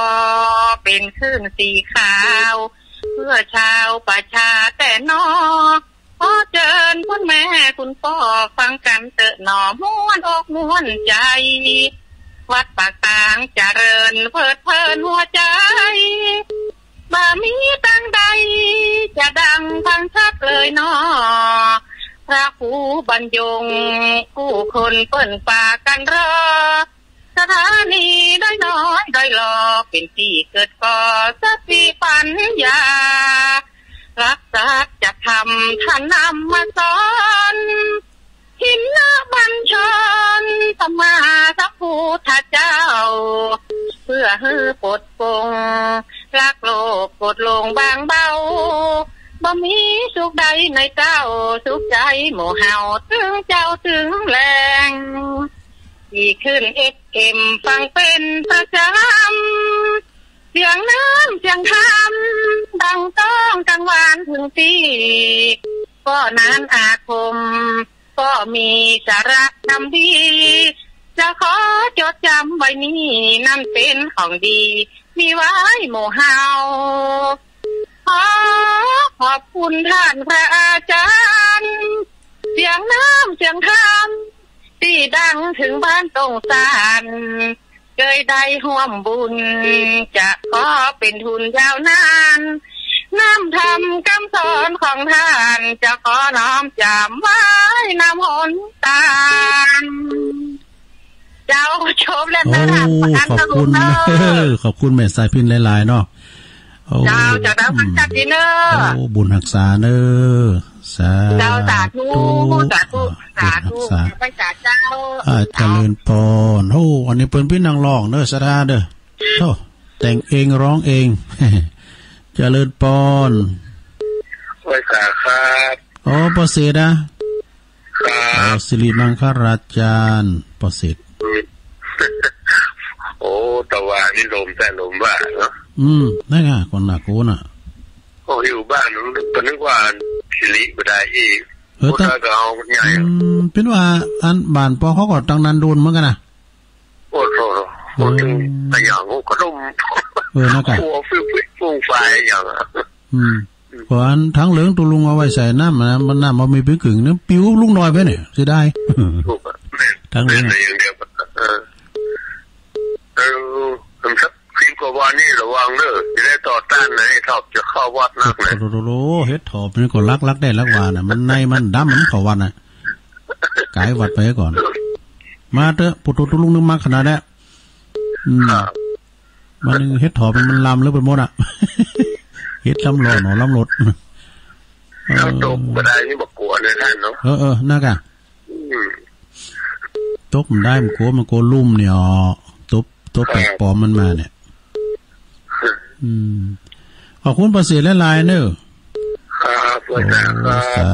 เป๋นคลื่นสีขาว เพื่อชาวประชาแต่นอ ขอเจิญคุณแม่คุณป้อ ฟังกั๋นเต๊อะหน่อ ม่วนอกม่วนใจ๋ วัดปากตางเจริญ เพลิดเพลินหัวใจ๋ บ่มีตังใด จะดังฟังชัดเลยหนอ พระครูบรรยง ผู้คนเปิ้นปากั๋นรอ สถานีดอยน้อยดอยหล่อ เป๋นตี้เกิดก่อสติปัญญา หลักสัจธรรมท่านนำมาสอน ถินนบัญชร สัมมาสัมพุทธเจ้า เพื่อหื้อปลดปลง รักโลกโกรธหลงบางเบา บ่มีสุขใดในเต้า สุขใจ๋หมู่เฮา ตึงเจ๊าตึงแลง ตี้ขึ้นเอฟเอ็ม ฟังเป๋นประจ๋ำ เสียงน้ำเสียงธรรม ดังก้องกังวานถึงตี้ ก็นานอาคม ก็มีสาระธรรมดี จะขอจดจ๋ำไว้นี้ นั้นเป๋นของดี มีไว้หมู่เฮา ขอขอบคุณท่านพระอาจารย์ เสียงน้ำเสียงธรรม ตี้ดังถึงบ้านตรงซ่าน เกยได้ฮ่วมบุญ จะขอเป๋นทุนยาวนาน น้ำธรรมกำสอนของท่าน จะขอน้อมจ๋ำไว้นำหนตาง เจ้า จบแล้วนะ โอ้ ขอบคุณ ขอบคุณแม่สายพิณหลายๆ เนาะ โอ้ เจ้า เจ้า เจ้า อืม จัดดีเนอะ โอ้ บุญฮักษาเนอะ สาธุ เจ้า สาธุ สาธุ อ่า สาธุ บุญฮักษา ไหว้สาเจ้า อ่า เจ้า เจริญปอน โอ้ อันนี้เปิ้นปี้นักฮ้องเนอะ ศรัทธาเด้อ โอ้ แต่งเองร้องเอง เจริญปอน ไหว้สาครับ อ๋อ ปอเสดอะ ครับ อ๋อ สิริมังคลาจารย์ ปอเสด อืม โอ้ ตะวันนี่ลมแต่ลมว่าเนาะ อืม นั่นไง คนหนักกูน่ะ โอ้ อยู่บ้าน ก็นึกว่าสิริบ่ได้อีก เออ แต่ ก็เอาใหญ่ อืม เปิ้นว่า อันบ้านปอเขาก็ตั้งนานโดนเหมือนกั๋นนะ โอ้โห โอ้ ถึงอะหยัง โอ้ ขนม เออ นั่นกะ หัวฟึ่งๆ ฟุ้งไฟอะหยังอะ อืม เพราะอันถังเหลืองตุ๊ลุงเอาไว้ใส่น้ำนะ มันน้ำมันมีปิ้งกึ่งนึง ปิวลุงน้อยไปเนี่ย เสียดาย ถูกอะ ถังเหลือง เล่นอย่างเดียว เออ เออ มันสักสิบกว่าวันนี่ระวังเด้อ จะได้ต่อต้านนะ ให้ชอบจะเข้าวัดนักนะ โอ้โห เห็ดถอบนี่ก็ลักลักได้ลักว่าน่ะ มันในมันดำมันเข้าวัดน่ะ กายวัดไปก่อน มาเถอะ ปู่ตุ๊ตุ๊ลุงนึกมากขนาดนี้ อืม ครับ มันเห็ดถอบมันลามเลิกไปหมดอะ เห็ดลามหล่อหนอลามหลด เออ เอาตกบ่ได้นี่บ่กลัวเลยท่านเนาะ เออ เออ นั่นกะ อืม ตกมันได้มันกลัว มันกลัวลุ่มเนี่ย ตบ ตบแปลกปลอมมันมาเนี่ย อืม ขอบคุณปอเสดหลายๆ เนอะ ครับ โอ้ สา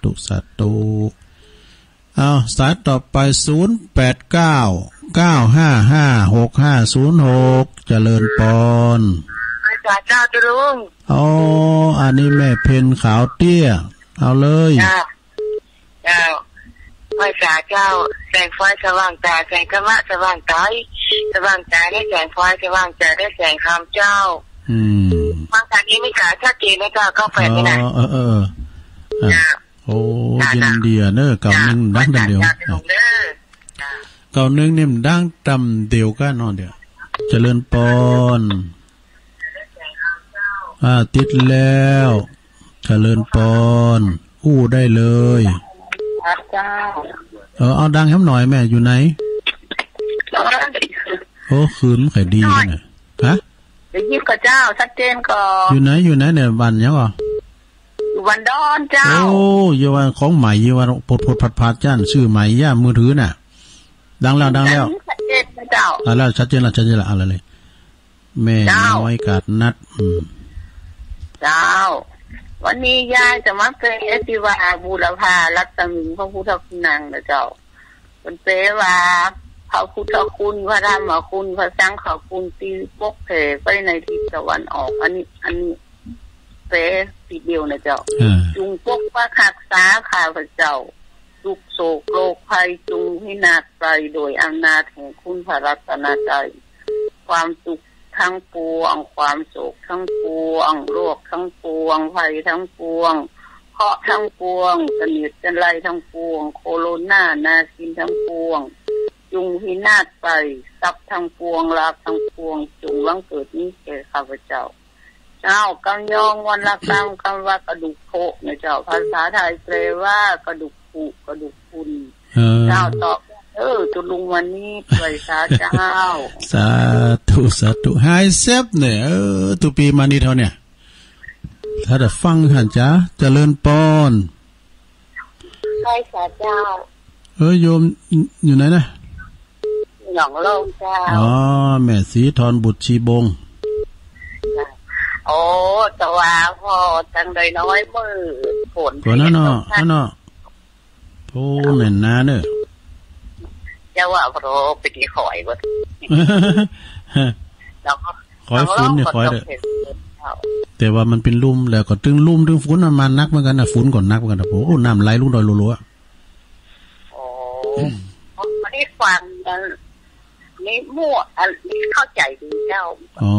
ธุ สาธุ สาธุ เอา สายต่อไป ศูนย์แปดเก้า เก้าห้าห้า หกห้าศูนย์หก เจริญปอน ไหว้สาเจ้าตุ๊ลุง อ๋อ อันนี้แม่เพ็ญขาวเตี้ย เอาเลย เจ้า เจ้า ไหว้สาเจ้า แสงไฟสว่างตา แสงธรรมะสว่างกาย สว่างกายได้แสงไฟ สว่างใจได้แสงธรรมเจ้า อืม ฟังทางนี้มีกาชัดเจนนะเจ้า เก้าแปดนี่นะ อ๋อ เออ เออ เออ อ่ะ เจ้า โอ้ จ้ะ ยินดีอะเนอะ เก้าหนึ่ง จ้ะ ดังเดียว จ้ะ จ้ะ เก้าหนึ่งนี่มันดังตำเดียวกันเนาะ เดี๋ยว เจริญปอน อ่า ติดแล้ว เจริญปอน อู้ได้เลย ครับเจ้า เออ เอาดังแหมหน่อยแม่ อยู่ไหน โอ้ คืนมันใครดีนะ ฮะ ได้ยินก่อเจ้า ชัดเจนก่อ อยู่ไหน อยู่ไหนเนี่ย บ้านหยังก่อ อยู่บ้านดอนเจ้า โอ้ อย่าว่าของใหม่ อย่าว่าผดๆ ผัดๆ จ้าน ซื้อใหม่ย่ามือถือน่ะ ดังแล้ว ดังแล้ว ชัดเจนก่อ เจ้า เอาละ ชัดเจนละ ชัดเจนละ เอาละเลย แม่ เจ้า น้อยกาดนัด อืม เจ้า วันนี้ยายจะมาแปลที่ว่าบูรพารัตมิงพระพุทธคุณนางนะเจ้า มันแปลว่า พระพุทธคุณ พระธรรมคุณ พระสังฆคุณ ที่ปกแผ่ไปในทิศตะวันออก อันนี้ อันนี้ แปลทีเดียวนะเจ้า อ่า จุ่งปกปักฮักษาข้าพเจ้า ทุกข์โศกโรคภัยจุ่งพินาศไป โดยอำนาจแห่งคุณพระรัตนตรัย ความทุกข์ทั้งปวง ความโศกทั้งปวง โรคทั้งปวง ภัยทั้งปวง เคราะห์ทั้งปวง เสนียดจัญไรทั้งปวง โคโรนานาซินทั้งปวง จุ่งพินาศไป ทรัพย์ทั้งปวง ลาภทั้งปวง จุ่งบังเกิดมีแก่ข้าพเจ้า เจ้า กำยองวรรณกรรม คำว่ากระดูกโผะนะเจ้า ภาษาไทยแปลว่ากระดูกผุ กระดูกพรุน เออ เจ้า ตอบ เออ ตุลุงวันนี้ป่วยสาเจ้า สาธุ สาธุ หายแซ่บเนี่ย เออ ตุปีมานี่เท่าเนี่ย ถ้าได้ฟังหันจ้า เจริญปอน ไหว้สาเจ้า เออ โยมอยู่ไหนนะ หนองโล่งเจ้า อ๋อ แม่ศรีธรบุตรชีบง โอ้ แต่ว่าพอจังใดน้อยมือฝน ก่อนนั้นเนาะ เนาะ โอ้ แน่นหนาเนอะ เจ้าว่าพอไปที่หอยวัด แล้วก็ หอยฝนเนี่ย หอยเด้อ แต่ว่ามันเป็นลุ่ม แล้วก็ตึงลุ่มตึงฝนมันมาหนักเหมือนกันนะ ฝนก็หนักเหมือนกันนะ โอ้โห น้ำไหลลงดอยรัวๆ อ๋อ อันนี้ฟังกัน นี่มั่ว อันนี้เข้าใจดีเจ้า อ๋อ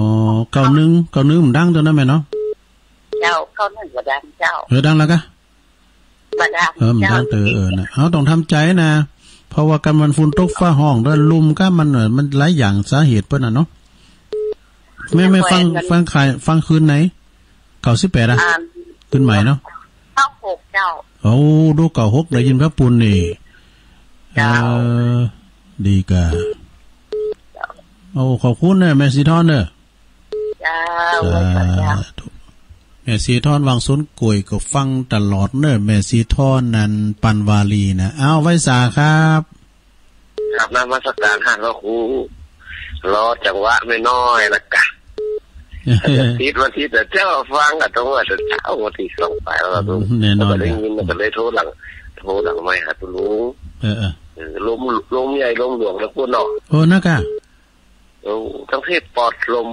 เก้าหนึ่ง เก้าหนึ่งมันดังตัวนั้นแม่เนาะ เจ้า เก้าหนึ่งก็ดังเจ้า เออ ดังแล้วกะ บ่ดัง เออ มันดังเตอ เจ้า เออ นะ เฮาต้องทำใจนะ เพราะว่าการมันฝนตกฟ้าห้องด้วยลุ่มก็มัน เออ มันหลายอย่างสาเหตุเปิ้นน่ะเนาะ แม่ แม่ฟัง แม่น ฟังขาย ฟังคืนไหน เก้าสิบแปดอะ อ่า คืนใหม่เนาะ เก้าหกเจ้า โอ้ ดูเก้าหก ได้ยินพระปุณนี่ เจ้า เออ ดีกะ โอ้ ขอบคุณเนอะ แม่สีทอนเนอะ เจ้า สาธุ ไหว้พระเจ้า แม่สีทอนวังสวนกล้วยก็ฟังตลอดเนอะ แม่สีทอนนันปันวาลีนะ อ้าว ไหว้สาครับ ครับ นมัสการท่านพระครู รอจังหวะไม่น้อยละกะ อาทิตย์วันอาทิตย์แต่เจ้าฟังอะ ตรงว่าแต่เช้าวันที่สองไปแล้ว อืม แน่นอน ก็ได้ยิน ครับ ก็เลยโทรหลัง โทรหลังไม่หาตุลุง เออ เออ เออ ลม ลมใหญ่ ลมหลวงนะพูดเนาะ โอ้ นะกะ โอ้ ทั้งเทพปลอดลม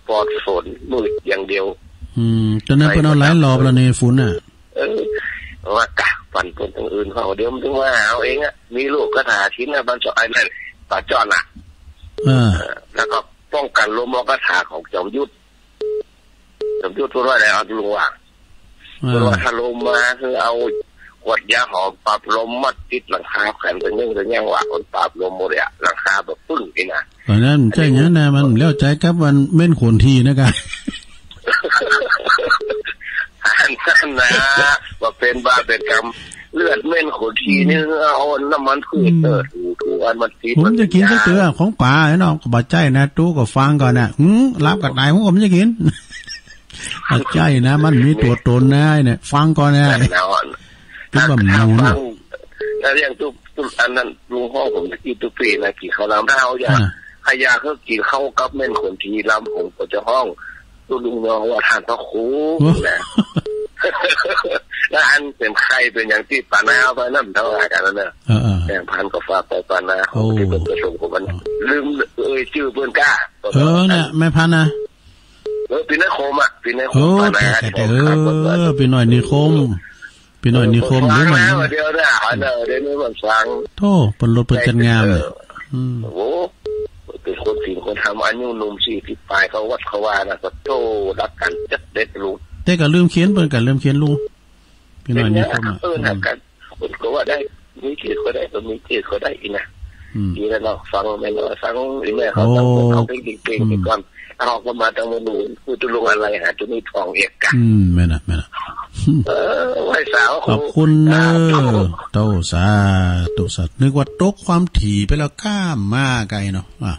ปลอดฝน มืดอย่างเดียว อืม ตอนนั้นเปิ้นเอาหลายรอบแล้วนี่ ฝนน่ะ เออ ว่ากะ ปันเปิ้นตรงอื่นเขา เดี๋ยวมันถึงมาเอาเองอะ มีลูกคาถาทิ้งอะ บ้านเจาะไอ้นั่น ป่าจ้อนอะ เออ เออ แล้วก็ป้องกันลม เอาคาถาของจอมยุทธ จอมยุทธพูดว่าอะไร เอาลุงว่า อ่า เพิ่นว่าถ้าลมมาคือเอาขวดยาหอมปราบลมมาติดหลังคาแขวนเป็นเรื่องเป็นอย่างว่าคนปราบลมหมดเลยอะ หลังคาแบบปึ้งนี่นะ อันนั้นใช่ อันนี้ อย่างนั้นนะ มันแล้วใจกับมันเหม็นขนทีนะกะ อันนั้นนะ ว่าเป็นบาปเป็นกรรม เลือดเหม็นขนทีนี่ เอาน้ำมันพืช อืม เออ ถูๆ อันมันติด ผมจะกินสักเตื้อของป่าไอ้น้อง ก็บ่ใจ้นะ ตู้ก็ฟังก่อนนะ หืม หลับก็ตาย ผมก็ไม่จะกิน อาใจ้นะ มันมีตัวตนนะไอ้เนี่ย ฟังก่อนนะ นั่นแหละ เป็นแบบหมูนะ ถ้าฟัง แล้วเรื่องตุ๊บตุ๊บอันนั้น ลุงฮ้องผมตะกี้ตุ๊บปีนะ กินข้าวลำเท้าอย่า อ่า ขยะก็กินข้าวกับเหม็นขนทีลำ ผมก็จะฮ้องตุ๊บลุงน้องว่าท่านพระครู โอ้ นะ แล้วอันเป็นใครเป็นอย่างที่ปานาไปนั่นเท่าไหร่กันนั่นน่ะ เออ เออ แบ่งพันก็ฝากไปปานา โอ้ ที่เป็นกระทรวงของมัน อ๋อ ลืมเอ่ยชื่อเปิ้นก้า เออ เนี่ย แม่พันธุ์นะ เออ ปีน้อยโคมอะ ปีน้อยโคม โอ้ ปานา แต่ แต่ ที่ผมขับรถมา เออ ปีน้อยนิคม ปีน้อยนิคม เออ หรือมัน เดี๋ยวนะ อันเดียว เดี๋ยวนี้มันฟัง โธ่ เปิ้นรถเปิ้นจัดงาม เออ อืม โอ้ เป็นคนศีลคนธรรม อายุหนุ่มสี่สิบปลาย เขาวัดเขาวานะ ก็โธ่ รักกันจัดเด็ดลุง แต่ก็ลืมเขียน เปิ้นก็ลืมเขียนลุง ปีน้อยนิคมอะ เป็นไง เออ อืม รักกัน คนก็ว่าได้ มีเกียรติก็ได้ ก็มีเกียรติก็ได้อีกนะ อืม ดีแล้วเนาะ ฟังแม่นว่าฟังอีแม่เขา โอ้ ตั้งคนเอาเพลงเก่งๆ อืม ไปก่อน เอาออกมาตั้งมาหนู คือตุลุงอะไรหาตัวนี้ทองเอกกัน อืม แม่นนะ แม่นนะ เออ ไหว้สา ขอบคุณเนอะ สาธุ โธ่ สาธุ สาธุ นึกว่าตกความถี่ไปแล้ว ข้ามมาไกลเนาะ อ่ะ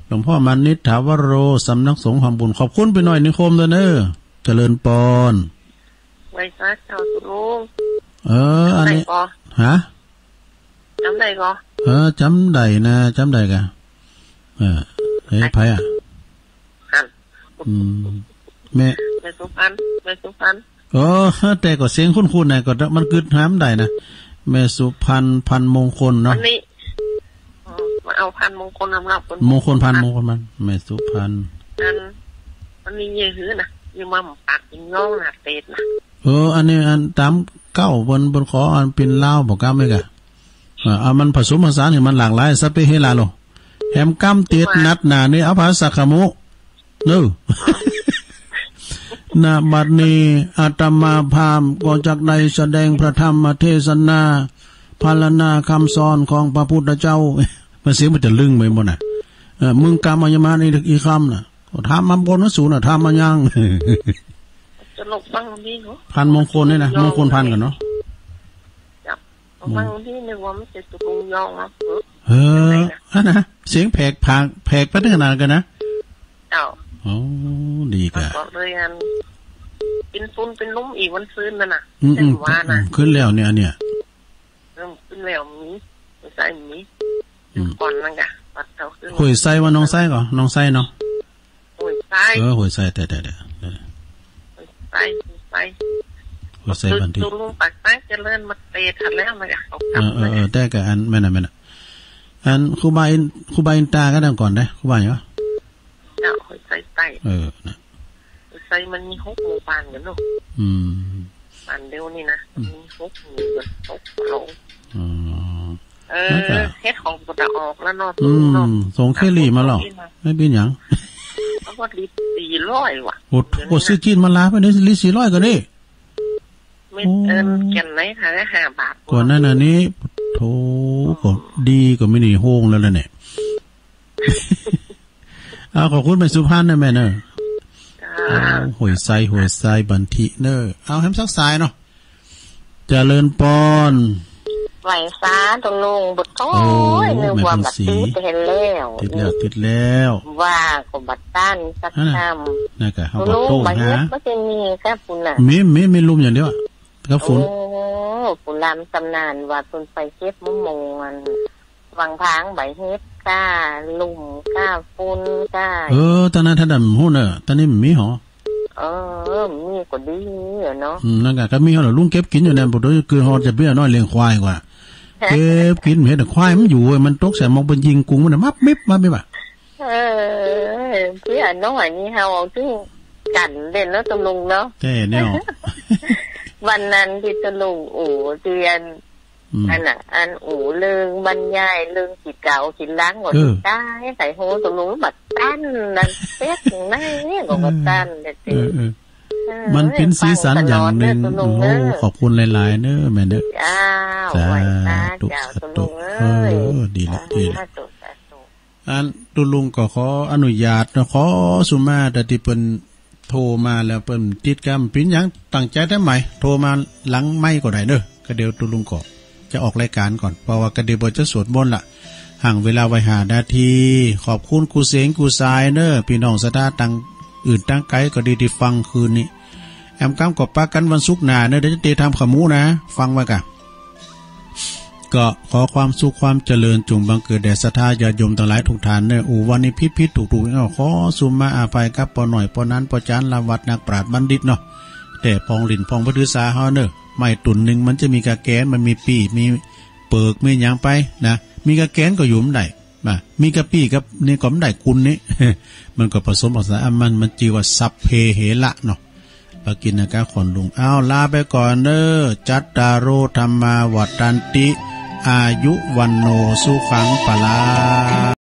หลวงพ่อมานิษฐาวโร สำนักสงฆ์หอมบุญ ขอบคุณปีน้อยนิคมด้วยเนอะ เจริญปอน ไหว้สาเจ้าตุลุง เออ อันนี้ จำได้ก่อ ฮะ จำได้ก่อ เออ จำได้นะ จำได้กะ เออ เอ้ย ไผอะ ครับ อืม แม่ แม่สุพรรณ แม่สุพรรณ โอ้ แต่ก็เสียงคุ้นๆ นะ ก็มันกึ๊ดหามได้นะ แม่สุพรรณ พรรณมงคลเนาะ วันนี้ อ๋อ มาเอาพรรณมงคลนำเรา มงคลพรรณ มงคลพรรณ แม่สุพรรณ อัน มันมีเยอะหื้อนะ อยู่มาปากกินย่องนะ เตดนะ เออ อันนี้ อันตามเก้า เปิ้น เปิ้นขออันเป็นลาวบ่กล้าไหมกะ เอ่อ เอามันผสมผสานให้มันหลากหลาย สัพเพเหระโล แหมกำเตียดนัดหนานี่ เอาภาษาขะมุ เนอะ ณ บัดนี้อาตมาภาพก็จักได้แสดงพระธรรมเทศนา พรรณนาคำสอนของพระพุทธเจ้า มันเสียงมันจะลึงไปหมดน่ะ เออ มึงกำเอายามานี่อีกคำน่ะ ก็ถามมาบนหนังสือน่ะ ถามมายัง จะหลบฟังดีเหรอ พรรณมงคลนี่นะ มงคลพรรณกันเนาะ ครับ อืม บางทีนึกว่ามันเป็นตุ๊ลุงยองเนาะ เออ อันนะ เสียงแผกผัก แผกไปถึงขนาดกันนะ เจ้า โอ้ ดีกะ ก็เลยอัน เป็นฝุ่นเป็นลุ่มอีกวันซืนนั่นน่ะ อืม อืม เส้นวาน่ะ อืม ขึ้นแล้วเนี่ย เนี่ย เออ ขึ้นแล้วมี ไม่ใช่มี อืม ก่อนนั่นกะ ปัดเท่าขึ้น ห้วยไซว่าหนองไซก่อ หนองไซเนาะ ห้วยไซ เออ ห้วยไซ แต่ แต่ แต่ ห้วยไซ ห้วยไซ ห้วยไซบันที ตุ๊ลุงปากใต้เจริญมาเตะทันแล้วนะ เอากลับ เออ เออ มา เออ แต่ก็อัน แม่นน่ะ แม่นน่ะ อันครูบาอิน ครูบาอินตาก็ดังก่อนนะ ครูบาหยังวะ เจ้า ห้วยไซใต้ เออ นะ ห้วยไซมันมีหกหมู่บ้านกันเนาะ อืม บ้านเดียวนี่นะ อืม มีหกหมู่กัน หกโรง อ๋อ เออ แล้วก็ เฮ็ดของบ่ได้ออกแล้วเนาะ อืม เนาะ ส่งเคลลี่มาแล้ว ไม่เป็นหยัง เอาว่าลิตรสี่ร้อยว่ะ โอ้โห เดี๋ยวนี้นะ ซื้อจีนมาลาไปเนี่ย ลิตรสี่ร้อยก็ได้ ไม่ โอ้ เอิ้นแก่นไหนคะ ได้ห้าบาท ก่อนหน้านั้นนี่ โถ ก็ดีกว่าไม่ได้โฮงแล้วล่ะเนี่ย เอา ขอบคุณแม่สุพรรณนะแม่เนอะ จ้า เอา ห้วยไซ ห้วยไซบันทีเนอะ เอาแหมสักสายเนาะ เจริญปอน ไหวสาตุ๊ลุง บุตรโอ้ย โอ้ นึกว่า แม่เพิ่น บัด สี ติดเห็นแล้ว ติดแล้ว ติดแล้ว ว่าก็บัดตันสัก นั่นน่ะ คำ นั่นก็เขา ตุ๊ลุง บัดโต้ง บัดเฮ็ด หา บ่ได้มีครับคุณน่ะ มี มี มีลุ่มอย่างเดียวอะ กับฝน โอ้ ผู้ลำตำนานว่าเพิ่นไปเก็บมะม่วง วังพางใบเฮ็ดก้าลุ่มก้าฝุ่นก้า เออ ตอนนั้นท่านดำฮู้เนอะ ตอนนี้มันมีหอ เออ มีก็ดีอะเนาะ อืม นั่นก็ ก็มีหอ ลุงเก็บกินอยู่เนี่ย บ่ได้คือหอจะเบี้ยน้อยเลี้ยงควายกว่า เก็บกินเห็ดควายมันอยู่เว้ย มันตกใส่หมอกเป็นยิงกุงมันน่ะ มับมิบ มับมิบอะ เออ เบี้ยน้อยนี่เฮาเอาถึงกันเด่นเนาะ ตุ๊ลุงเนาะ แท้แนว วันนั้นที่ตุ๊ลุง โอ้ เตียน อืม อันน่ะ อันอู่เรื่องบรรยายเรื่องขี้เก๋าขี้หลังก็ เออ ตาย ใส่หูตุ๊ลุงบัดตันนั่นเป๊กนั่นนี่ก็บัดตัน เออ เด้อ เออ เออ เออ มันเป็นสีสันอย่างหนึ่ง ฟังตลอดเด้อตุ๊ลุงเด้อ โอ้ ขอบคุณหลายๆ เด้อแม่เด้อ อ้าว สาธุ ไหว้สาเจ้า สาธุ ตุ๊ลุงเอ้ย เออ ดีละ ดีละ สาธุ สาธุ อันตุ๊ลุงก็ขออนุญาตเนาะ ขอสุมาแต่ที่เปิ้นโทรมาแล้วเปิ้นติดกำปิ้นหยังตั้งใจแต่ใหม่ โทรมาหลังไมค์ก็ได้เนอะ ก็เดี๋ยวตุ๊ลุงก็จะออกรายการก่อน เพราะว่าก็เดี๋ยวบ่จะสวดมนต์ละ ห่างเวลาไว้ห้านาที ขอบคุณกู้เสียงกู้สายเนอะ พี่น้องศรัทธาตังอื่นตังไกลก็ดีที่ฟังคืนนี้ แอมกำก็ปะกันวันศุกร์หน้าเนอะ เดี๋ยวจะเตะทำขมูนะ ฟังไว้กะ ก็ขอความสุขความเจริญจงบังเกิดแด่ศรัทธาญาติโยมทั้งหลายทุกท่านเนอะ อู่วันนี้ผิดๆ ถูกๆ เอาขอสุมาอภัยกับป้อน้อยป้อนั้นป้อจานละวัดนักปราชญ์บัณฑิตเนาะ แต่พองหลินพองบ่ถือสาเฮาเนอะ ไม้ต้นหนึ่งมันจะมีกะแกน มันมีปี้ มีเปิก มีหยังไปนะ มีกะแกนก็อยู่บ่ได้ บ่า มีกะปี้กับนี่ก็บ่ได้กุนนี่ มันก็ผสมผสาน อ่ะ มัน มันจื่อว่าสัพเพเหระเนาะ ปากิณกะขวัญลุง เอา ลาไปก่อนเด้อ จัตตาโร ธัมมา วัฑันติ อายุ วัณโณ สุขัง พลัง